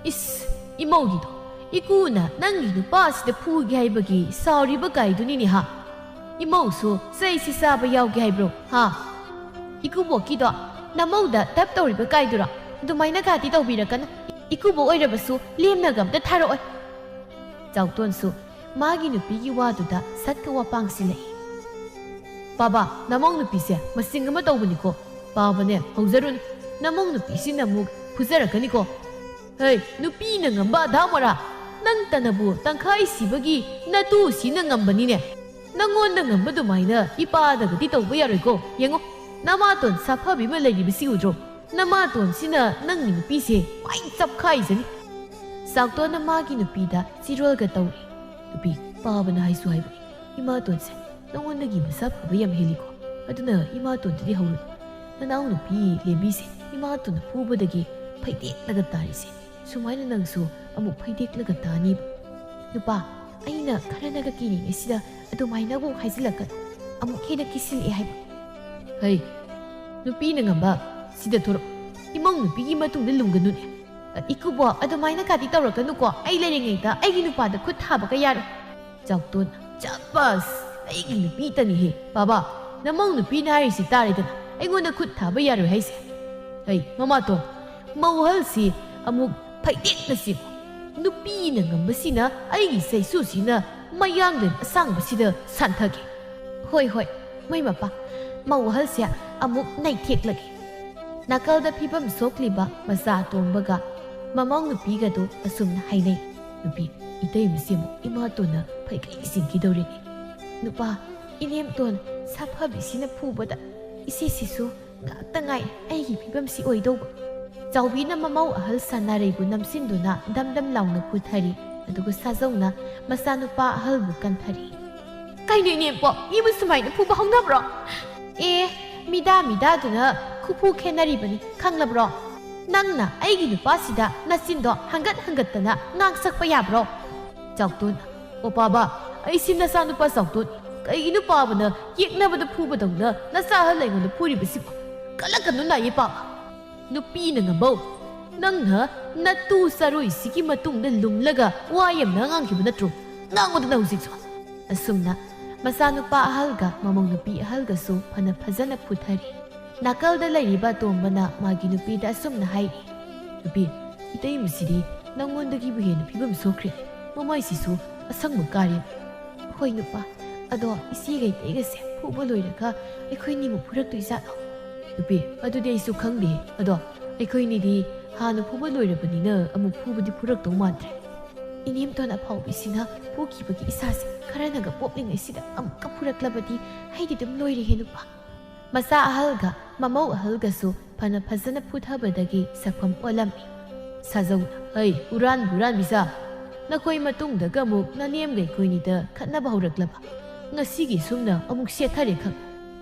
"ꯏꯁ, ꯏꯃꯧꯒꯤꯗꯣ, ꯏꯀꯨꯅ ꯅꯪꯒꯤ ꯅꯨꯄꯥꯁꯤꯗ ꯐꯨꯒꯦ ꯍꯥꯏꯕꯒꯤ ꯁꯥꯎꯔꯤꯕ ꯀꯥꯏꯗꯨꯅꯤꯅꯦ ꯍꯥ? ꯏꯃꯧꯁꯨ ꯆꯩꯁꯤ ꯆꯥꯕ ꯌꯥꯎꯒꯦ ꯍꯥꯏꯕ꯭ꯔꯣ ꯍꯥ? ꯏꯀꯨꯕꯣꯛꯀꯤꯗꯣ ꯅꯃꯧꯗ ꯇꯞ ꯇꯧꯔꯤꯕ ꯀꯥꯏꯗꯨꯔꯣ? ꯑꯗꯨꯃꯥꯏꯅ ꯒꯥꯇꯤ ꯇꯧꯕꯤꯔꯛꯀꯅꯨ꯫ ꯏꯀꯨꯕꯣꯛ ꯑꯣꯏꯔꯕꯁꯨ ꯂꯦꯝꯅꯒ ꯑꯝꯇ ꯊꯥꯔꯛꯑꯣꯏ"꯫ ꯆꯥꯎꯇꯣꯟꯁꯨ ꯃꯥꯒꯤ ꯅꯨꯄꯤꯒꯤ ꯋꯥꯗꯨꯗ ꯁꯠꯀ ꯋꯥ ꯄꯥꯡꯁꯤꯜꯂꯛꯏ꯫ "ꯄꯥꯕ, ꯅꯃꯧ ꯅꯨꯄꯤꯁꯦ ꯃꯆꯤꯡ ꯑꯃ ꯇꯧꯕꯅꯤꯀꯣ꯫ ꯄꯥꯕꯅꯦ, ꯍꯧꯖꯔꯨꯅꯨ꯫ ꯅꯃꯧ ꯅꯨꯄꯤꯁꯤꯅ ꯑꯃꯨꯛ ꯐꯨꯖꯔꯛꯀꯅꯤꯀꯣ꯫ ꯍꯩ, ꯅꯨꯄꯤꯅ ꯉꯝꯕ ꯑꯙꯥ ꯃꯣꯔꯥ! ꯅꯪꯇꯅꯕꯨ ꯇꯪꯈꯥꯏ ꯁꯤꯕꯒꯤ ꯅꯇꯨ ꯁꯤꯅ ꯉꯝꯕꯅꯤꯅꯦ꯫ ꯅꯪꯉꯣꯟꯗ ꯉꯝꯕ ꯑꯗꯨꯃꯥꯏꯅ ꯏꯄꯥꯗꯒꯗꯤ ꯇꯧꯕ ꯌꯥꯔꯣꯏꯀꯣ꯫ ꯌꯦꯡꯉꯣ, ꯅꯃꯥꯇꯣꯟ ꯁꯥꯐꯕꯤ ꯑꯃ ꯂꯩꯔꯤꯕꯁꯤ ꯎꯗ꯭ꯔꯣ? ꯅꯃꯥꯇꯣꯟꯁꯤꯅ ꯅꯪꯒꯤ ꯅꯨꯄꯤꯁꯦ ꯃꯥꯏ ꯆꯞꯈꯥꯏꯖꯅꯤ"꯫ ꯆꯥꯎꯇꯣꯟꯅ ꯃꯥꯒꯤ ꯅꯨꯄꯤꯗ ꯆꯤꯔꯣꯜꯒ ꯇꯧꯔꯤ꯫ "ꯅꯨꯄꯤ, ꯄꯥꯕꯅ ꯍꯥꯏꯁꯨ ꯍꯥꯏꯕꯅꯤ, ꯏꯃꯥꯇꯣꯟꯁꯦ ꯅꯉꯣꯟꯗꯒꯤ ꯃꯁꯥ ꯐꯕ ꯌꯥꯝ ꯍꯦꯜꯂꯤꯀꯣ꯫ ꯑꯗꯨꯅ ꯏꯃꯥꯇꯣꯟꯗꯗꯤ ꯍꯧꯔꯨꯅꯨ꯫ ꯅꯅꯥꯎ ꯅꯨꯄꯤ ꯂꯦꯝꯕꯤꯁꯦ ꯏꯃꯥꯇꯣꯟꯅ ꯐꯨꯕꯗꯒꯤ ꯐꯩꯗꯦꯛꯂꯒ ꯇꯥꯔꯤꯁꯦ꯫ ꯁꯨꯃꯥꯏꯅ ꯅꯪꯁꯨ ꯑꯃꯨꯛ ꯐꯩꯗꯦꯛꯂꯒ ꯇꯥꯅꯤꯕ꯫ ꯅꯨꯄꯥ, ꯑꯩꯅ ꯈꯔꯅꯒ ꯀꯤꯔꯤꯉꯩꯁꯤꯗ ꯑꯗꯨꯃꯥꯏꯅ ꯑꯃꯨꯛ ꯍꯥꯏꯖꯤꯜꯂꯛꯀꯅꯨ꯫ ꯑꯃꯨꯛ ꯍꯦꯟꯅ ꯀꯤꯁꯤꯜꯂꯛꯑꯦ ꯍꯥꯏꯕ"꯫ "ꯍꯩ, ꯅꯨꯄꯤꯅ ꯉꯝꯕ, ꯁꯤꯗ ꯊꯣꯔꯛ꯫ ꯏꯃꯧ ꯅꯨꯄꯤꯒꯤ ꯃꯇꯨꯡꯗ ꯂꯨꯝꯒꯅꯨꯅꯦ꯫ "ꯏꯀꯨꯕꯣꯛ, ꯑꯗꯨꯃꯥꯏꯅ ꯀꯥꯇꯤ ꯇꯧꯔꯛꯀꯅꯨꯀꯣ꯫ ꯑꯩ ꯂꯩꯔꯤꯉꯩꯗ ꯑꯩꯒꯤ ꯅꯨꯄꯥꯗ ꯈꯨꯠ ꯊꯥꯕꯒ ꯌꯥꯔꯣꯏ"꯫ ꯆꯥꯎꯇꯣꯟ, "ꯆꯕꯁ! ꯑꯩꯒꯤ ꯅꯨꯄꯤꯇꯅꯤꯍꯦ꯫ ꯕꯥꯕꯥ, ꯅꯃꯧ ꯅꯨꯄꯤꯅ ꯍꯥꯏꯔꯤꯁꯤ ꯇꯥꯔꯦꯗꯅ, ꯑꯩꯉꯣꯟꯗ ꯈꯨꯠ ꯊꯥꯕ ꯌꯥꯔꯣꯏ ꯍꯥꯏꯁꯦ꯫ ꯍꯩ, ꯃꯃꯥꯇꯣꯟ, ꯃꯧ ꯑꯍꯜꯁꯤ ꯑꯃꯨꯛ ꯐꯩꯗꯦꯛꯅꯁꯤ꯫ ꯅꯨꯄꯤꯅ ꯉꯝꯕꯁꯤꯅ ꯑꯩꯒꯤ ꯆꯩꯁꯨꯁꯤꯅ ꯃꯌꯥꯡꯂꯦꯟ ꯑꯁꯥꯡꯕꯁꯤꯗ ꯁꯥꯟꯊꯒꯦ"꯫ "ꯍꯣꯏ, ꯍꯣꯏ, ꯃꯣꯏ ꯃꯄꯥ, ꯃꯧ ꯑꯍꯜꯁꯦ ꯑꯃꯨꯛ ꯅꯩꯊꯦꯛꯂꯒꯦ"꯫ ꯅꯥꯀꯜꯗ ꯐꯤꯕꯝ ꯁꯣꯛꯂꯤꯕ ꯃꯆꯥ ꯑꯇꯣꯝꯕꯒ ꯃꯃꯧ ꯅꯨꯄꯤꯒꯗꯨ ꯑꯁꯨꯝꯅ ꯍꯥꯏꯅꯩ꯫ ꯅꯨꯄꯤ, ꯏꯇꯩꯃꯁꯤꯕꯨ ꯏꯃꯥꯇꯣꯟꯅ ꯐꯩꯒꯩ ꯆꯤꯡꯈꯤꯗꯧꯔꯤꯅꯤ꯫ ꯅꯨꯄꯥ, ꯏꯅꯦꯝꯇꯣꯟ ꯁꯥꯐꯕꯤꯁꯤꯅ ꯐꯨꯕꯗ ꯏꯆꯦꯁꯤꯁꯨ ꯉꯥꯛꯇ ꯉꯥꯏ ꯑꯩꯒꯤ ꯐꯤꯕꯝꯁꯤ ꯑꯣꯏꯗꯧꯕ꯫ ꯆꯥꯎꯕꯤꯅ ꯃꯃꯧ ꯑꯍꯜ ꯁꯅꯥꯔꯩꯕꯨ ꯅꯝꯁꯤꯟꯗꯨꯅ ꯗꯝ ꯗꯝ ꯂꯥꯎꯅ ꯐꯨꯊꯔꯤ, ꯑꯗꯨꯒ ꯁꯥꯖꯧꯅ ꯃꯆꯥꯅꯨꯄꯥ ꯑꯍꯜꯕꯨ ꯀꯟꯊꯔꯤ꯫ "ꯀꯩꯅꯣ ꯏꯅꯦꯝꯄꯣꯛ, ꯃꯤꯕꯨ ꯁꯨꯃꯥꯏꯅ ꯐꯨꯕ ꯍꯧꯅꯕ꯭ꯔꯣ?" "ꯑꯦ, ꯃꯤꯗꯥ ꯃꯤꯗꯥꯗꯨꯅ ꯈꯨꯐꯨ ꯈꯦꯠꯅꯔꯤꯕꯅꯤ, ꯈꯪꯂꯕ꯭ꯔꯣ? ꯅꯪꯅ ꯑꯩꯒꯤ ꯅꯨꯄꯥꯁꯤꯗ ꯅꯆꯤꯟꯗꯣ ꯍꯪꯒꯠ ꯍꯪꯒꯠꯇꯅ ꯉꯥꯡꯁꯛꯄ ꯌꯥꯕ꯭ꯔꯣ?" ꯆꯥꯎꯇꯣꯟ, "ꯑꯣ ꯄꯥꯕ, ꯑꯩꯁꯤ ꯅꯆꯥꯅꯨꯄꯥ ꯆꯥꯎꯇꯣꯟ꯫ ꯀꯩꯒꯤꯅꯣ ꯄꯥꯕꯅ ꯌꯦꯛꯅꯕꯗ ꯐꯨꯕꯗꯧꯅ ꯅꯆꯥ ꯑꯍꯜ ꯑꯩꯉꯣꯟꯗ ꯐꯨꯔꯤꯕꯁꯤꯕꯨ? ꯀꯜꯂꯛꯀꯅꯨ ꯅꯥꯏꯌꯦ ꯄꯥꯕ꯫ ꯅꯨꯄꯤꯅ ꯉꯝꯕꯧ꯫ ꯅꯪꯅ ꯅꯇꯨ ꯆꯔꯣꯏꯁꯤꯒꯤ ꯃꯇꯨꯡꯗ ꯂꯨꯝꯂꯒ ꯋꯥ ꯌꯥꯝꯅ ꯉꯥꯡꯈꯤꯕ ꯅꯠꯇ꯭ꯔꯣ? ꯉꯥꯡꯉꯨꯗꯅ ꯍꯧꯖꯤꯛꯁꯨ꯫" ꯑꯁꯨꯝꯅ ꯃꯆꯥꯅꯨꯄꯥ ꯑꯍꯜꯒ ꯃꯃꯧ ꯅꯨꯄꯤ ꯑꯍꯜꯒꯁꯨ ꯐꯅ ꯐꯖꯅ ꯐꯨꯊꯔꯤ꯫ ꯅꯥꯀꯜꯗ ꯂꯩꯔꯤꯕ ꯑꯇꯣꯝꯕꯅ ꯃꯥꯒꯤ ꯅꯨꯄꯤꯗ ꯑꯁꯨꯝꯅ ꯍꯥꯏꯔꯤ, "ꯅꯨꯄꯤ, ꯏꯇꯩꯃꯁꯤꯗꯤ ꯅꯪꯉꯣꯟꯗꯒꯤꯕꯨ ꯍꯦꯟꯅ ꯐꯤꯕꯝ ꯁꯣꯛꯈ꯭ꯔꯦ꯫ ꯃꯃꯥꯏꯁꯤꯁꯨ ꯑꯁꯪꯕ ꯀꯥꯔꯦ꯫" "ꯍꯣꯏ ꯅꯨꯄꯥ, ꯑꯗꯣ ꯏꯆꯦꯒ ꯏꯇꯩꯒꯁꯦ ꯐꯨꯕ ꯂꯣꯏꯔꯒ ꯑꯩꯈꯣꯏꯅꯤꯕꯨ ꯐꯨꯔꯛꯇꯣꯏꯖꯥꯠꯂꯣ?" "ꯅꯨꯄꯤ, ꯑꯗꯨꯗꯤ ꯑꯩꯁꯨ ꯈꯪꯗꯦ꯫ ꯑꯗꯣ ꯑꯩꯈꯣꯏꯅꯤꯗꯤ ꯍꯥꯟꯅ ꯐꯨꯕ ꯂꯣꯏꯔꯕꯅꯤꯅ ꯑꯃꯨꯛ ꯐꯨꯕꯗꯤ ꯐꯨꯔꯛꯇꯧ ꯃꯥꯟꯗ꯭ꯔꯦ꯫ ꯏꯅꯦꯝꯇꯣꯟ ꯑꯐꯥꯎꯕꯤꯁꯤꯅ ꯐꯨꯈꯤꯕꯒꯤ ꯏꯁꯥꯁꯦ ꯈꯔꯅꯒ ꯄꯣꯛꯂꯤꯉꯩꯁꯤꯗ ꯑꯃꯨꯛꯀ ꯐꯨꯔꯛꯂꯕꯗꯤ ꯑꯩꯗꯤ ꯑꯗꯨꯝ ꯂꯣꯏꯔꯦꯍꯦ ꯅꯨꯄꯥ꯫" ꯃꯆꯥ ꯑꯍꯜꯒ ꯃꯃꯧ ꯑꯍꯜꯒꯁꯨ ꯐꯅ ꯐꯖꯅ ꯐꯨꯊꯕꯗꯒꯤ ꯁꯛꯐꯝ ꯑꯣꯜꯂꯝꯃꯤ꯫ ꯁꯥꯖꯧꯅ, "ꯍꯩ, ꯍꯨꯔꯥꯟ ꯍꯨꯔꯥꯟꯕꯤꯁꯥ! ꯅꯈꯣꯏ ꯃꯇꯨꯡꯗꯒ ꯑꯃꯨꯛ ꯅꯅꯦꯝꯒ ꯑꯩꯈꯣꯏꯅꯤꯗ ꯈꯠꯅꯕ ꯍꯧꯔꯛꯂꯕ? ꯉꯁꯤꯒꯤ ꯁꯨꯝꯅ ꯑꯃꯨꯛ ꯁꯦꯠꯊꯔꯦ ꯈꯪ꯫"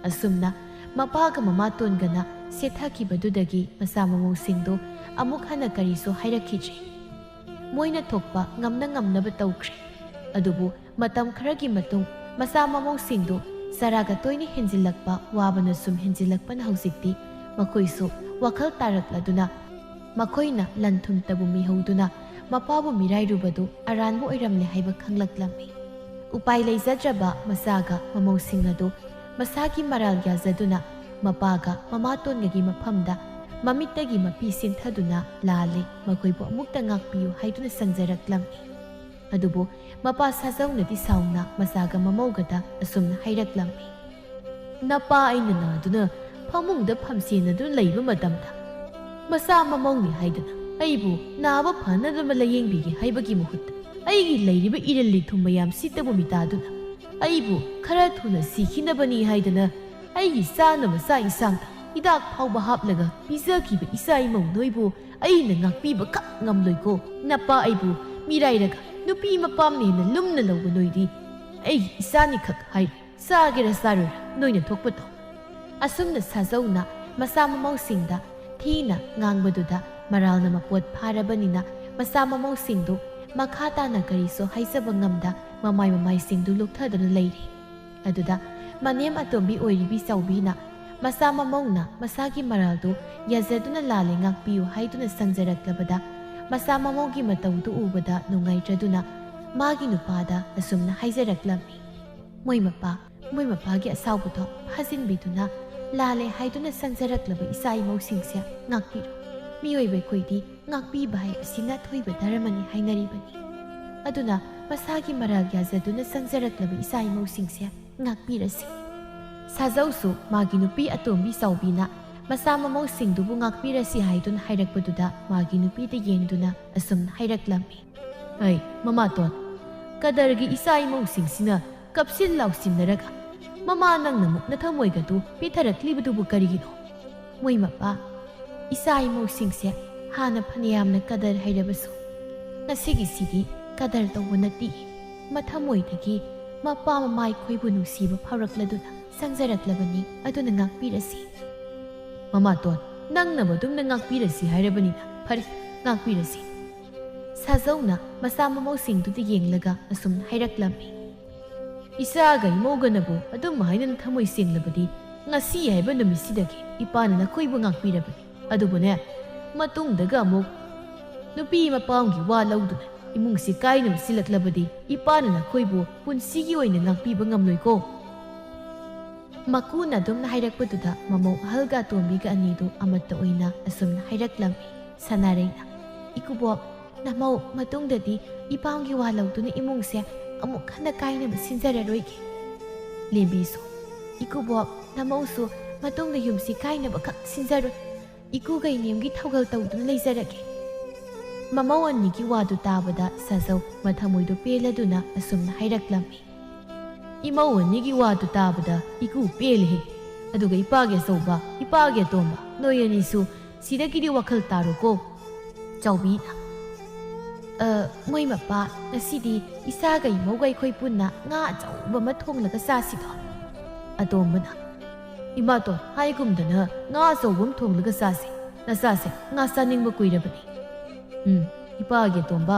ꯑꯁꯨꯝꯅ ꯃꯄꯥꯒ ꯃꯃꯥꯇꯣꯟꯒꯅ ꯁꯦꯠꯊꯈꯤꯕꯗꯨꯗꯒꯤ ꯃꯆꯥ ꯃꯃꯧꯁꯤꯡꯗꯨ ꯑꯃꯨꯛ ꯍꯟꯅ ꯀꯔꯤꯁꯨ ꯍꯥꯏꯔꯛꯈꯤꯗ꯭ꯔꯦ꯫ ꯃꯣꯏꯅ ꯊꯣꯛꯄ ꯉꯝꯅ ꯉꯝꯅꯕ ꯇꯧꯈ꯭ꯔꯦ꯫ ꯑꯗꯨꯕꯨ ꯃꯇꯝ ꯈꯔꯒꯤ ꯃꯇꯨꯡ ꯃꯆꯥ ꯃꯃꯧꯁꯤꯡꯗꯨ ꯆꯔꯥꯒ ꯇꯣꯏꯅ ꯍꯦꯟꯖꯤꯜꯂꯛꯄ, ꯋꯥꯕꯅ ꯁꯨꯝ ꯍꯦꯟꯖꯤꯜꯂꯛꯄꯅ ꯍꯧꯖꯤꯛꯇꯤ ꯃꯈꯣꯏꯁꯨ ꯋꯥꯈꯜ ꯇꯥꯔꯛꯂꯗꯨꯅ ꯃꯈꯣꯏꯅ ꯂꯟ ꯊꯨꯝꯇꯕꯨ ꯃꯤꯍꯧꯗꯨꯅ ꯃꯄꯥꯕꯨ ꯃꯤꯔꯥꯏꯔꯨꯕꯗꯨ ꯑꯔꯥꯟꯕ ꯑꯣꯏꯔꯝꯂꯦ ꯍꯥꯏꯕ ꯈꯪꯂꯛꯂꯝꯃꯤ꯫ ꯎꯄꯥꯏ ꯂꯩꯖꯗ꯭ꯔꯕ ꯃꯆꯥꯒ ꯃꯃꯧꯁꯤꯡ ꯑꯗꯨ ꯃꯁꯥꯒꯤ ꯃꯔꯥꯜ ꯌꯥꯖꯗꯨꯅ ꯃꯄꯥꯒ ꯃꯃꯥꯇꯣꯟꯒꯒꯤ ꯃꯐꯝꯗ ꯃꯃꯤꯠꯇꯒꯤ ꯃꯄꯤ ꯁꯤꯟꯊꯗꯨꯅ ꯂꯥꯜꯂꯦ, ꯃꯈꯣꯏꯕꯨ ꯑꯃꯨꯛꯇ ꯉꯥꯛꯄꯤꯌꯨ ꯍꯥꯏꯗꯨꯅ ꯁꯪꯖꯔꯛꯂꯝꯃꯤ꯫ ꯑꯗꯨꯕꯨ ꯃꯄꯥ ꯁꯥꯖꯧꯅꯗꯤ ꯁꯥꯎꯅ ꯃꯆꯥꯒ ꯃꯃꯧꯒꯗ ꯑꯁꯨꯝꯅ ꯍꯥꯏꯔꯛꯂꯝꯃꯤ, "ꯅꯄꯥ ꯑꯩꯅ ꯅꯥꯗꯨꯅ ꯐꯃꯨꯡꯗ ꯐꯝꯁꯦꯟꯅꯗꯨꯅ ꯂꯩꯕ ꯃꯇꯝꯗ ꯃꯆꯥ ꯃꯃꯧꯅꯤ ꯍꯥꯏꯗꯅ ꯑꯩꯕꯨ ꯅꯥꯕ ꯐꯅꯅꯕ ꯂꯥꯌꯦꯡꯕꯤꯒꯦ ꯍꯥꯏꯕꯒꯤ ꯃꯍꯨꯠꯇ ꯑꯩꯒꯤ ꯂꯩꯔꯤꯕ ꯏꯔꯜ ꯏꯊꯨꯝ ꯃꯌꯥꯝꯁꯤꯗꯕꯨ ꯃꯤꯇꯥꯗꯨꯅ ꯑꯩꯕꯨ ꯈꯔ ꯊꯨꯅ ꯁꯤꯈꯤꯅꯕꯅꯤ ꯍꯥꯏꯗꯅ ꯑꯩꯒꯤ ꯆꯥꯅꯕ ꯆꯥꯛ ꯏꯟꯁꯥꯡꯗ ꯍꯤꯗꯥꯛ ꯐꯥꯎꯕ ꯍꯥꯞꯂꯒ ꯄꯤꯖꯈꯤꯕ ꯏꯆꯥ ꯏꯃꯧ ꯅꯣꯏꯕꯨ ꯑꯩꯅ ꯉꯥꯛꯄꯤꯕ ꯈꯛ ꯉꯝꯂꯣꯏꯀꯣ꯫ ꯅꯄꯥ ꯑꯩꯕꯨ ꯃꯤꯔꯥꯏꯔꯒ ꯅꯨꯄꯤ ꯃꯄꯥꯝꯅ ꯍꯦꯟꯅ ꯂꯨꯝꯅ ꯂꯧꯕ ꯅꯣꯏꯗꯤ ꯑꯩꯒꯤ ꯏꯆꯥꯅꯤ ꯈꯛ ꯍꯥꯏꯔꯤ꯫ ꯆꯥꯒꯦꯔꯥ ꯆꯥꯔꯣꯏꯔꯥ ꯅꯣꯏꯅ ꯊꯣꯛꯄ ꯇꯧ꯫ ꯑꯁꯨꯝꯅ ꯁꯥꯖꯧꯅ ꯃꯆꯥ ꯃꯃꯧꯁꯤꯡꯗ ꯊꯤꯅ ꯉꯥꯡꯕꯗꯨꯗ ꯃꯔꯥꯜꯅ ꯃꯄꯣꯠ ꯐꯥꯔꯕꯅꯤꯅ ꯃꯆꯥ ꯃꯃꯧꯁꯤꯡꯗꯨ ꯃꯈꯥ ꯇꯥꯅ ꯀꯔꯤꯁꯨ ꯍꯥꯏꯖꯕ ꯉꯝꯗ ꯃꯃꯥꯏ ꯃꯃꯥꯏꯁꯤꯡꯗꯨ ꯂꯨꯞꯊꯗꯨꯅ ꯂꯩꯔꯤ꯫ ꯑꯗꯨꯗ ꯃꯅꯦꯝ ꯑꯇꯣꯝꯕꯤ ꯑꯣꯏꯔꯤꯕꯤ ꯆꯥꯎꯕꯤꯅ ꯃꯆꯥ ꯃꯃꯧꯅ ꯃꯁꯥꯒꯤ ꯃꯔꯥꯜꯗꯨ ꯌꯥꯖꯗꯨꯅ ꯂꯥꯜꯂꯦ ꯉꯥꯛꯄꯤꯌꯨ ꯍꯥꯏꯗꯨꯅ ꯁꯪꯖꯔꯛꯂꯕꯗ ꯃꯆꯥ ꯃꯃꯧꯒꯤ ꯃꯇꯧꯗꯨ ꯎꯕꯗ ꯅꯨꯡꯉꯥꯏꯇ꯭ꯔꯗꯨꯅ ꯃꯥꯒꯤ ꯅꯨꯄꯥꯗ ꯑꯁꯨꯝꯅ ꯍꯥꯏꯖꯔꯛꯂꯝꯃꯤ꯫ ꯃꯣꯏ ꯃꯄꯥ, ꯃꯣꯏ ꯃꯄꯥꯒꯤ ꯑꯁꯥꯎꯕꯗꯣ ꯐꯥꯖꯤꯟꯕꯤꯗꯨꯅ ꯂꯥꯜꯂꯦ ꯍꯥꯏꯗꯨꯅ ꯁꯪꯖꯔꯛꯂꯕ ꯏꯆꯥ ꯏꯃꯧꯁꯤꯡꯁꯦ ꯉꯥꯛꯄꯤꯔꯣ꯫ ꯃꯤꯑꯣꯏꯕ ꯑꯩꯈꯣꯏꯗꯤ ꯉꯥꯛꯄꯤꯕ ꯍꯥꯏꯕꯁꯤꯅ ꯑꯊꯣꯏꯕ ꯙꯔꯃꯅꯤ ꯍꯥꯏꯅꯔꯤꯕꯅꯤ꯫ ꯑꯗꯨꯅ ꯃꯁꯥꯒꯤ ꯃꯔꯥꯜ ꯌꯥꯖꯗꯨꯅ ꯆꯪꯖꯔꯛꯂꯕ ꯏꯆꯥ ꯏꯃꯧꯁꯤꯡꯁꯦ ꯉꯥꯛꯄꯤꯔꯁꯤ꯫ ꯁꯥꯖꯧꯁꯨ ꯃꯥꯒꯤ ꯅꯨꯄꯤ ꯑꯇꯣꯝꯕꯤ ꯆꯥꯎꯕꯤꯅ ꯃꯆꯥ ꯃꯃꯧꯁꯤꯡꯗꯨꯕꯨ ꯉꯥꯛꯄꯤꯔꯁꯤ ꯍꯥꯏꯗꯨꯅ ꯍꯥꯏꯔꯛꯄꯗꯨꯗ ꯃꯥꯒꯤ ꯅꯨꯄꯤꯗ ꯌꯦꯡꯗꯨꯅ ꯑꯁꯨꯝꯅ ꯍꯥꯏꯔꯛꯂꯝꯃꯤ꯫ ꯑꯩ, ꯃꯃꯥꯇꯣꯟ, ꯀꯗꯔꯒꯤ ꯏꯆꯥ ꯏꯃꯧꯁꯤꯡꯁꯤꯅ ꯀꯞꯁꯤꯟ ꯂꯥꯎꯁꯤꯟꯅꯔꯒ ꯃꯃꯥ ꯅꯪꯅ ꯑꯃꯨꯛ ꯅꯊꯃꯣꯏꯒꯗꯨ ꯄꯤꯊꯔꯛꯂꯤꯕꯗꯨꯕꯨ ꯀꯔꯤꯒꯤꯅꯣ? ꯃꯣꯏ ꯃꯄꯥ, ꯏꯆꯥ ꯏꯃꯧꯁꯤꯡꯁꯦ ꯍꯥꯟꯅ ꯐꯅꯌꯥꯝꯅ ꯀꯗꯔ ꯍꯩꯔꯕꯁꯨ ꯉꯁꯤꯒꯤꯁꯤꯗꯤ ꯀꯗꯔ ꯇꯧꯕ ꯅꯠꯇꯦ꯫ ꯃꯊꯃꯣꯏꯗꯒꯤ ꯃꯄꯥ ꯃꯃꯥ ꯑꯩꯈꯣꯏꯕꯨ ꯅꯨꯡꯁꯤꯕ ꯐꯥꯎꯔꯛꯂꯗꯨꯅ ꯆꯪꯖꯔꯛꯂꯕꯅꯤ꯫ ꯑꯗꯨꯅ ꯉꯥꯛꯄꯤꯔꯁꯤ꯫ ꯃꯃꯥꯇꯣꯟ, ꯅꯪꯅ ꯃꯗꯨꯝꯅ ꯉꯥꯛꯄꯤꯔꯁꯤ ꯍꯥꯏꯔꯕꯅꯤꯅ ꯐꯔꯦ, ꯉꯥꯛꯄꯤꯔꯁꯤ꯫ ꯁꯥꯖꯧꯅ ꯃꯆꯥ ꯃꯃꯧꯁꯤꯡꯗꯨꯗ ꯌꯦꯡꯂꯒ ꯑꯁꯨꯝꯅ ꯍꯥꯏꯔꯛꯂꯝꯃꯤ꯫ ꯏꯆꯥꯒ ꯏꯃꯧꯒꯅꯕꯨ ꯑꯗꯨꯝ ꯍꯥꯏꯅ ꯊꯃꯣꯏ ꯁꯦꯡꯂꯕꯗꯤ ꯉꯁꯤ ꯍꯥꯏꯕ ꯅꯨꯃꯤꯠꯁꯤꯗꯒꯤ ꯏꯄꯥꯅ ꯅꯈꯣꯏꯕꯨ ꯉꯥꯛꯄꯤꯔꯕꯅꯤ꯫ ꯑꯗꯨꯕꯨꯅꯦ, ꯃꯇꯨꯡꯗꯒ ꯑꯃꯨꯛ ꯅꯨꯄꯤ ꯃꯄꯥꯝꯒꯤ ꯋꯥ ꯂꯧꯗꯨꯅ ꯏꯃꯨꯡꯁꯤ ꯀꯥꯏꯅꯕ ꯁꯤꯜꯂꯛꯂꯕꯗꯤ ꯏꯄꯥꯅ ꯅꯈꯣꯏꯕꯨ ꯄꯨꯟꯁꯤꯒꯤ ꯑꯣꯏꯅ ꯉꯥꯛꯄꯤꯕ ꯉꯝꯂꯣꯏꯀꯣ꯫ ꯃꯀꯨꯅ ꯑꯗꯨꯝꯅ ꯍꯥꯏꯔꯛꯄꯗꯨꯗ ꯃꯃꯧ ꯑꯍꯜꯒ ꯑꯇꯣꯝꯕꯤꯒ ꯑꯅꯤꯗꯨ ꯑꯃꯠꯇ ꯑꯣꯏꯅ ꯑꯁꯨꯝꯅ ꯍꯥꯏꯔꯛꯂꯝꯃꯤ꯫ ꯁꯅꯥꯔꯩꯅ, "ꯏꯀꯨꯕꯣꯛ, ꯅꯃꯧ ꯃꯇꯨꯡꯗꯗꯤ ꯏꯄꯥꯝꯒꯤ ꯋꯥ ꯂꯧꯗꯨꯅ ꯏꯃꯨꯡꯁꯦ ꯑꯃꯨꯛ ꯍꯟꯅ ꯀꯥꯏꯅꯕ ꯁꯤꯟꯖꯔꯔꯣꯏꯒꯦ꯫" ꯂꯦꯝꯕꯤꯁꯨ, "ꯏꯀꯨꯕꯣꯛ, ꯅꯃꯧꯁꯨ ꯃꯇꯨꯡꯗ ꯌꯨꯝꯁꯤ ꯀꯥꯏꯅꯕꯈꯛ ꯁꯤꯟꯖꯔꯣꯏ꯫ ꯏꯀꯨꯒ ꯏꯅꯦꯝꯒꯤ ꯊꯧꯒꯜ ꯇꯧꯗꯨꯅ ꯂꯩꯖꯔꯒꯦ꯫" ꯃꯃꯧ ꯑꯅꯤꯒꯤ ꯋꯥꯗꯨ ꯇꯥꯕꯗ ꯁꯥꯖꯧ ꯃꯊꯃꯣꯏꯗꯨ ꯄꯦꯜꯂꯗꯨꯅ ꯑꯁꯨꯝꯅ ꯍꯥꯏꯔꯛꯂꯝꯃꯤ꯫ "ꯏꯃꯧ ꯑꯅꯤꯒꯤ ꯋꯥꯗꯨ ꯇꯥꯕꯗ ꯏꯀꯨ ꯄꯦꯜꯂꯦꯍꯦ꯫ ꯑꯗꯨꯒ ꯏꯄꯥꯒꯤ ꯑꯆꯧꯕ, ꯏꯄꯥꯒꯤ ꯑꯇꯣꯝꯕ, ꯅꯣꯏ ꯑꯅꯤꯁꯨ ꯁꯤꯗꯒꯤꯗꯤ ꯋꯥꯈꯜ ꯇꯥꯔꯣꯀꯣ꯫" ꯆꯥꯎꯕꯤꯅ, "ꯑ, ꯃꯣꯏ ꯃꯄꯥ, ꯉꯁꯤꯗꯤ ꯏꯆꯥꯒ ꯏꯃꯧꯒ ꯑꯩꯈꯣꯏ ꯄꯨꯟꯅ ꯉꯥ ꯑꯆꯧꯕ ꯑꯃ ꯊꯣꯡꯂꯒ ꯆꯥꯁꯤꯗꯣ?" ꯑꯇꯣꯝꯕꯅ, "ꯏꯃꯥꯇꯣꯟ, ꯍꯥꯏꯒꯨꯝꯗꯅ ꯉꯥ ꯑꯆꯧꯕ ꯑꯃ ꯊꯣꯡꯂꯒ ꯆꯥꯁꯤ꯫ ꯅꯆꯥꯁꯦ ꯉꯥ ꯆꯥꯅꯤꯡꯕ ꯀꯨꯏꯔꯕꯅꯤ꯫" "ꯎꯝ, ꯏꯄꯥꯒꯤ ꯑꯇꯣꯝꯕ,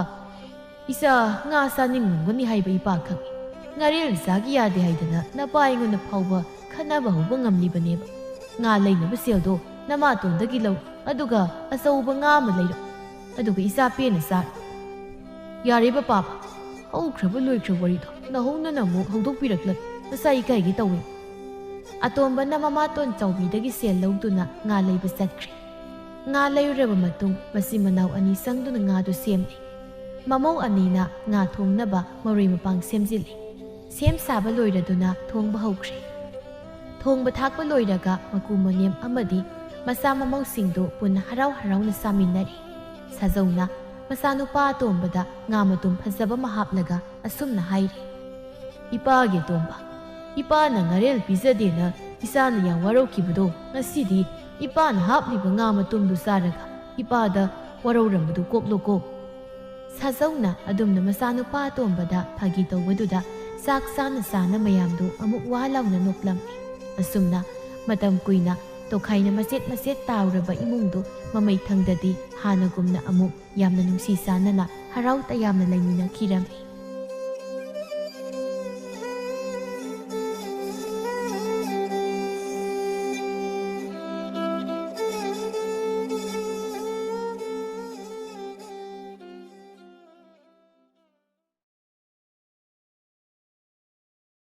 ꯏꯆꯥ ꯉꯥ ꯆꯥꯅꯤꯡꯉꯝꯒꯅꯤ ꯍꯥꯏꯕ ꯏꯄꯥ ꯈꯪꯏ꯫ ꯉꯥꯔꯦꯜ ꯆꯥꯒꯤ ꯌꯥꯗꯦ ꯍꯥꯏꯗꯅ ꯅꯄꯥ ꯑꯩꯉꯣꯟꯗ ꯐꯥꯎꯕ ꯈꯠꯅꯕ ꯍꯧꯕ ꯉꯝꯂꯤꯕꯅꯦꯕ꯫ ꯉꯥ ꯂꯩꯅꯕ ꯁꯦꯜꯗꯣ ꯅꯃꯥꯇꯣꯟꯗꯒꯤ ꯂꯧ, ꯑꯗꯨꯒ ꯑꯆꯧꯕ ꯉꯥ ꯑꯃ ꯂꯩꯔꯣ꯫ ꯑꯗꯨꯒ ꯏꯆꯥ ꯄꯦꯟꯅ ꯆꯥꯔꯣ꯫" "ꯌꯥꯔꯦꯕ ꯄꯥꯕ, ꯍꯧꯈ꯭ꯔꯕ ꯂꯣꯏꯈ꯭ꯔꯕ ꯋꯥꯔꯤꯗꯣ ꯅꯍꯧꯅꯅ ꯑꯃꯨꯛ ꯍꯧꯗꯣꯛꯄꯤꯔꯛꯂꯅꯨ꯫ ꯃꯁꯥ ꯏꯀꯥꯏꯒꯦ ꯇꯧꯋꯦ꯫" ꯑꯇꯣꯝꯕꯅ ꯃꯃꯥꯇꯣꯟ ꯆꯥꯎꯕꯤꯗꯒꯤ ꯁꯦꯜ ꯂꯧꯗꯨꯅ ꯉꯥ ꯂꯩꯕ ꯆꯠꯈ꯭ꯔꯦ꯫ ꯉꯥ ꯂꯩꯔꯨꯔꯕ ꯃꯇꯨꯡ ꯃꯆꯤꯟ ꯃꯅꯥꯎ ꯑꯅꯤ ꯆꯪꯗꯨꯅ ꯉꯥꯗꯨ ꯁꯦꯝꯂꯦ꯫ ꯃꯃꯧ ꯑꯅꯤꯅ ꯉꯥ ꯊꯣꯡꯅꯕ ꯃꯔꯣꯏ ꯃꯄꯥꯡ ꯁꯦꯝꯖꯤꯜꯂꯦ꯫ ꯁꯦꯝ ꯁꯥꯕ ꯂꯣꯏꯔꯗꯨꯅ ꯊꯣꯡꯕ ꯍꯧꯈ꯭ꯔꯦ꯫ ꯊꯣꯡꯕ ꯊꯥꯛꯄ ꯂꯣꯏꯔꯒ ꯃꯀꯨ ꯃꯅꯦꯝ ꯑꯃꯗꯤ ꯃꯆꯥ ꯃꯃꯧꯁꯤꯡꯗꯨ ꯄꯨꯟꯅ ꯍꯔꯥꯎ ꯍꯔꯥꯎꯅ ꯆꯥꯃꯤꯟꯅꯔꯦ꯫ ꯁꯥꯖꯧꯅ ꯃꯆꯥꯅꯨꯄꯥ ꯑꯇꯣꯝꯕꯗ ꯉꯥ ꯃꯇꯨꯝ ꯐꯖꯕ ꯑꯃ ꯍꯥꯞꯂꯒ ꯑꯁꯨꯝꯅ ꯍꯥꯏꯔꯤ, "ꯏꯄꯥꯒꯤ ꯑꯇꯣꯝꯕ, ꯏꯄꯥꯅ ꯉꯥꯔꯦꯜ ꯄꯤꯖꯗꯦꯅ ꯏꯆꯥꯅ ꯌꯥꯝ ꯋꯥꯔꯧꯈꯤꯕꯗꯣ, ꯉꯁꯤꯗꯤ ꯏꯄꯥꯅ ꯍꯥꯞꯂꯤꯕ ꯉꯥ ꯃꯇꯨꯝꯗꯨ ꯆꯥꯔꯒ ꯏꯄꯥꯗ ꯋꯥꯔꯧꯔꯝꯕꯗꯨ ꯀꯣꯛꯂꯣꯀꯣ꯫" ꯁꯥꯖꯧꯅ ꯑꯗꯨꯝꯅ ꯃꯆꯥꯅꯨꯄꯥ ꯑꯇꯣꯝꯕꯗ ꯐꯥꯒꯤ ꯇꯧꯕꯗꯨꯗ ꯆꯥꯛ ꯆꯥꯅ ꯆꯥꯅ ꯃꯌꯥꯝꯗꯨ ꯑꯃꯨꯛ ꯋꯥ ꯂꯥꯎꯅ ꯅꯣꯛꯂꯝꯃꯤ꯫ ꯑꯁꯨꯝꯅ ꯃꯇꯝ ꯀꯨꯏꯅ ꯇꯣꯈꯥꯏꯅ ꯃꯆꯦꯠ ꯃꯆꯦꯠ ꯇꯥꯎꯔꯕ ꯏꯃꯨꯡꯗꯨ ꯃꯃꯩ ꯊꯪꯗꯗꯤ ꯍꯥꯟꯅꯒꯨꯝꯅ ꯑꯃꯨꯛ ꯌꯥꯝꯅ ꯅꯨꯡꯁꯤ ꯆꯥꯟꯅꯅ ꯍꯔꯥꯎ ꯇꯌꯥꯝꯅ ꯂꯩꯃꯤꯟꯅꯈꯤꯔꯝꯃꯤ꯫